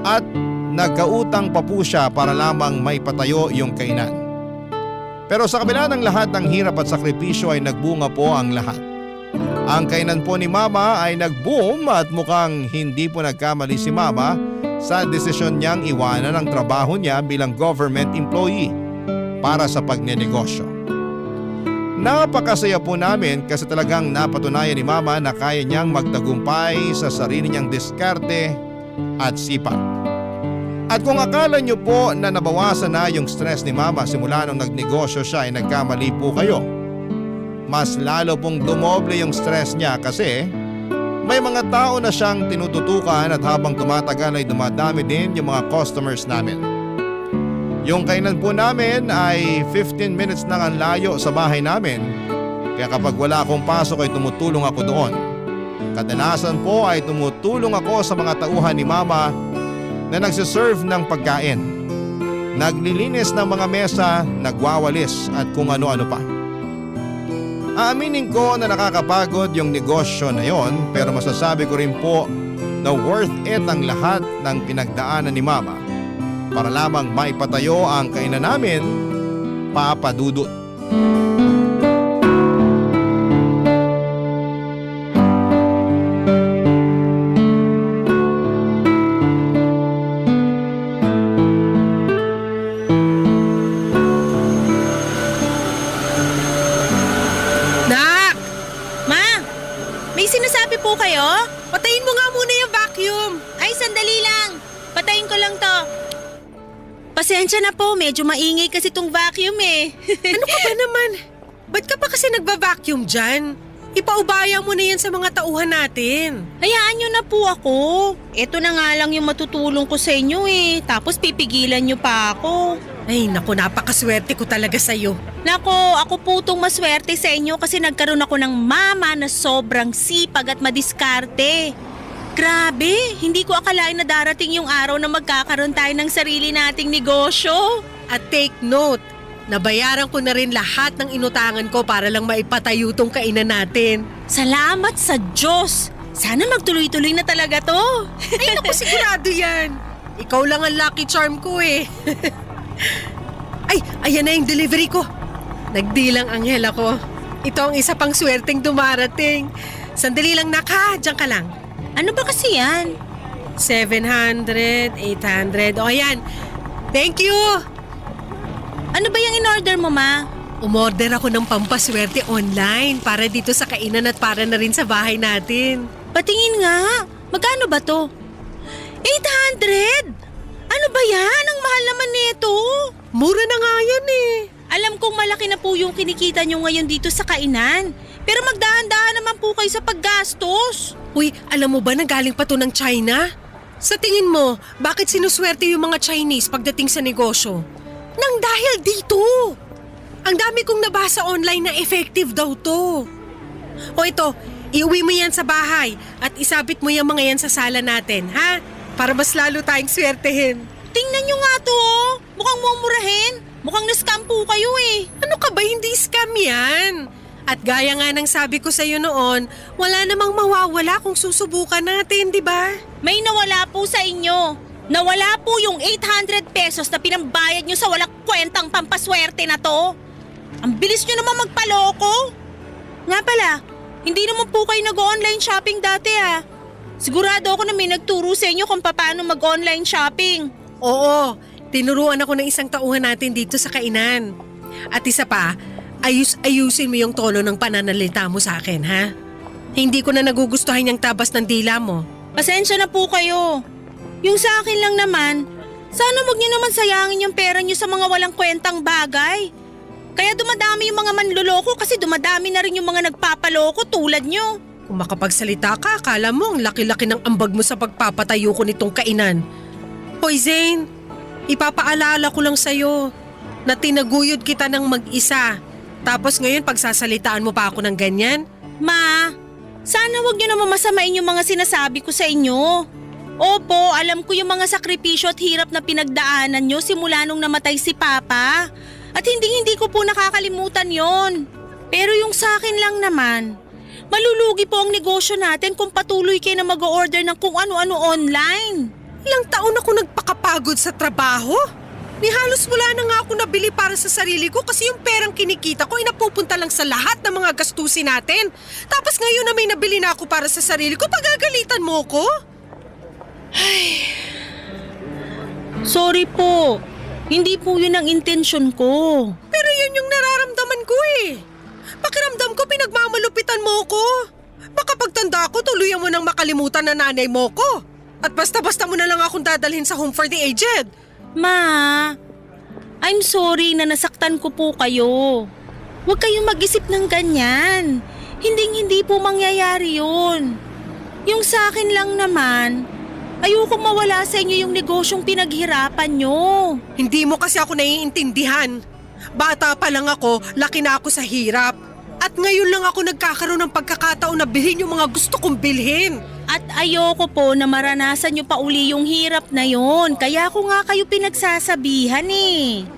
at nagkautang pa po siya para lamang may patayo yung kainan. Pero sa kabila ng lahat ng hirap at sakripisyo ay nagbunga po ang lahat. Ang kainan po ni Mama ay nag-boom at mukhang hindi po nagkamali si Mama sa desisyon niyang iwanan ang trabaho niya bilang government employee para sa pagnenegosyo. Napakasaya po namin kasi talagang napatunayan ni Mama na kaya niyang magtagumpay sa sarili niyang diskarte at sipag. At kung akala niyo po na nabawasan na yung stress ni Mama simula nung nagnegosyo siya ay nagkamali po kayo. Mas lalo pong dumoble yung stress niya kasi may mga tao na siyang tinututukan at habang tumatagal ay dumadami din yung mga customers namin. Yung kainan po namin ay 15 minutes lang ang layo sa bahay namin kaya kapag wala akong pasok ay tumutulong ako doon. Kadalasan po ay tumutulong ako sa mga tauhan ni Mama na nagsiserve ng pagkain, naglilinis ng mga mesa, nagwawalis at kung ano-ano pa. Aaminin ko na nakakapagod yung negosyo na yon pero masasabi ko rin po na worth it ang lahat ng pinagdaanan ni Mama para lamang maipatayo ang kainan namin, Papa Dudut. Nak! Ma, may sinasabi po kayo? Patayin mo nga muna yung vacuum. Ay, sandali lang. Patayin ko lang to. Pasensya na po, medyo maingay kasi tong vacuum eh. Ano ka ba naman? Ba't ka pa kasi nagba-vacuum dyan? Ipaubaya mo na yan sa mga tauhan natin. Hayaan nyo na po ako. Ito na nga lang yung matutulong ko sa inyo eh. Tapos pipigilan nyo pa ako. Ay naku, napakaswerte ko talaga sa'yo. Nako, ako po itong maswerte sa inyo kasi nagkaroon ako ng mama na sobrang sipag at madiskarte. Grabe, hindi ko akalain na darating yung araw na magkakaroon tayo ng sarili nating negosyo. At take note, nabayaran ko na rin lahat ng inutangan ko para lang maipatayo tong kainan natin. Salamat sa Diyos. Sana magtuloy-tuloy na talaga to. Ay naku, sigurado yan. Ikaw lang ang lucky charm ko eh. Ay, ayan na yung delivery ko. Nagdilang anghel ako. Ito ang isa pang swerteng dumarating. Sandali lang naka, diyan ka lang. Ano ba kasi yan? 700, 800, o ayan. Thank you! Ano ba yung in-order mo, Ma? Umorder ako ng pampaswerte online para dito sa kainan at para na rin sa bahay natin. Patingin nga. Magkano ba to? 800? Ano ba yan? Ang mahal naman nito. Mura na nga yan eh. Alam kong malaki na po yung kinikita nyo ngayon dito sa kainan. Pero magdahan-dahan naman po kayo sa paggastos. Uy, alam mo ba na galing pa to ng China? Sa tingin mo, bakit sinuswerte yung mga Chinese pagdating sa negosyo? Nang dahil dito. Ang dami kong nabasa online na effective daw to. O ito, iuwi mo yan sa bahay at isabit mo yung mga yan sa sala natin, ha? Para mas lalo tayong swertehin. Tingnan nyo nga to, oh. Mukhang mumurahin. Mukhang na-scam po kayo eh. Ano ka ba, hindi scam yan. At gaya nga ng sabi ko sa'yo noon, wala namang mawawala kung susubukan natin, di ba? May nawala po sa inyo. Nawala po yung 800 pesos na pinambayad nyo sa walang kwentang pampaswerte na to. Ang bilis nyo naman magpaloko. Nga pala, hindi naman po kayo nag-online shopping dati ah. Sigurado ako na may nagturo sa inyo kung paano mag-online shopping. Oo, tinuruan ako ng isang tauhan natin dito sa kainan. At isa pa, ayusin mo yung tono ng pananalita mo sa akin, ha? Hindi ko na nagugustuhan yung tabas ng dila mo. Pasensya na po kayo. Yung sa akin lang naman, sana wag niyo naman sayangin yung pera niyo sa mga walang kwentang bagay. Kaya dumadami yung mga manloloko kasi dumadami na rin yung mga nagpapaloko tulad niyo. Kung makapagsalita ka, akala mo ang laki-laki ng ambag mo sa pagpapatayo ko nitong kainan. Hoy Zane, ipapaalala ko lang sa'yo na tinaguyod kita ng mag-isa. Tapos ngayon pagsasalitaan mo pa ako ng ganyan? Ma, sana wag niyo naman masamain yung mga sinasabi ko sa inyo. Opo, alam ko yung mga sakripisyo at hirap na pinagdaanan nyo simula nung namatay si Papa. At hindi ko po nakakalimutan yon. Pero yung sa akin lang naman, malulugi po ang negosyo natin kung patuloy kayo na mag-order ng kung ano-ano online. Ilang taon ako nagpakapagod sa trabaho. Ni halos wala na nga ako nabili para sa sarili ko kasi yung perang kinikita ko ay napupunta lang sa lahat ng mga gastusin natin. Tapos ngayon na may nabili na ako para sa sarili ko, pagagalitan mo ko? Sorry po. Hindi po yun ang intensyon ko. Pero yun yung nararamdaman ko eh. Pakiramdam ko pinagmamalupitan mo ko. Baka pagtanda ko tuluyan mo nang makalimutan na nanay mo ko. At basta-basta mo na lang akong dadalhin sa home for the aged. Ma, I'm sorry na nasaktan ko po kayo. Huwag kayong mag-isip ng ganyan. Hindi po mangyayari yun. Yung sa akin lang naman, ayokong mawala sa inyo yung negosyong pinaghirapan nyo. Hindi mo kasi ako naiintindihan. Bata pa lang ako, laki na ako sa hirap. At ngayon lang ako nagkakaroon ng pagkakataon na bilhin yung mga gusto kong bilhin. At ayoko po na maranasan nyo pa uli yung hirap na yon. Kaya ako nga kayo pinagsasabihan eh.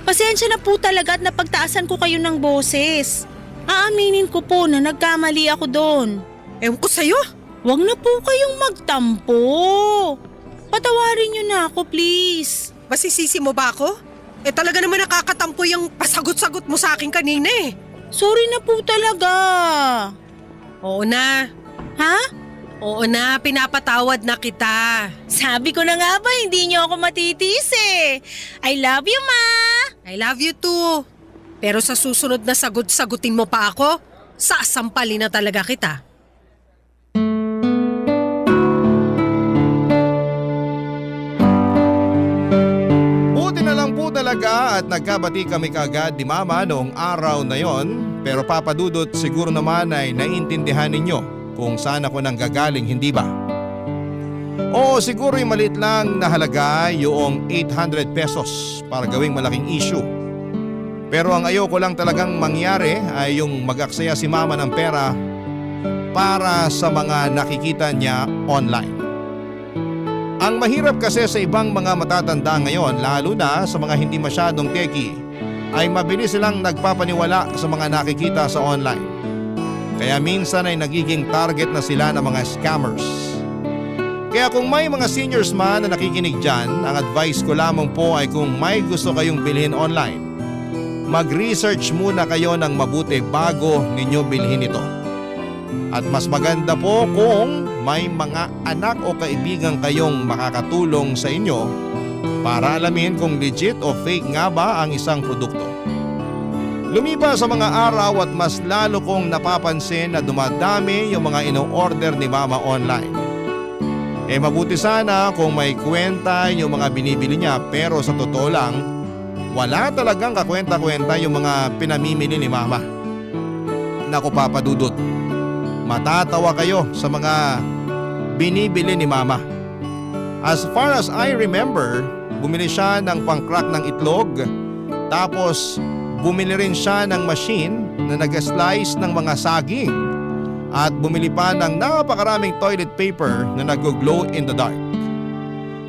Pasensya na po talaga at napagtaasan ko kayo ng boses. Aaminin ko po na nagkamali ako doon. Ewan ko sa'yo. Huwag na po kayong magtampo. Patawarin nyo na ako, please. Masisisi mo ba ako? Eh talaga naman nakakatampo yung pasagot-sagot mo sa akin kanina eh. Sorry na po talaga. Oo na. Ha? Oo na, pinapatawad na kita. Sabi ko na nga ba, hindi nyo ako matitiis eh. I love you, Ma. I love you too. Pero sa susunod na sagot-sagutin mo pa ako, sasampalin na talaga kita. Buti na lang po talaga at nagkabati kami kaagad ni Mama noong araw na yon. Pero Papa Dudut, siguro naman ay naiintindihan ninyo kung saan ako nang gagaling, hindi ba? Oo, siguro yung maliit lang na halaga yung 800 pesos para gawing malaking issue. Pero ang ayoko lang talagang mangyari ay yung mag-aksaya si Mama ng pera para sa mga nakikita niya online. Ang mahirap kasi sa ibang mga matatanda ngayon, lalo na sa mga hindi masyadong techie, ay mabilis silang nagpapaniwala sa mga nakikita sa online. Kaya minsan ay nagiging target na sila ng mga scammers. Kaya kung may mga seniors man na nakikinig dyan, ang advice ko lamang po ay kung may gusto kayong bilhin online, mag-research muna kayo ng mabuti bago ninyo bilhin ito. At mas maganda po kung may mga anak o kaibigan kayong makakatulong sa inyo para alamin kung legit o fake nga ba ang isang produkto. Lumipas sa mga araw at mas lalo kong napapansin na dumadami yung mga ino-order ni Mama online. Mabuti sana kung may kwenta yung mga binibili niya, pero sa totoo lang, wala talagang kakwenta-kwenta yung mga pinamimili ni Mama. Naku Papa Dudut, matatawa kayo sa mga binibili ni Mama. As far as I remember, bumili siya ng pang-crack ng itlog, tapos bumili rin siya ng machine na nag-slice ng mga saging at bumili pa ng napakaraming toilet paper na nag-glow in the dark.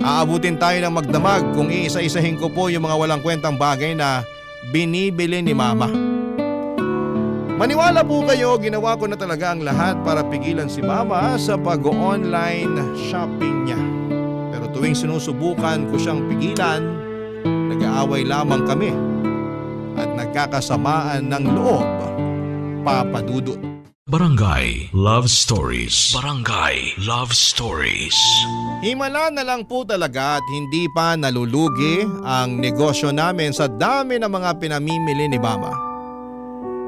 Aabutin tayo ng magdamag kung iisa-isahin ko po yung mga walang kwentang bagay na binibili ni Mama. Maniwala po kayo, ginawa ko na talaga ang lahat para pigilan si Mama sa pag-online shopping niya. Pero tuwing sinusubukan ko siyang pigilan, nag-aaway lamang kami at nagkakasamaan ng loob, Papa Dudut. Barangay Love Stories. Barangay Love Stories. Himala na lang po talaga at hindi pa nalulugi ang negosyo namin sa dami ng mga pinamimili ni Mama.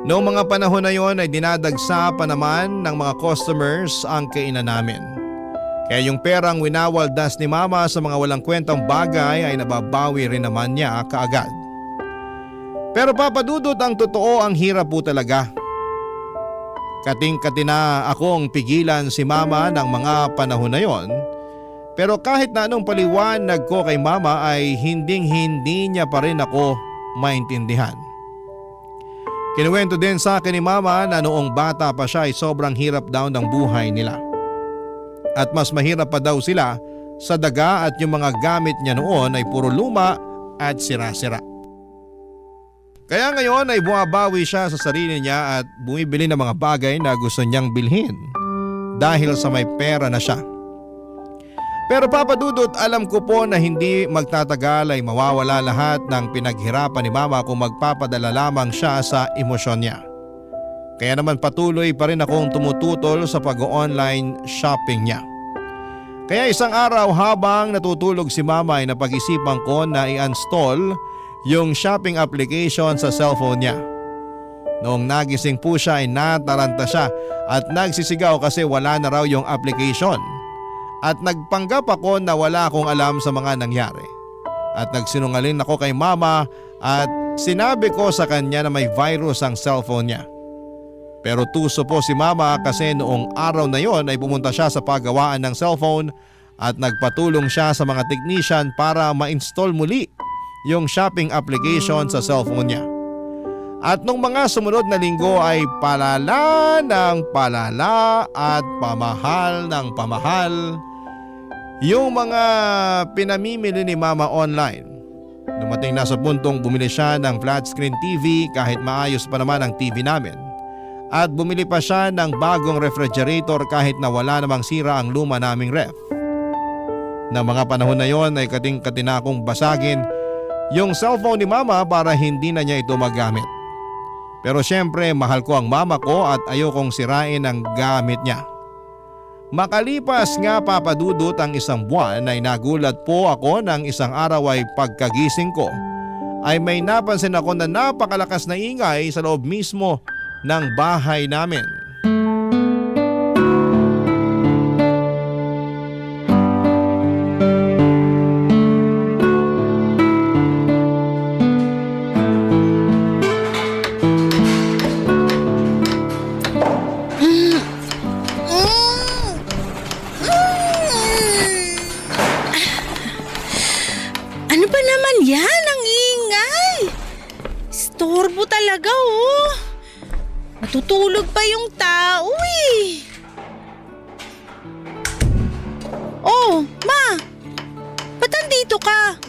Noong mga panahon na yon ay dinadagsa pa naman ng mga customers ang kainan namin. Kaya yung perang winawaldas ni Mama sa mga walang kwentang bagay ay nababawi rin naman niya kaagad. Pero Papa Dudut, ang totoo, ang hirap po talaga. Kating-kati na akong pigilan si Mama ng mga panahon na yon. Pero kahit na anong paliwanag ko kay Mama ay hinding-hindi niya pa rin ako maintindihan. Kinuwento din sa akin ni Mama na noong bata pa siya ay sobrang hirap daw ng buhay nila. At mas mahirap pa daw sila sa daga at yung mga gamit niya noon ay puro luma at sira-sira. Kaya ngayon ay bumabawi siya sa sarili niya at bumibili ng mga bagay na gusto niyang bilhin dahil sa may pera na siya. Pero Papa Dudut, alam ko po na hindi magtatagal ay mawawala lahat ng pinaghirapan ni Mama kung magpapadala lamang siya sa emosyon niya. Kaya naman patuloy pa rin akong tumututol sa pag-online shopping niya. Kaya isang araw habang natutulog si Mama ay napag-isipan ko na i-install yung shopping application sa cellphone niya. Noong nagising po siya ay nataranta siya at nagsisigaw kasi wala na raw yung application. At nagpanggap ako na wala akong alam sa mga nangyari. At nagsinungaling ako kay Mama at sinabi ko sa kanya na may virus ang cellphone niya. Pero tuso po si Mama kasi noong araw na yon ay pumunta siya sa paggawaan ng cellphone at nagpatulong siya sa mga technician para ma-install muli yung shopping application sa cellphone niya. At nung mga sumunod na linggo ay palala ng palala at pamahal ng pamahal yung mga pinamimili ni Mama online. Dumating na sa puntong bumili siya ng flat screen TV kahit maayos pa naman ang TV namin. At bumili pa siya ng bagong refrigerator kahit na wala namang sira ang luma naming ref. Na mga panahon na yon ay kating-kati na akong basagin yung cellphone ni Mama para hindi na niya ito magamit. Pero syempre mahal ko ang Mama ko at ayokong sirain ang gamit niya. Makalipas nga Papa Dudut ang isang buwan ay nagulat po ako ng isang araw ay pagkagising ko ay may napansin ako na napakalakas na ingay sa loob mismo ng bahay namin. Ano ba naman yan? Ang ingay! Storbo talaga oh. Matutulog pa yung tao eh. Oh, Ma! Ba't andito ka?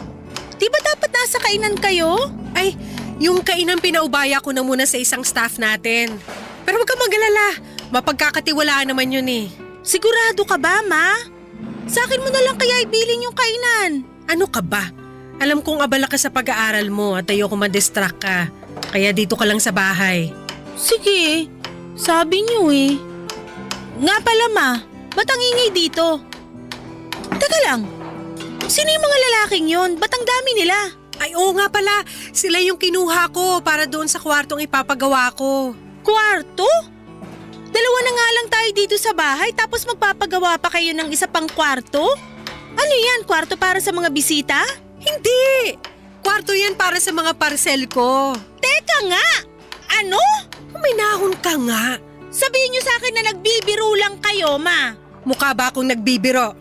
Di ba dapat nasa kainan kayo? Ay, yung kainan pinaubaya ko na muna sa isang staff natin. Pero huwag kang mag-alala, mapagkakatiwalaan naman yun eh. Sigurado ka ba, Ma? Sa akin mo na lang kaya ibilin yung kainan. Ano ka ba? Alam kong abala ka sa pag-aaral mo at ayoko ma-distract ka. Kaya dito ka lang sa bahay. Sige, sabi niyo eh. Nga pala Ma, ba't ang ingay dito? Teka lang, sino yung mga lalaking yon? Ba't ang dami nila? Ay oo nga pala, sila yung kinuha ko para doon sa kwartong ipapagawa ko. Kwarto? Dalawa na nga lang tayo dito sa bahay tapos magpapagawa pa kayo ng isa pang kwarto? Ano yan, kwarto para sa mga bisita? Hindi! Kwarto yan para sa mga parcel ko. Teka nga! Ano? Uminahon ka nga. Sabihin niyo sa akin na nagbibiro lang kayo, Ma. Mukha ba akong nagbibiro?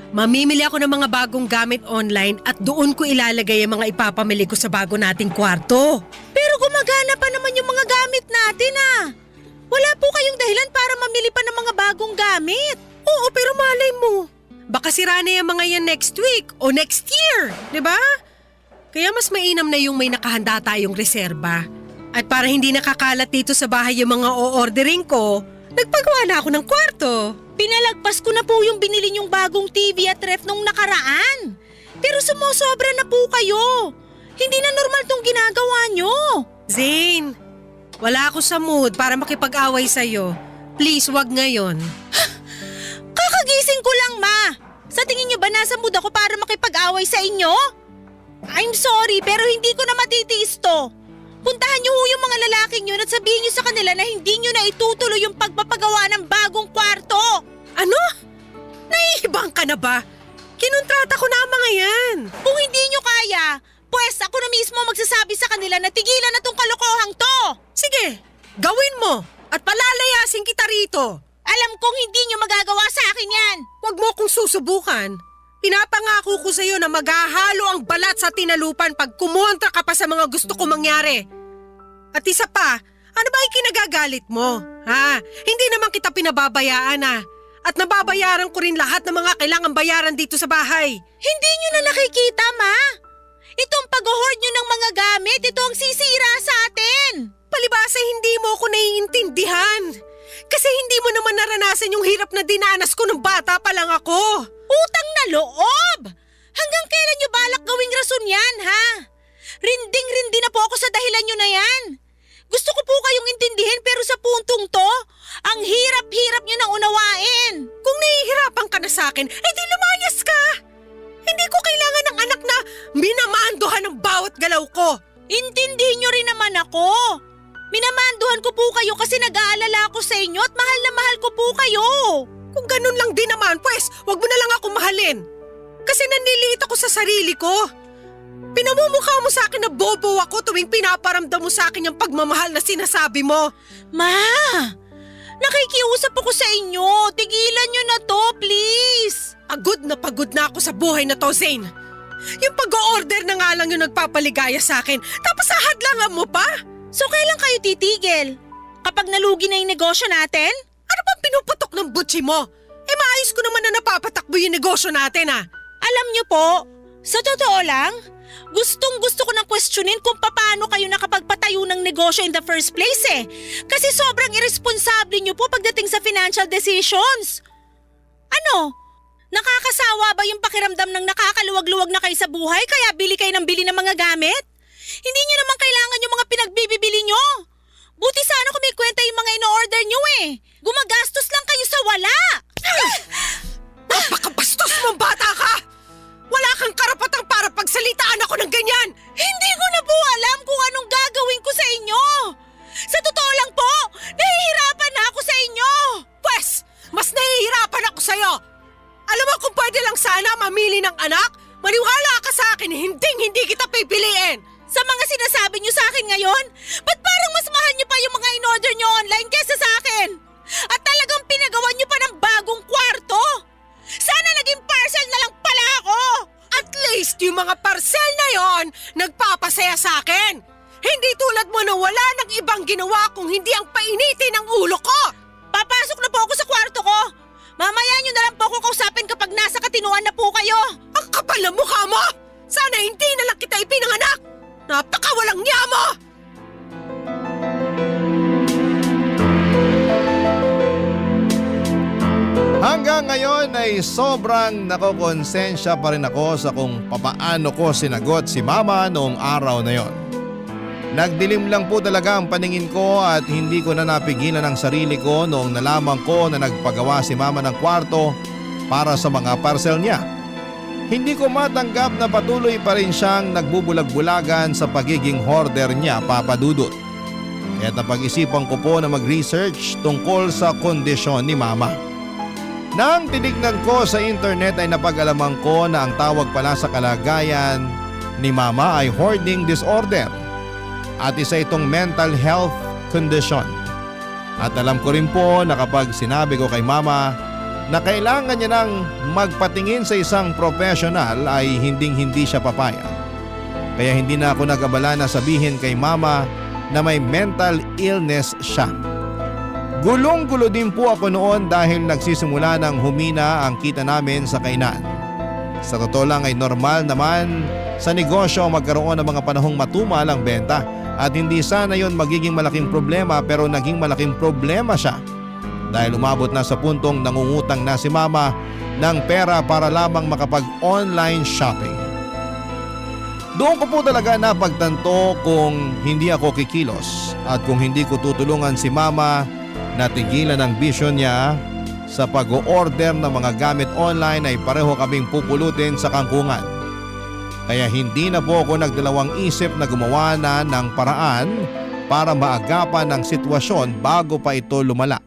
Mamimili ako ng mga bagong gamit online at doon ko ilalagay ang mga ipapamili ko sa bago nating kwarto. Pero gumagana pa naman yung mga gamit natin ah. Wala po kayong dahilan para mamili pa ng mga bagong gamit. Oo, pero malay mo. Baka sira na yung mga yan next week o next year, di ba? Kaya mas mainam na yung may nakahanda tayong reserba. At para hindi nakakalat dito sa bahay yung mga o-ordering ko, nagpagawa na ako ng kwarto. Pinalagpas ko na po yung binili niyong bagong TV at ref nung nakaraan. Pero sumusobra na po kayo. Hindi na normal tong ginagawa niyo. Zane, wala ako sa mood para makipag-away sa'yo. Please, wag ngayon. Kakagising ko lang, Ma. Sa tingin niyo ba nasa mood ako para makipag-away sa inyo? I'm sorry, pero hindi ko na matitiis to. Puntahan niyo yung mga lalaking yun at sabihin niyo sa kanila na hindi niyo na itutuloy yung pagpapagawa ng bagong kwarto. Ano? Naiibang ka na ba? Kinontrata ko na ang mga yan. Kung hindi niyo kaya, pues ako na mismo magsasabi sa kanila na tigilan na tong kalokohang to. Sige, gawin mo at palalayasin kita rito. Alam kong hindi niyo magagawa sa akin yan. Huwag mo akong susubukan. Pinapangako ko sa'yo na maghahalo ang balat sa tinalupan pag kumontra ka pa sa mga gusto ko mangyari. At isa pa, ano ba yung kinagagalit mo? Ha? Hindi naman kita pinababayaan At nababayaran ko rin lahat ng mga kailangang bayaran dito sa bahay. Hindi niyo na nakikita, Ma. Itong pag-hoard niyo ng mga gamit, ito ang sisira sa atin. Palibasa hindi mo ako naiintindihan. Kasi hindi mo naman naranasan yung hirap na dinanas ko nung bata pa lang ako. Utang na loob! Hanggang kailan niyo balak gawing rason yan, ha? Rinding-rindi na po ako sa dahilan niyo na yan. Gusto ko po kayong intindihin pero sa puntong to, ang hirap-hirap niyo nang unawain. Kung nahihirapan ka na sa akin, di lumayas ka. Hindi ko kailangan ng anak na minamandohan ng bawat galaw ko. Intindihin niyo rin naman ako. Minamanduhan ko po kayo kasi nag-aalala ako sa inyo at mahal na mahal ko po kayo. Kung ganun lang din naman, pues, wag mo na lang ako mahalin. Kasi nanliliit ako sa sarili ko. Pinamumukha mo sa akin na bobo ako tuwing pinaparamdam mo sa akin yung pagmamahal na sinasabi mo. Ma, nakikiusap ako sa inyo. Tigilan niyo na to, please. Pagod na ako sa buhay na to, Zane. Yung pag-o-order na nga lang yung nagpapaligaya sa akin, tapos ahadlangan mo pa? So kailan kayo titigil? Kapag nalugi na yung negosyo natin? Ano bang pinuputok ng butsi mo? Maayos ko naman na napapatakbo yung negosyo natin Alam niyo po, sa totoo lang, gustong-gusto ko nang questionin kung paano kayo nakapagpatayo ng negosyo in the first place Kasi sobrang irresponsable niyo po pagdating sa financial decisions. Ano? Nakakasawa ba yung pakiramdam ng nakakaluwag-luwag na kayo sa buhay kaya bili kayo ng bili ng mga gamit? Hindi niyo naman kailangan yung mga pinagbibili niyo. Buti sana kung may kwenta yung mga ino-order niyo Gumagastos lang kayo sa wala. Napakabastos mong bata ka! Wala kang karapatang para pagsalitaan ako ng ganyan! Hindi ko na po alam kung anong gagawin ko sa inyo. Sa totoo lang po, nahihirapan na ako sa inyo. Pwes, mas nahihirapan ako sa'yo. Alam mo kung pwede lang sana mamili ng anak, maniwala ka sa akin, hindi kita pipiliin. Sa mga sinasabi niyo sa akin ngayon, ba't parang mas mahal niyo pa yung mga in-order niyo online kaysa sa akin? At talagang pinagawa niyo pa ng bagong kwarto? Sana naging parcel na lang pala ako! At least yung mga parcel na yon nagpapasaya sa akin. Hindi tulad mo na wala nang ibang ginawa kung hindi ang painitin ng ulo ko. Papasok na po ako sa kwarto ko. Mamaya niyo na lang po ako kausapin kapag nasa katinuan na po kayo. Ang kapal ng mukha mo! Sana hindi na lang kita ipinanganak! Napakawalang niya mo! Hanggang ngayon ay sobrang nakokonsensya pa rin ako sa kung papaano ko sinagot si Mama noong araw na yon. Nagdilim lang po talaga ang paningin ko at hindi ko na napigilan ang sarili ko noong nalaman ko na nagpagawa si Mama ng kwarto para sa mga parcel niya. Hindi ko matanggap na patuloy pa rin siyang nagbubulag-bulagan sa pagiging hoarder niya, Papa Dudut. Kaya napag-isipan ko po na mag-research tungkol sa kondisyon ni Mama. Nang tinignan ko sa internet ay napag-alaman ko na ang tawag pala sa kalagayan ni Mama ay hoarding disorder at isa itong mental health condition. At alam ko rin po na kapag sinabi ko kay Mama na kailangan niya nang magpatingin sa isang professional ay hinding-hindi siya papayag. Kaya hindi na ako nag-abala na sabihin kay Mama na may mental illness siya. Gulong-gulo din po ako noon dahil nagsisimula ng humina ang kita namin sa kainan. Sa totoo lang ay normal naman sa negosyo magkaroon ng mga panahong matumal ang benta at hindi sana yon magiging malaking problema pero naging malaking problema siya dahil umabot na sa puntong nangungutang na si mama ng pera para lamang makapag-online shopping. Doon ko po talaga napagtanto kung hindi ako kikilos at kung hindi ko tutulungan si mama na tigilan ang bisyo niya sa pag-o-order ng mga gamit online ay pareho kaming pupulutin sa kangkungan. Kaya hindi na po ako nagdalawang isip na gumawa na ng paraan para maagapan ang sitwasyon bago pa ito lumala.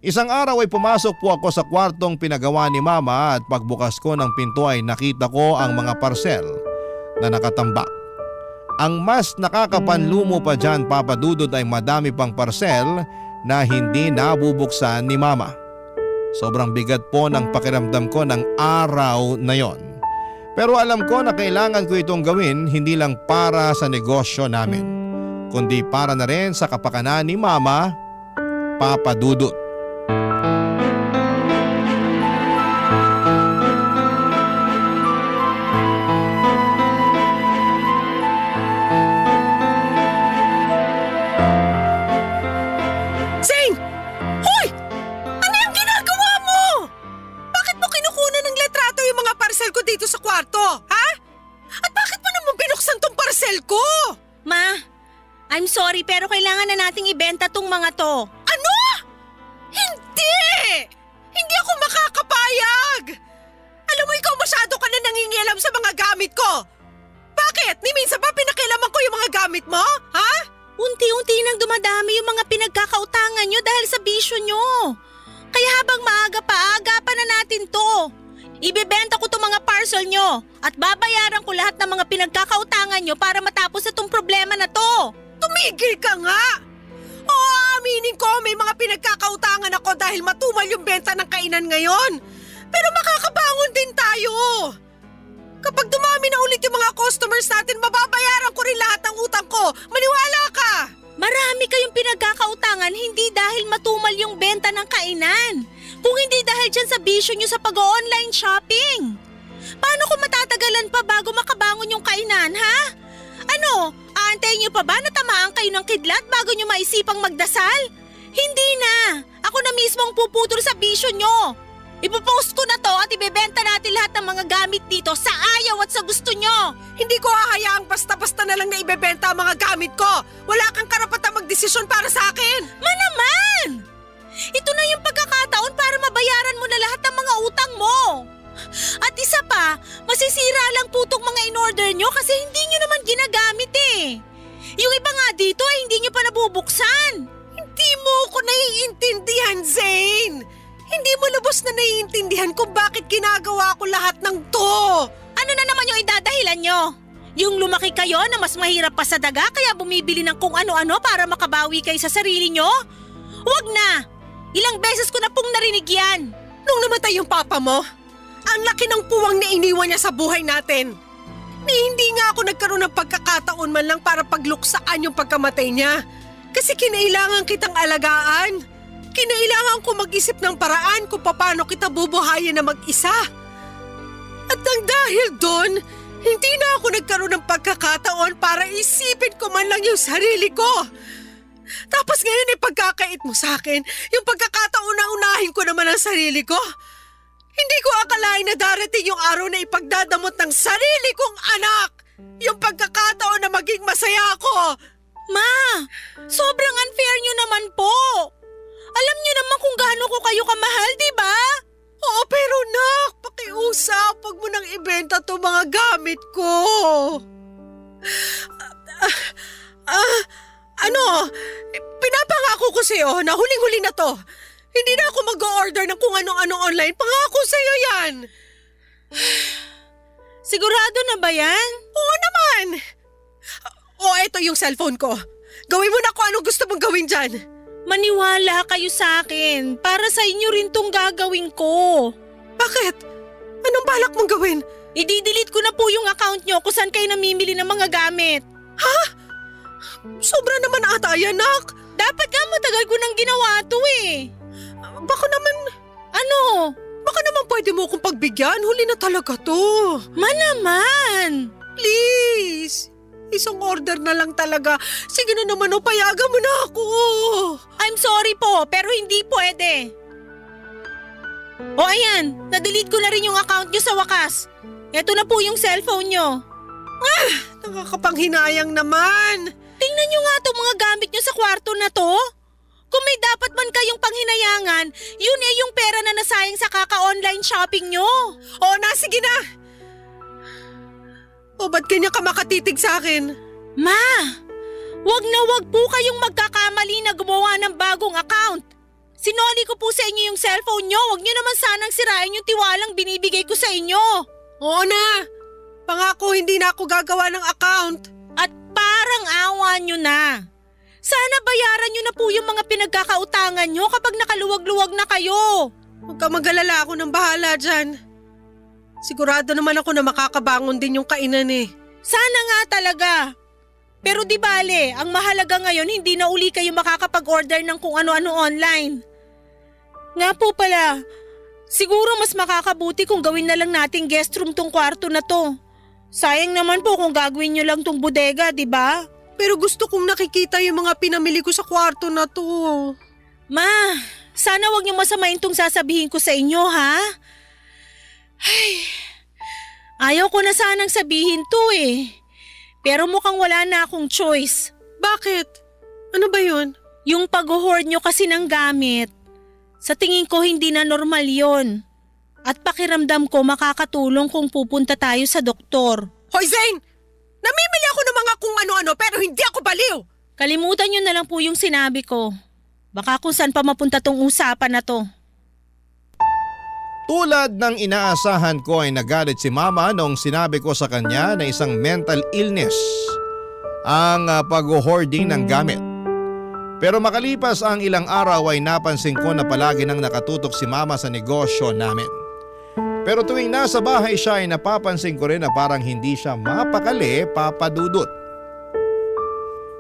Isang araw ay pumasok po ako sa kwartong pinagawa ni mama at pagbukas ko ng pinto ay nakita ko ang mga parcel na nakatambak. Ang mas nakakapanlumo pa dyan, Papa Dudut, ay madami pang parcel na hindi nabubuksan ni mama. Sobrang bigat po ng pakiramdam ko ng araw na yon. Pero alam ko na kailangan ko itong gawin hindi lang para sa negosyo namin, kundi para na rin sa kapakanan ni mama, Papa Dudut. Zane! Hoy! Ano yung ginagawa mo? Bakit mo kinukunan ng letrato yung mga parcel ko dito sa kwarto? Ha? At bakit mo naman binuksan tong parcel ko? Ma, I'm sorry pero kailangan na nating ibenta tong mga to. Ano? Hindi! Hindi ako makakapayag! Alam mo, ikaw masyado ka na nangingialam sa mga gamit ko. Bakit? Ni minsan ba pinakialaman ko yung mga gamit mo? Ha? Unti-unti nang dumadami yung mga pinagkakautangan nyo dahil sa bisyo nyo. Kaya habang maaga pa, agapan na natin to. Ibebenta ko tong mga parcel nyo at babayaran ko lahat ng mga pinagkakautangan nyo para matapos itong problema na to. Tumigil ka nga! Oo, aminin ko may mga pinagkakautangan ako dahil matumal yung benta ng kainan ngayon. Pero makakabangon din tayo. Kapag dumami na ulit yung mga customers natin, mababayaran ko rin lahat ng utang ko. Maniwala ka! Marami kayong pinagkakautangan hindi dahil matumal yung benta ng kainan. Kung hindi dahil dyan sa bisyo nyo sa pag-online shopping. Paano kung matatagalan pa bago makabangon yung kainan, ha? Ano, aantayin nyo pa ba na tamaan kayo ng kidlat bago nyo maisipang magdasal? Hindi na! Ako na mismo ang puputol sa bisyo nyo. Ipopost ko na to at ibebenta natin lahat ng mga gamit dito sa ayaw at sa gusto nyo. Hindi ko hahayaang basta-basta na lang na ibebenta ang mga gamit ko. Wala kang karapatang magdesisyon para sa akin. Naman! Ito na yung pagkakataon para mabayaran mo na lahat ng mga utang mo. At isa pa, masisira lang po itong mga in-order nyo kasi hindi nyo naman ginagamit eh. Yung iba nga dito ay hindi nyo pa nabubuksan. Hindi mo ko naiintindihan, Zane. Hindi mo lubos na naiintindihan kung bakit ginagawa ko lahat ng to. Ano na naman yung idadahilan nyo? Yung lumaki kayo na mas mahirap pa sa daga kaya bumibili ng kung ano-ano para makabawi kayo sa sarili nyo? Huwag na! Ilang beses ko na pong narinig yan. Nung namatay yung papa mo, ang laki ng puwang na iniwan niya sa buhay natin. Hindi nga ako nagkaroon ng pagkakataon man lang para pagluksaan yung pagkamatay niya. Kasi kinailangan kitang alagaan. Kinailangan ko mag-isip ng paraan kung paano kita bubuhayin na mag-isa. At nang dahil doon, hindi na ako nagkaroon ng pagkakataon para isipin ko man lang yung sarili ko. Tapos ngayon ay pagkakait mo sa akin, yung pagkakataon na unahin ko naman ang sarili ko. Hindi ko akalain na darating yung araw na ipagdadamot ng sarili kong anak. Yung pagkakataon na maging masaya ako. Ma, sobrang unfair nyo naman po. Alam niyo naman kung gaano ko kayo kamahal, di ba? Oo, pero nak, pakiusap, wag mo nang ibenta to mga gamit ko. Pinapangako ko sa'yo na huling-huli na to. Hindi na ako mag-o-order ng kung ano-ano online. Pangako sa'yo yan. Sigurado na ba yan? Oo naman. Eto yung cellphone ko. Gawin mo na kung anong gusto mong gawin dyan. Maniwala kayo sa akin. Para sa inyo rin tong gagawin ko. Bakit? Anong balak mong gawin? I-delete ko na po yung account nyo kung saan kayo namimili ng mga gamit. Ha? Sobra naman ata yan, nak. Dapat nga matagal ko nang ginawa to eh. Baka naman, Ano? baka naman pwede mo akong pagbigyan. Huli na talaga to. Naman! Please. Isang order na lang talaga. Sige na naman payagan mo na ako. I'm sorry po, pero hindi pwede. O ayan, na-delete ko na rin yung account nyo sa wakas. Eto na po yung cellphone nyo. Nakakapanghinayang naman. Tingnan nyo nga itong mga gamit nyo sa kwarto na to. Kung may dapat man kayong panghinayangan, yun eh yung pera na nasayang sa kaka-online shopping nyo. O na, sige na. O ba't kanya ka makatitig sa akin? Ma, wag na wag po kayong magkakamali na gumawa ng bagong account. Sinoli ko po sa inyo yung cellphone nyo. Wag nyo naman sanang sirain yung tiwalang binibigay ko sa inyo. Oo na. Pangako hindi na ako gagawa ng account. At parang awa nyo na. Sana bayaran nyo na po yung mga pinagkakautangan nyo kapag nakaluwag-luwag na kayo. Huwag ka mag-alala, ako nang bahala dyan. Sigurado naman ako na makakabangon din yung kainan eh. Sana nga talaga. Pero di bale, ang mahalaga ngayon hindi na uli kayo makakapag-order ng kung ano-ano online. Nga po pala, siguro mas makakabuti kung gawin na lang nating guest room tong kwarto na to. Sayang naman po kung gagawin nyo lang tong bodega, di ba? Pero gusto kong nakikita yung mga pinamili ko sa kwarto na to. Ma, sana wag niyo masamain tong sasabihin ko sa inyo, ha? Ay, ayaw ko na sanang sabihin to eh. Pero mukhang wala na akong choice. Bakit? Ano ba yun? Yung pag-hoard nyo kasi ng gamit. Sa tingin ko hindi na normal yon. At pakiramdam ko makakatulong kung pupunta tayo sa doktor. Hoy Zane! Namimili ako ng mga kung ano-ano pero hindi ako baliw! Kalimutan nyo na lang po yung sinabi ko. Baka kung saan pa mapunta tong usapan na to. Tulad ng inaasahan ko ay nagalit si Mama noong sinabi ko sa kanya na isang mental illness ang pag-hoarding ng gamit. Pero makalipas ang ilang araw ay napansin ko na palagi nang nakatutok si Mama sa negosyo namin. Pero tuwing nasa bahay siya ay napapansin ko rin na parang hindi siya mapakali, Papa Dudut.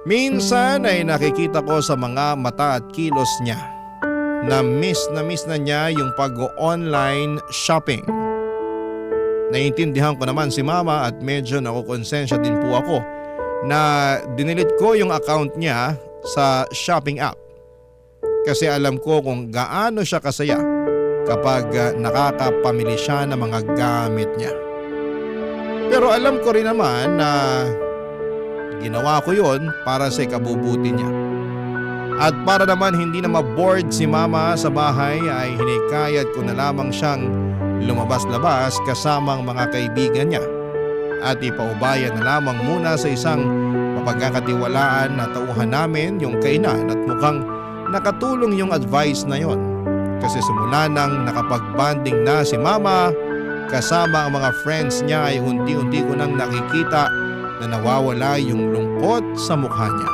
Minsan ay nakikita ko sa mga mata at kilos niya na miss na niya yung pag-online shopping. Naiintindihan ko naman si Mama at medyo nakukonsensya din po ako na dinilit ko yung account niya sa shopping app. Kasi alam ko kung gaano siya kasaya kapag nakakapamili siya ng mga gamit niya. Pero alam ko rin naman na ginawa ko yon para sa ikabubuti niya. At para naman hindi na ma-bored si Mama sa bahay ay hinikayat ko na lamang siyang lumabas-labas kasamang mga kaibigan niya. At ipaubayan na lamang muna sa isang mapagkakatiwalaan na tauhan namin yung kainan at mukhang nakatulong yung advice na yon. Kasi simula nang nakapag-bonding na si Mama kasama ang mga friends niya ay unti-unti ko nang nakikita na nawawala yung lungkot sa mukha niya.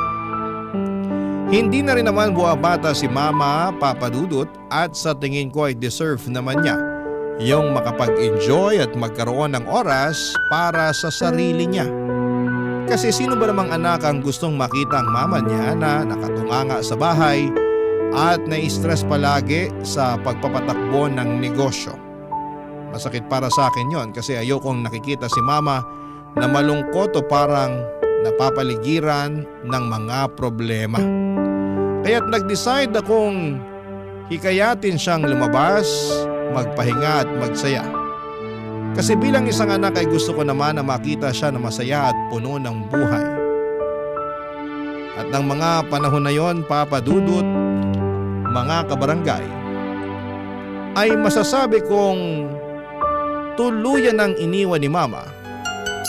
Hindi na rin naman buwabata si Mama, Papa Dudut, at sa tingin ko ay deserve naman niya yung makapag-enjoy at magkaroon ng oras para sa sarili niya. Kasi sino ba namang anak ang gustong makita ang mama niya na nakatunganga sa bahay at nai-stress palagi sa pagpapatakbo ng negosyo? Masakit para sa akin yon kasi ayokong nakikita si Mama na malungkot o parang napapaligiran ng mga problema. Kaya't nag-decide akong hikayatin siyang lumabas, magpahinga at magsaya. Kasi bilang isang anak ay gusto ko naman na makita siya na masaya at puno ng buhay. At ng mga panahon na yon, Papa Dudut, mga kabarangay, ay masasabi kong tuluyan ng iniwan ni Mama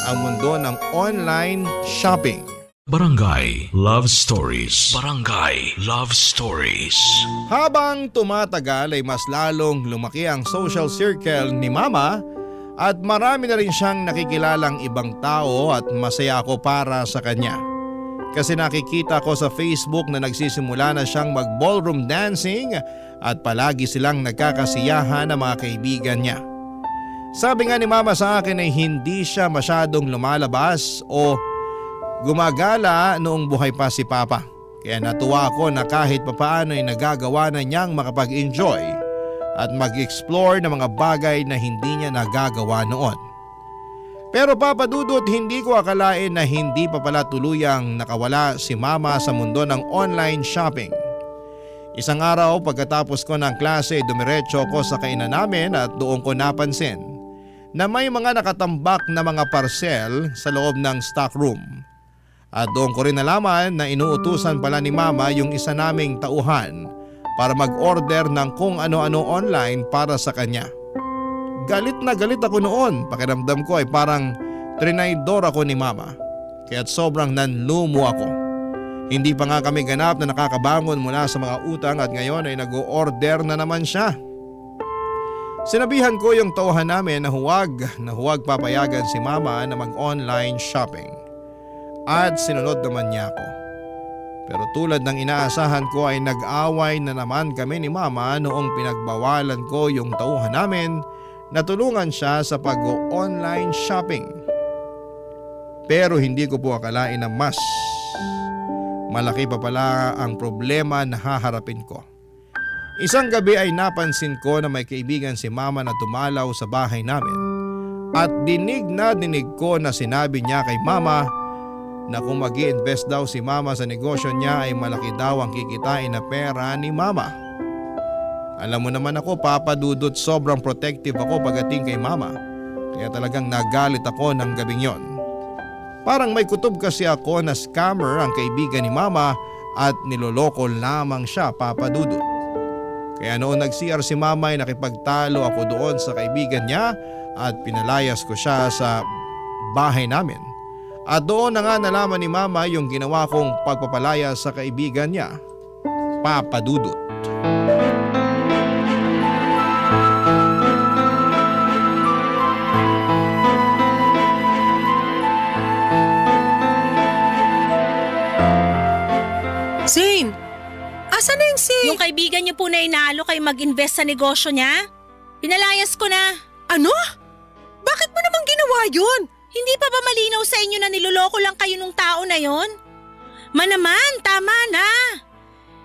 ang mundo ng online shopping. Barangay Love Stories. Barangay Love Stories. Habang tumatagal ay mas lalong lumaki ang social circle ni Mama at marami na rin siyang nakikilalang ibang tao at masaya ako para sa kanya. Kasi nakikita ko sa Facebook na nagsisimula na siyang mag-ballroom dancing at palagi silang nagkakasiyahan ng mga kaibigan niya. Sabi nga ni Mama sa akin ay hindi siya masyadong lumalabas o gumagala noong buhay pa si Papa. Kaya natuwa ako na kahit papaano ay nagagawa na niyang makapag-enjoy at mag-explore ng mga bagay na hindi niya nagagawa noon. Pero Papa Dudut, hindi ko akalain na hindi pa pala tuluyang nakawala si Mama sa mundo ng online shopping. Isang araw pagkatapos ko ng klase, dumiretso ko sa kainan namin at doon ko napansin na may mga nakatambak na mga parcel sa loob ng stock room. At doon ko rin nalaman na inuutusan pala ni Mama yung isa naming tauhan para mag-order ng kung ano-ano online para sa kanya. Galit na galit ako noon, pakiramdam ko ay parang trinaydor ako ni Mama. Kaya't sobrang nanlumo ako. Hindi pa nga kami ganap na nakakabangon mula sa mga utang at ngayon ay nag-o-order na naman siya. Sinabihan ko yung tauhan namin na huwag papayagan si Mama na mag-online shopping. At sinunod naman niya ako. Pero tulad ng inaasahan ko ay nag-away na naman kami ni Mama noong pinagbawalan ko yung tauhan namin na tulungan siya sa pag-online shopping. Pero hindi ko po akalain na mas malaki pa pala ang problema na haharapin ko. Isang gabi ay napansin ko na may kaibigan si Mama na tumalaw sa bahay namin. At dinig ko na sinabi niya kay Mama na kung mag-i-invest daw si Mama sa negosyo niya ay malaki daw ang kikitain na pera ni Mama. Alam mo naman ako, Papa Dudut, sobrang protective ako pagdating kay Mama. Kaya talagang nagalit ako ng gabing yon. Parang may kutob kasi ako na scammer ang kaibigan ni Mama at niloloko lamang siya, Papa Dudut. Kaya noon nag-CR si Mama ay nakipagtalo ako doon sa kaibigan niya at pinalayas ko siya sa bahay namin. At doon na nga nalaman ni Mama yung ginawa kong pagpapalaya sa kaibigan niya, Papa Dudut. Zane! Asan na yung Yung kaibigan niyo po na inaalo kayo mag-invest sa negosyo niya? Pinalayas ko na. Ano? Bakit mo naman ginawa yun? Hindi pa ba malinaw sa inyo na niloloko lang kayo nung tao na yon? Manaman, tama na.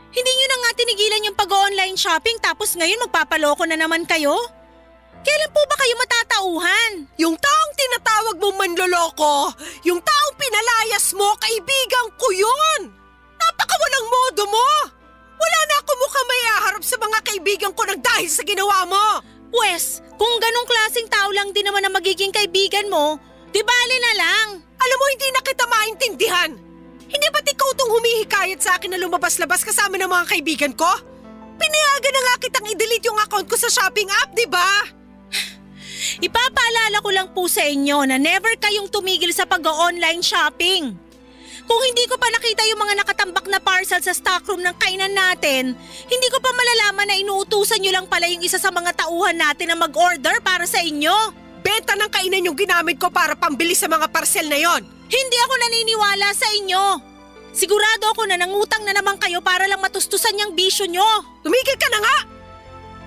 Hindi nyo na nga tinigilan yung pag-online shopping tapos ngayon magpapaloko na naman kayo? Kailan po ba kayo matatauhan? Yung taong tinatawag mo manloloko, yung taong pinalayas mo, kaibigan ko yun! Napakawalang modo mo! Wala na ako mukhang may aharap sa mga kaibigan ko nang dahil sa ginawa mo! Pwes, kung ganong klaseng tao lang din naman ang magiging kaibigan mo, di bali na lang. Alam mo, hindi na kita maintindihan. Hindi ba't ikaw itong humihikayat sa akin na lumabas-labas kasama ng mga kaibigan ko? Pinayagan na nga kitang i-delete yung account ko sa shopping app, di ba? Ipapaalala ko lang po sa inyo na never kayong tumigil sa pag-online shopping. Kung hindi ko pa nakita yung mga nakatambak na parcel sa stockroom ng kainan natin, hindi ko pa malalaman na inuutusan nyo lang pala yung isa sa mga tauhan natin na mag-order para sa inyo. Benta ng kainan yung ginamit ko para pambili sa mga parcel na yon. Hindi ako naniniwala sa inyo. Sigurado ako na nangutang na naman kayo para lang matustusan yung bisyo nyo. Tumigil ka na nga!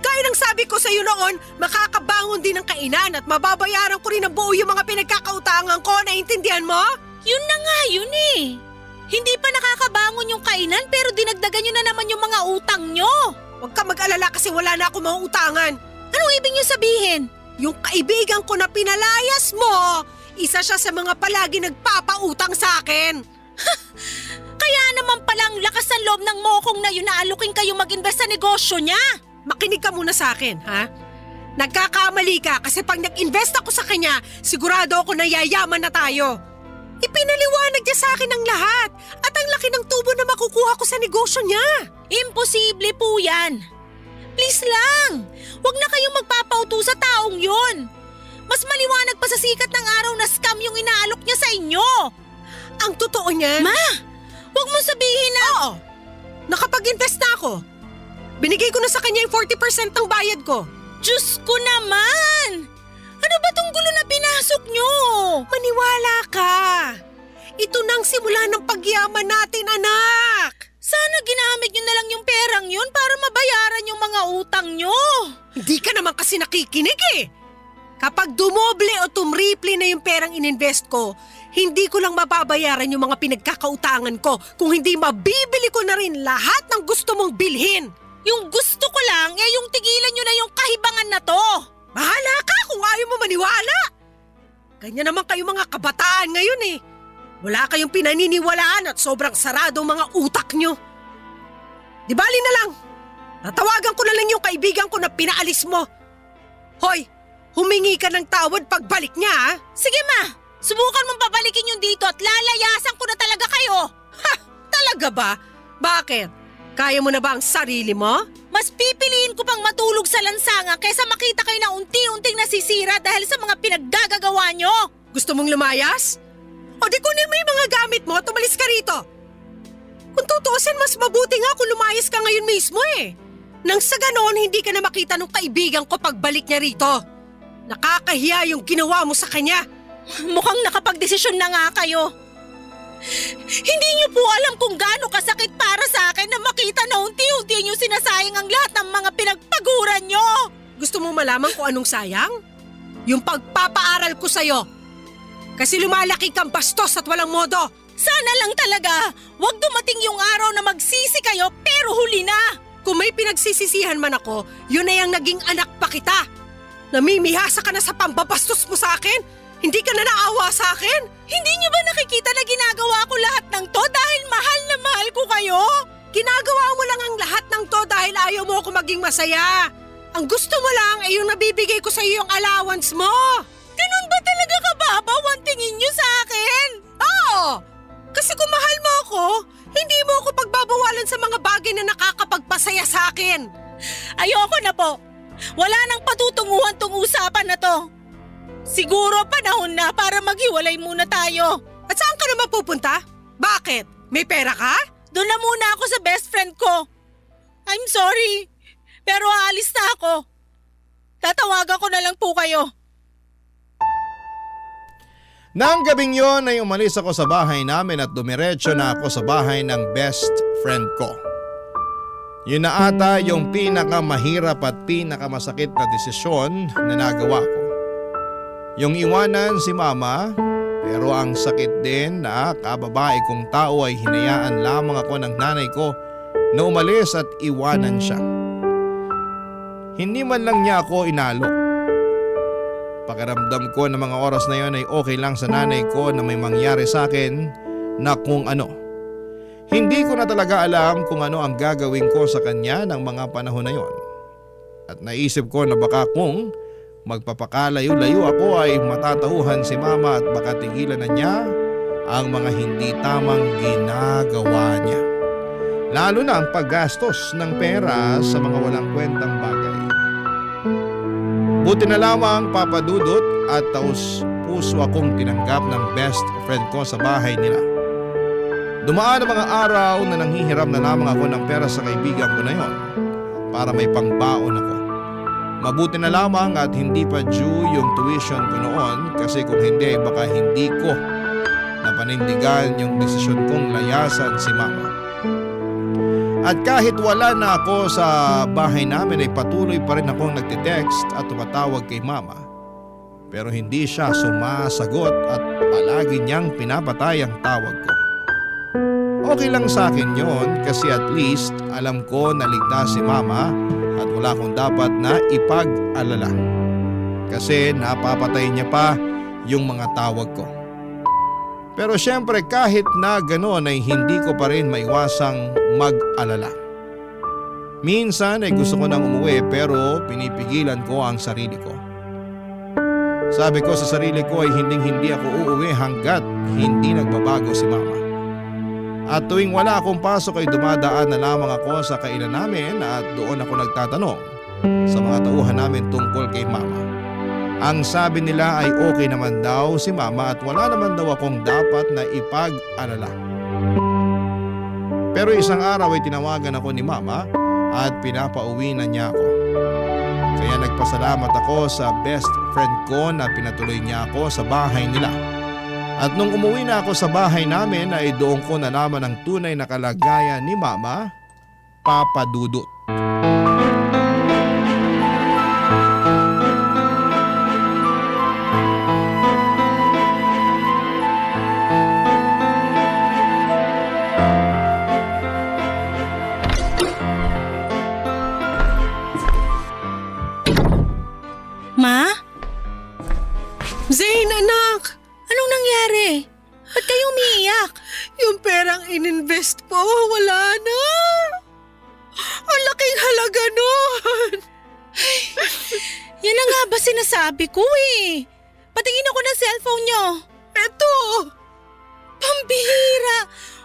Gaya ng sabi ko sa iyo noon, makakabangon din ng kainan at mababayaran ko rin ng buo yung mga pinagkakautangan ko, naiintindihan mo? Yun na nga yun eh. Hindi pa nakakabangon yung kainan pero dinagdagan nyo na naman yung mga utang nyo. Huwag ka mag-alala kasi wala na akong mauutangan. Anong ibig nyo sabihin? Yung kaibigan ko na pinalayas mo, isa siya sa mga palagi nagpapautang sa akin. Kaya naman palang lakas ng loob ng mokong na yun na alukin kayo mag-invest sa negosyo niya. Makinig ka muna sa akin, ha? Nagkakamali ka kasi pag nag-invest ako sa kanya, sigurado ako na yayaman na tayo. Ipinaliwanag niya sa akin ang lahat at ang laki ng tubo na makukuha ko sa negosyo niya. Imposible po yan. Please lang, huwag na kayong magpapauto sa taong yun. Mas maliwanag pa sa sikat ng araw na scam yung inaalok niya sa inyo. Ang totoo niyan? Ma, huwag mo sabihin na… Oo, nakapag-invest na ako. Binigay ko na sa kanya yung 40% ng bayad ko. Diyos ko naman! Ano ba tong gulo na pinasok nyo? Maniwala ka. Ito nang simula ng pagyaman natin, anak. Sana ginamit nyo na lang yung perang yun para mabayaran yung mga utang nyo. Hindi ka naman kasi nakikinig eh. Kapag dumoble o tumri triple na yung perang ininvest ko, hindi ko lang mababayaran yung mga pinagkakautangan ko kung hindi mabibili ko na rin lahat ng gusto mong bilhin. Yung gusto ko lang, yung tigilan nyo na yung kahibangan na to. Bahala ka kung ayaw mo maniwala. Ganyan naman kayo mga kabataan ngayon eh. Wala kayong pinaniniwalaan at sobrang sarado ang mga utak nyo. Di bali na lang. Natawagan ko na lang yung kaibigan ko na pinaalis mo. Hoy, humingi ka ng tawad pagbalik niya ha? Sige ma, subukan mong pabalikin yung dito at lalayasan ko na talaga kayo. Ha! Talaga ba? Bakit? Kaya mo na ba ang sarili mo? Mas pipiliin ko pang matulog sa lansangan kaysa makita kayo na unti-unting nasisira dahil sa mga pinaggagagawa nyo. Gusto mong lumayas? O di kunin mo yung mga gamit mo at umalis ka rito. Kung tutuusin, mas mabuti nga kung lumayas ka ngayon mismo eh. Nang sa ganoon, hindi ka na makita ng kaibigan ko pagbalik niya rito. Nakakahiya yung ginawa mo sa kanya. Mukhang nakapagdesisyon na nga kayo. Hindi niyo po alam kung gaano kasakit para sa akin na makita na unti-unti niyo sinasayang ang lahat ng mga pinagpaguran niyo. Gusto mo malaman kung anong sayang? Yung pagpapaaral ko sa'yo. Kasi lumalaki kang bastos at walang modo. Sana lang talaga, wag dumating yung araw na magsisi kayo pero huli na. Kung may pinagsisisihan man ako, yun na yung naging anak pa kita. Namimihasa ka na sa pambabastos mo sa akin? Hindi ka na naawa sa akin? Hindi niyo ba nakikita na ginagawa ko lahat ng to dahil mahal na mahal ko kayo? Ginagawa mo lang ang lahat ng to dahil ayaw mo ako maging masaya. Ang gusto mo lang ay yung nabibigay ko sa iyo yung allowance mo. Ganun ba talaga kababaw ang tingin niyo sa akin? Oo! Kasi kung mahal mo ako, hindi mo ako pagbabawalan sa mga bagay na nakakapagpasaya sa akin. Ayoko na po. Wala nang patutunguhan tong usapan na to. Siguro panahon na para maghiwalay muna tayo. At saan ka naman pupunta? Bakit? May pera ka? Doon na muna ako sa best friend ko. I'm sorry, pero aalis na ako. Tatawagan ko na lang po kayo. Nang gabing yon ay umalis ako sa bahay namin at dumiretso na ako sa bahay ng best friend ko. Yun na ata yung pinakamahirap at pinakamasakit na desisyon na nagawa ko. Yung iwanan si mama, pero ang sakit din na kababae kong tao ay hinayaan lamang ako ng nanay ko na umalis at iwanan siya. Hindi man lang niya ako inalo. Pakiramdam ko na mga oras na yon ay okay lang sa nanay ko na may mangyari sa akin na kung ano. Hindi ko na talaga alam kung ano ang gagawin ko sa kanya ng mga panahon na yon. At naisip ko na baka kung magpapakalayo-layo ako ay matatauhan si mama at baka tigilan na niya ang mga hindi tamang ginagawa niya. Lalo na ang paggastos ng pera sa mga walang kwentang bagay. Buti na lamang papadudot at taos puso akong tinanggap ng best friend ko sa bahay nila. Dumaan ang mga araw na nanghihiram na lamang ako ng pera sa kaibigan ko na yon para may pangbaon ako. Mabuti na lamang at hindi pa due yung tuition ko noon kasi kung hindi baka hindi ko napanindigan yung desisyon kong layasan si mama. At kahit wala na ako sa bahay namin ay patuloy pa rin akong nagtitext at tumatawag kay mama. Pero hindi siya sumasagot at palagi niyang pinapatay ang tawag ko. Okay lang sa akin yon kasi at least alam ko na ligtas si mama at wala akong dapat na ipag-alala. Kasi napapatay niya pa yung mga tawag ko. Pero syempre kahit na gano'n ay hindi ko pa rin maiwasang mag-alala. Minsan ay gusto ko nang umuwi pero pinipigilan ko ang sarili ko. Sabi ko sa sarili ko ay hindi ako uuwi hanggat hindi nagbabago si mama. At tuwing wala akong pasok ay dumadaan na lamang ako sa kainan namin at doon ako nagtatanong sa mga tauhan namin tungkol kay mama. Ang sabi nila ay okay naman daw si mama at wala naman daw akong dapat na ipag-alala. Pero isang araw ay tinawagan ako ni mama at pinapauwi na niya ako. Kaya nagpasalamat ako sa best friend ko na pinatuloy niya ako sa bahay nila. At nung umuwi na ako sa bahay namin ay doon ko nalaman ang tunay na kalagayan ni mama, Papa Dudut. akin, anak. Anong nangyari? Ba't kayo umiiyak? Yung perang ininvest po, wala na. Ang laking halaga nun. Yan na nga ba sinasabi ko eh. Patingin ako ng cellphone nyo. Eto. Pambihira.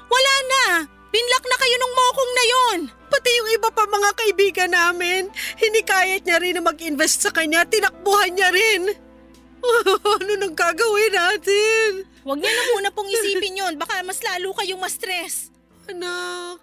Wala na. Binlock na kayo nung mokong na yon. Pati yung iba pa mga kaibigan namin, hinikayat niya rin na mag-invest sa kanya, tinakbuhan niya rin. Ano nang gagawin natin? Huwag niyo na muna pong isipin yon. Baka mas lalo kayong ma-stress. Anak,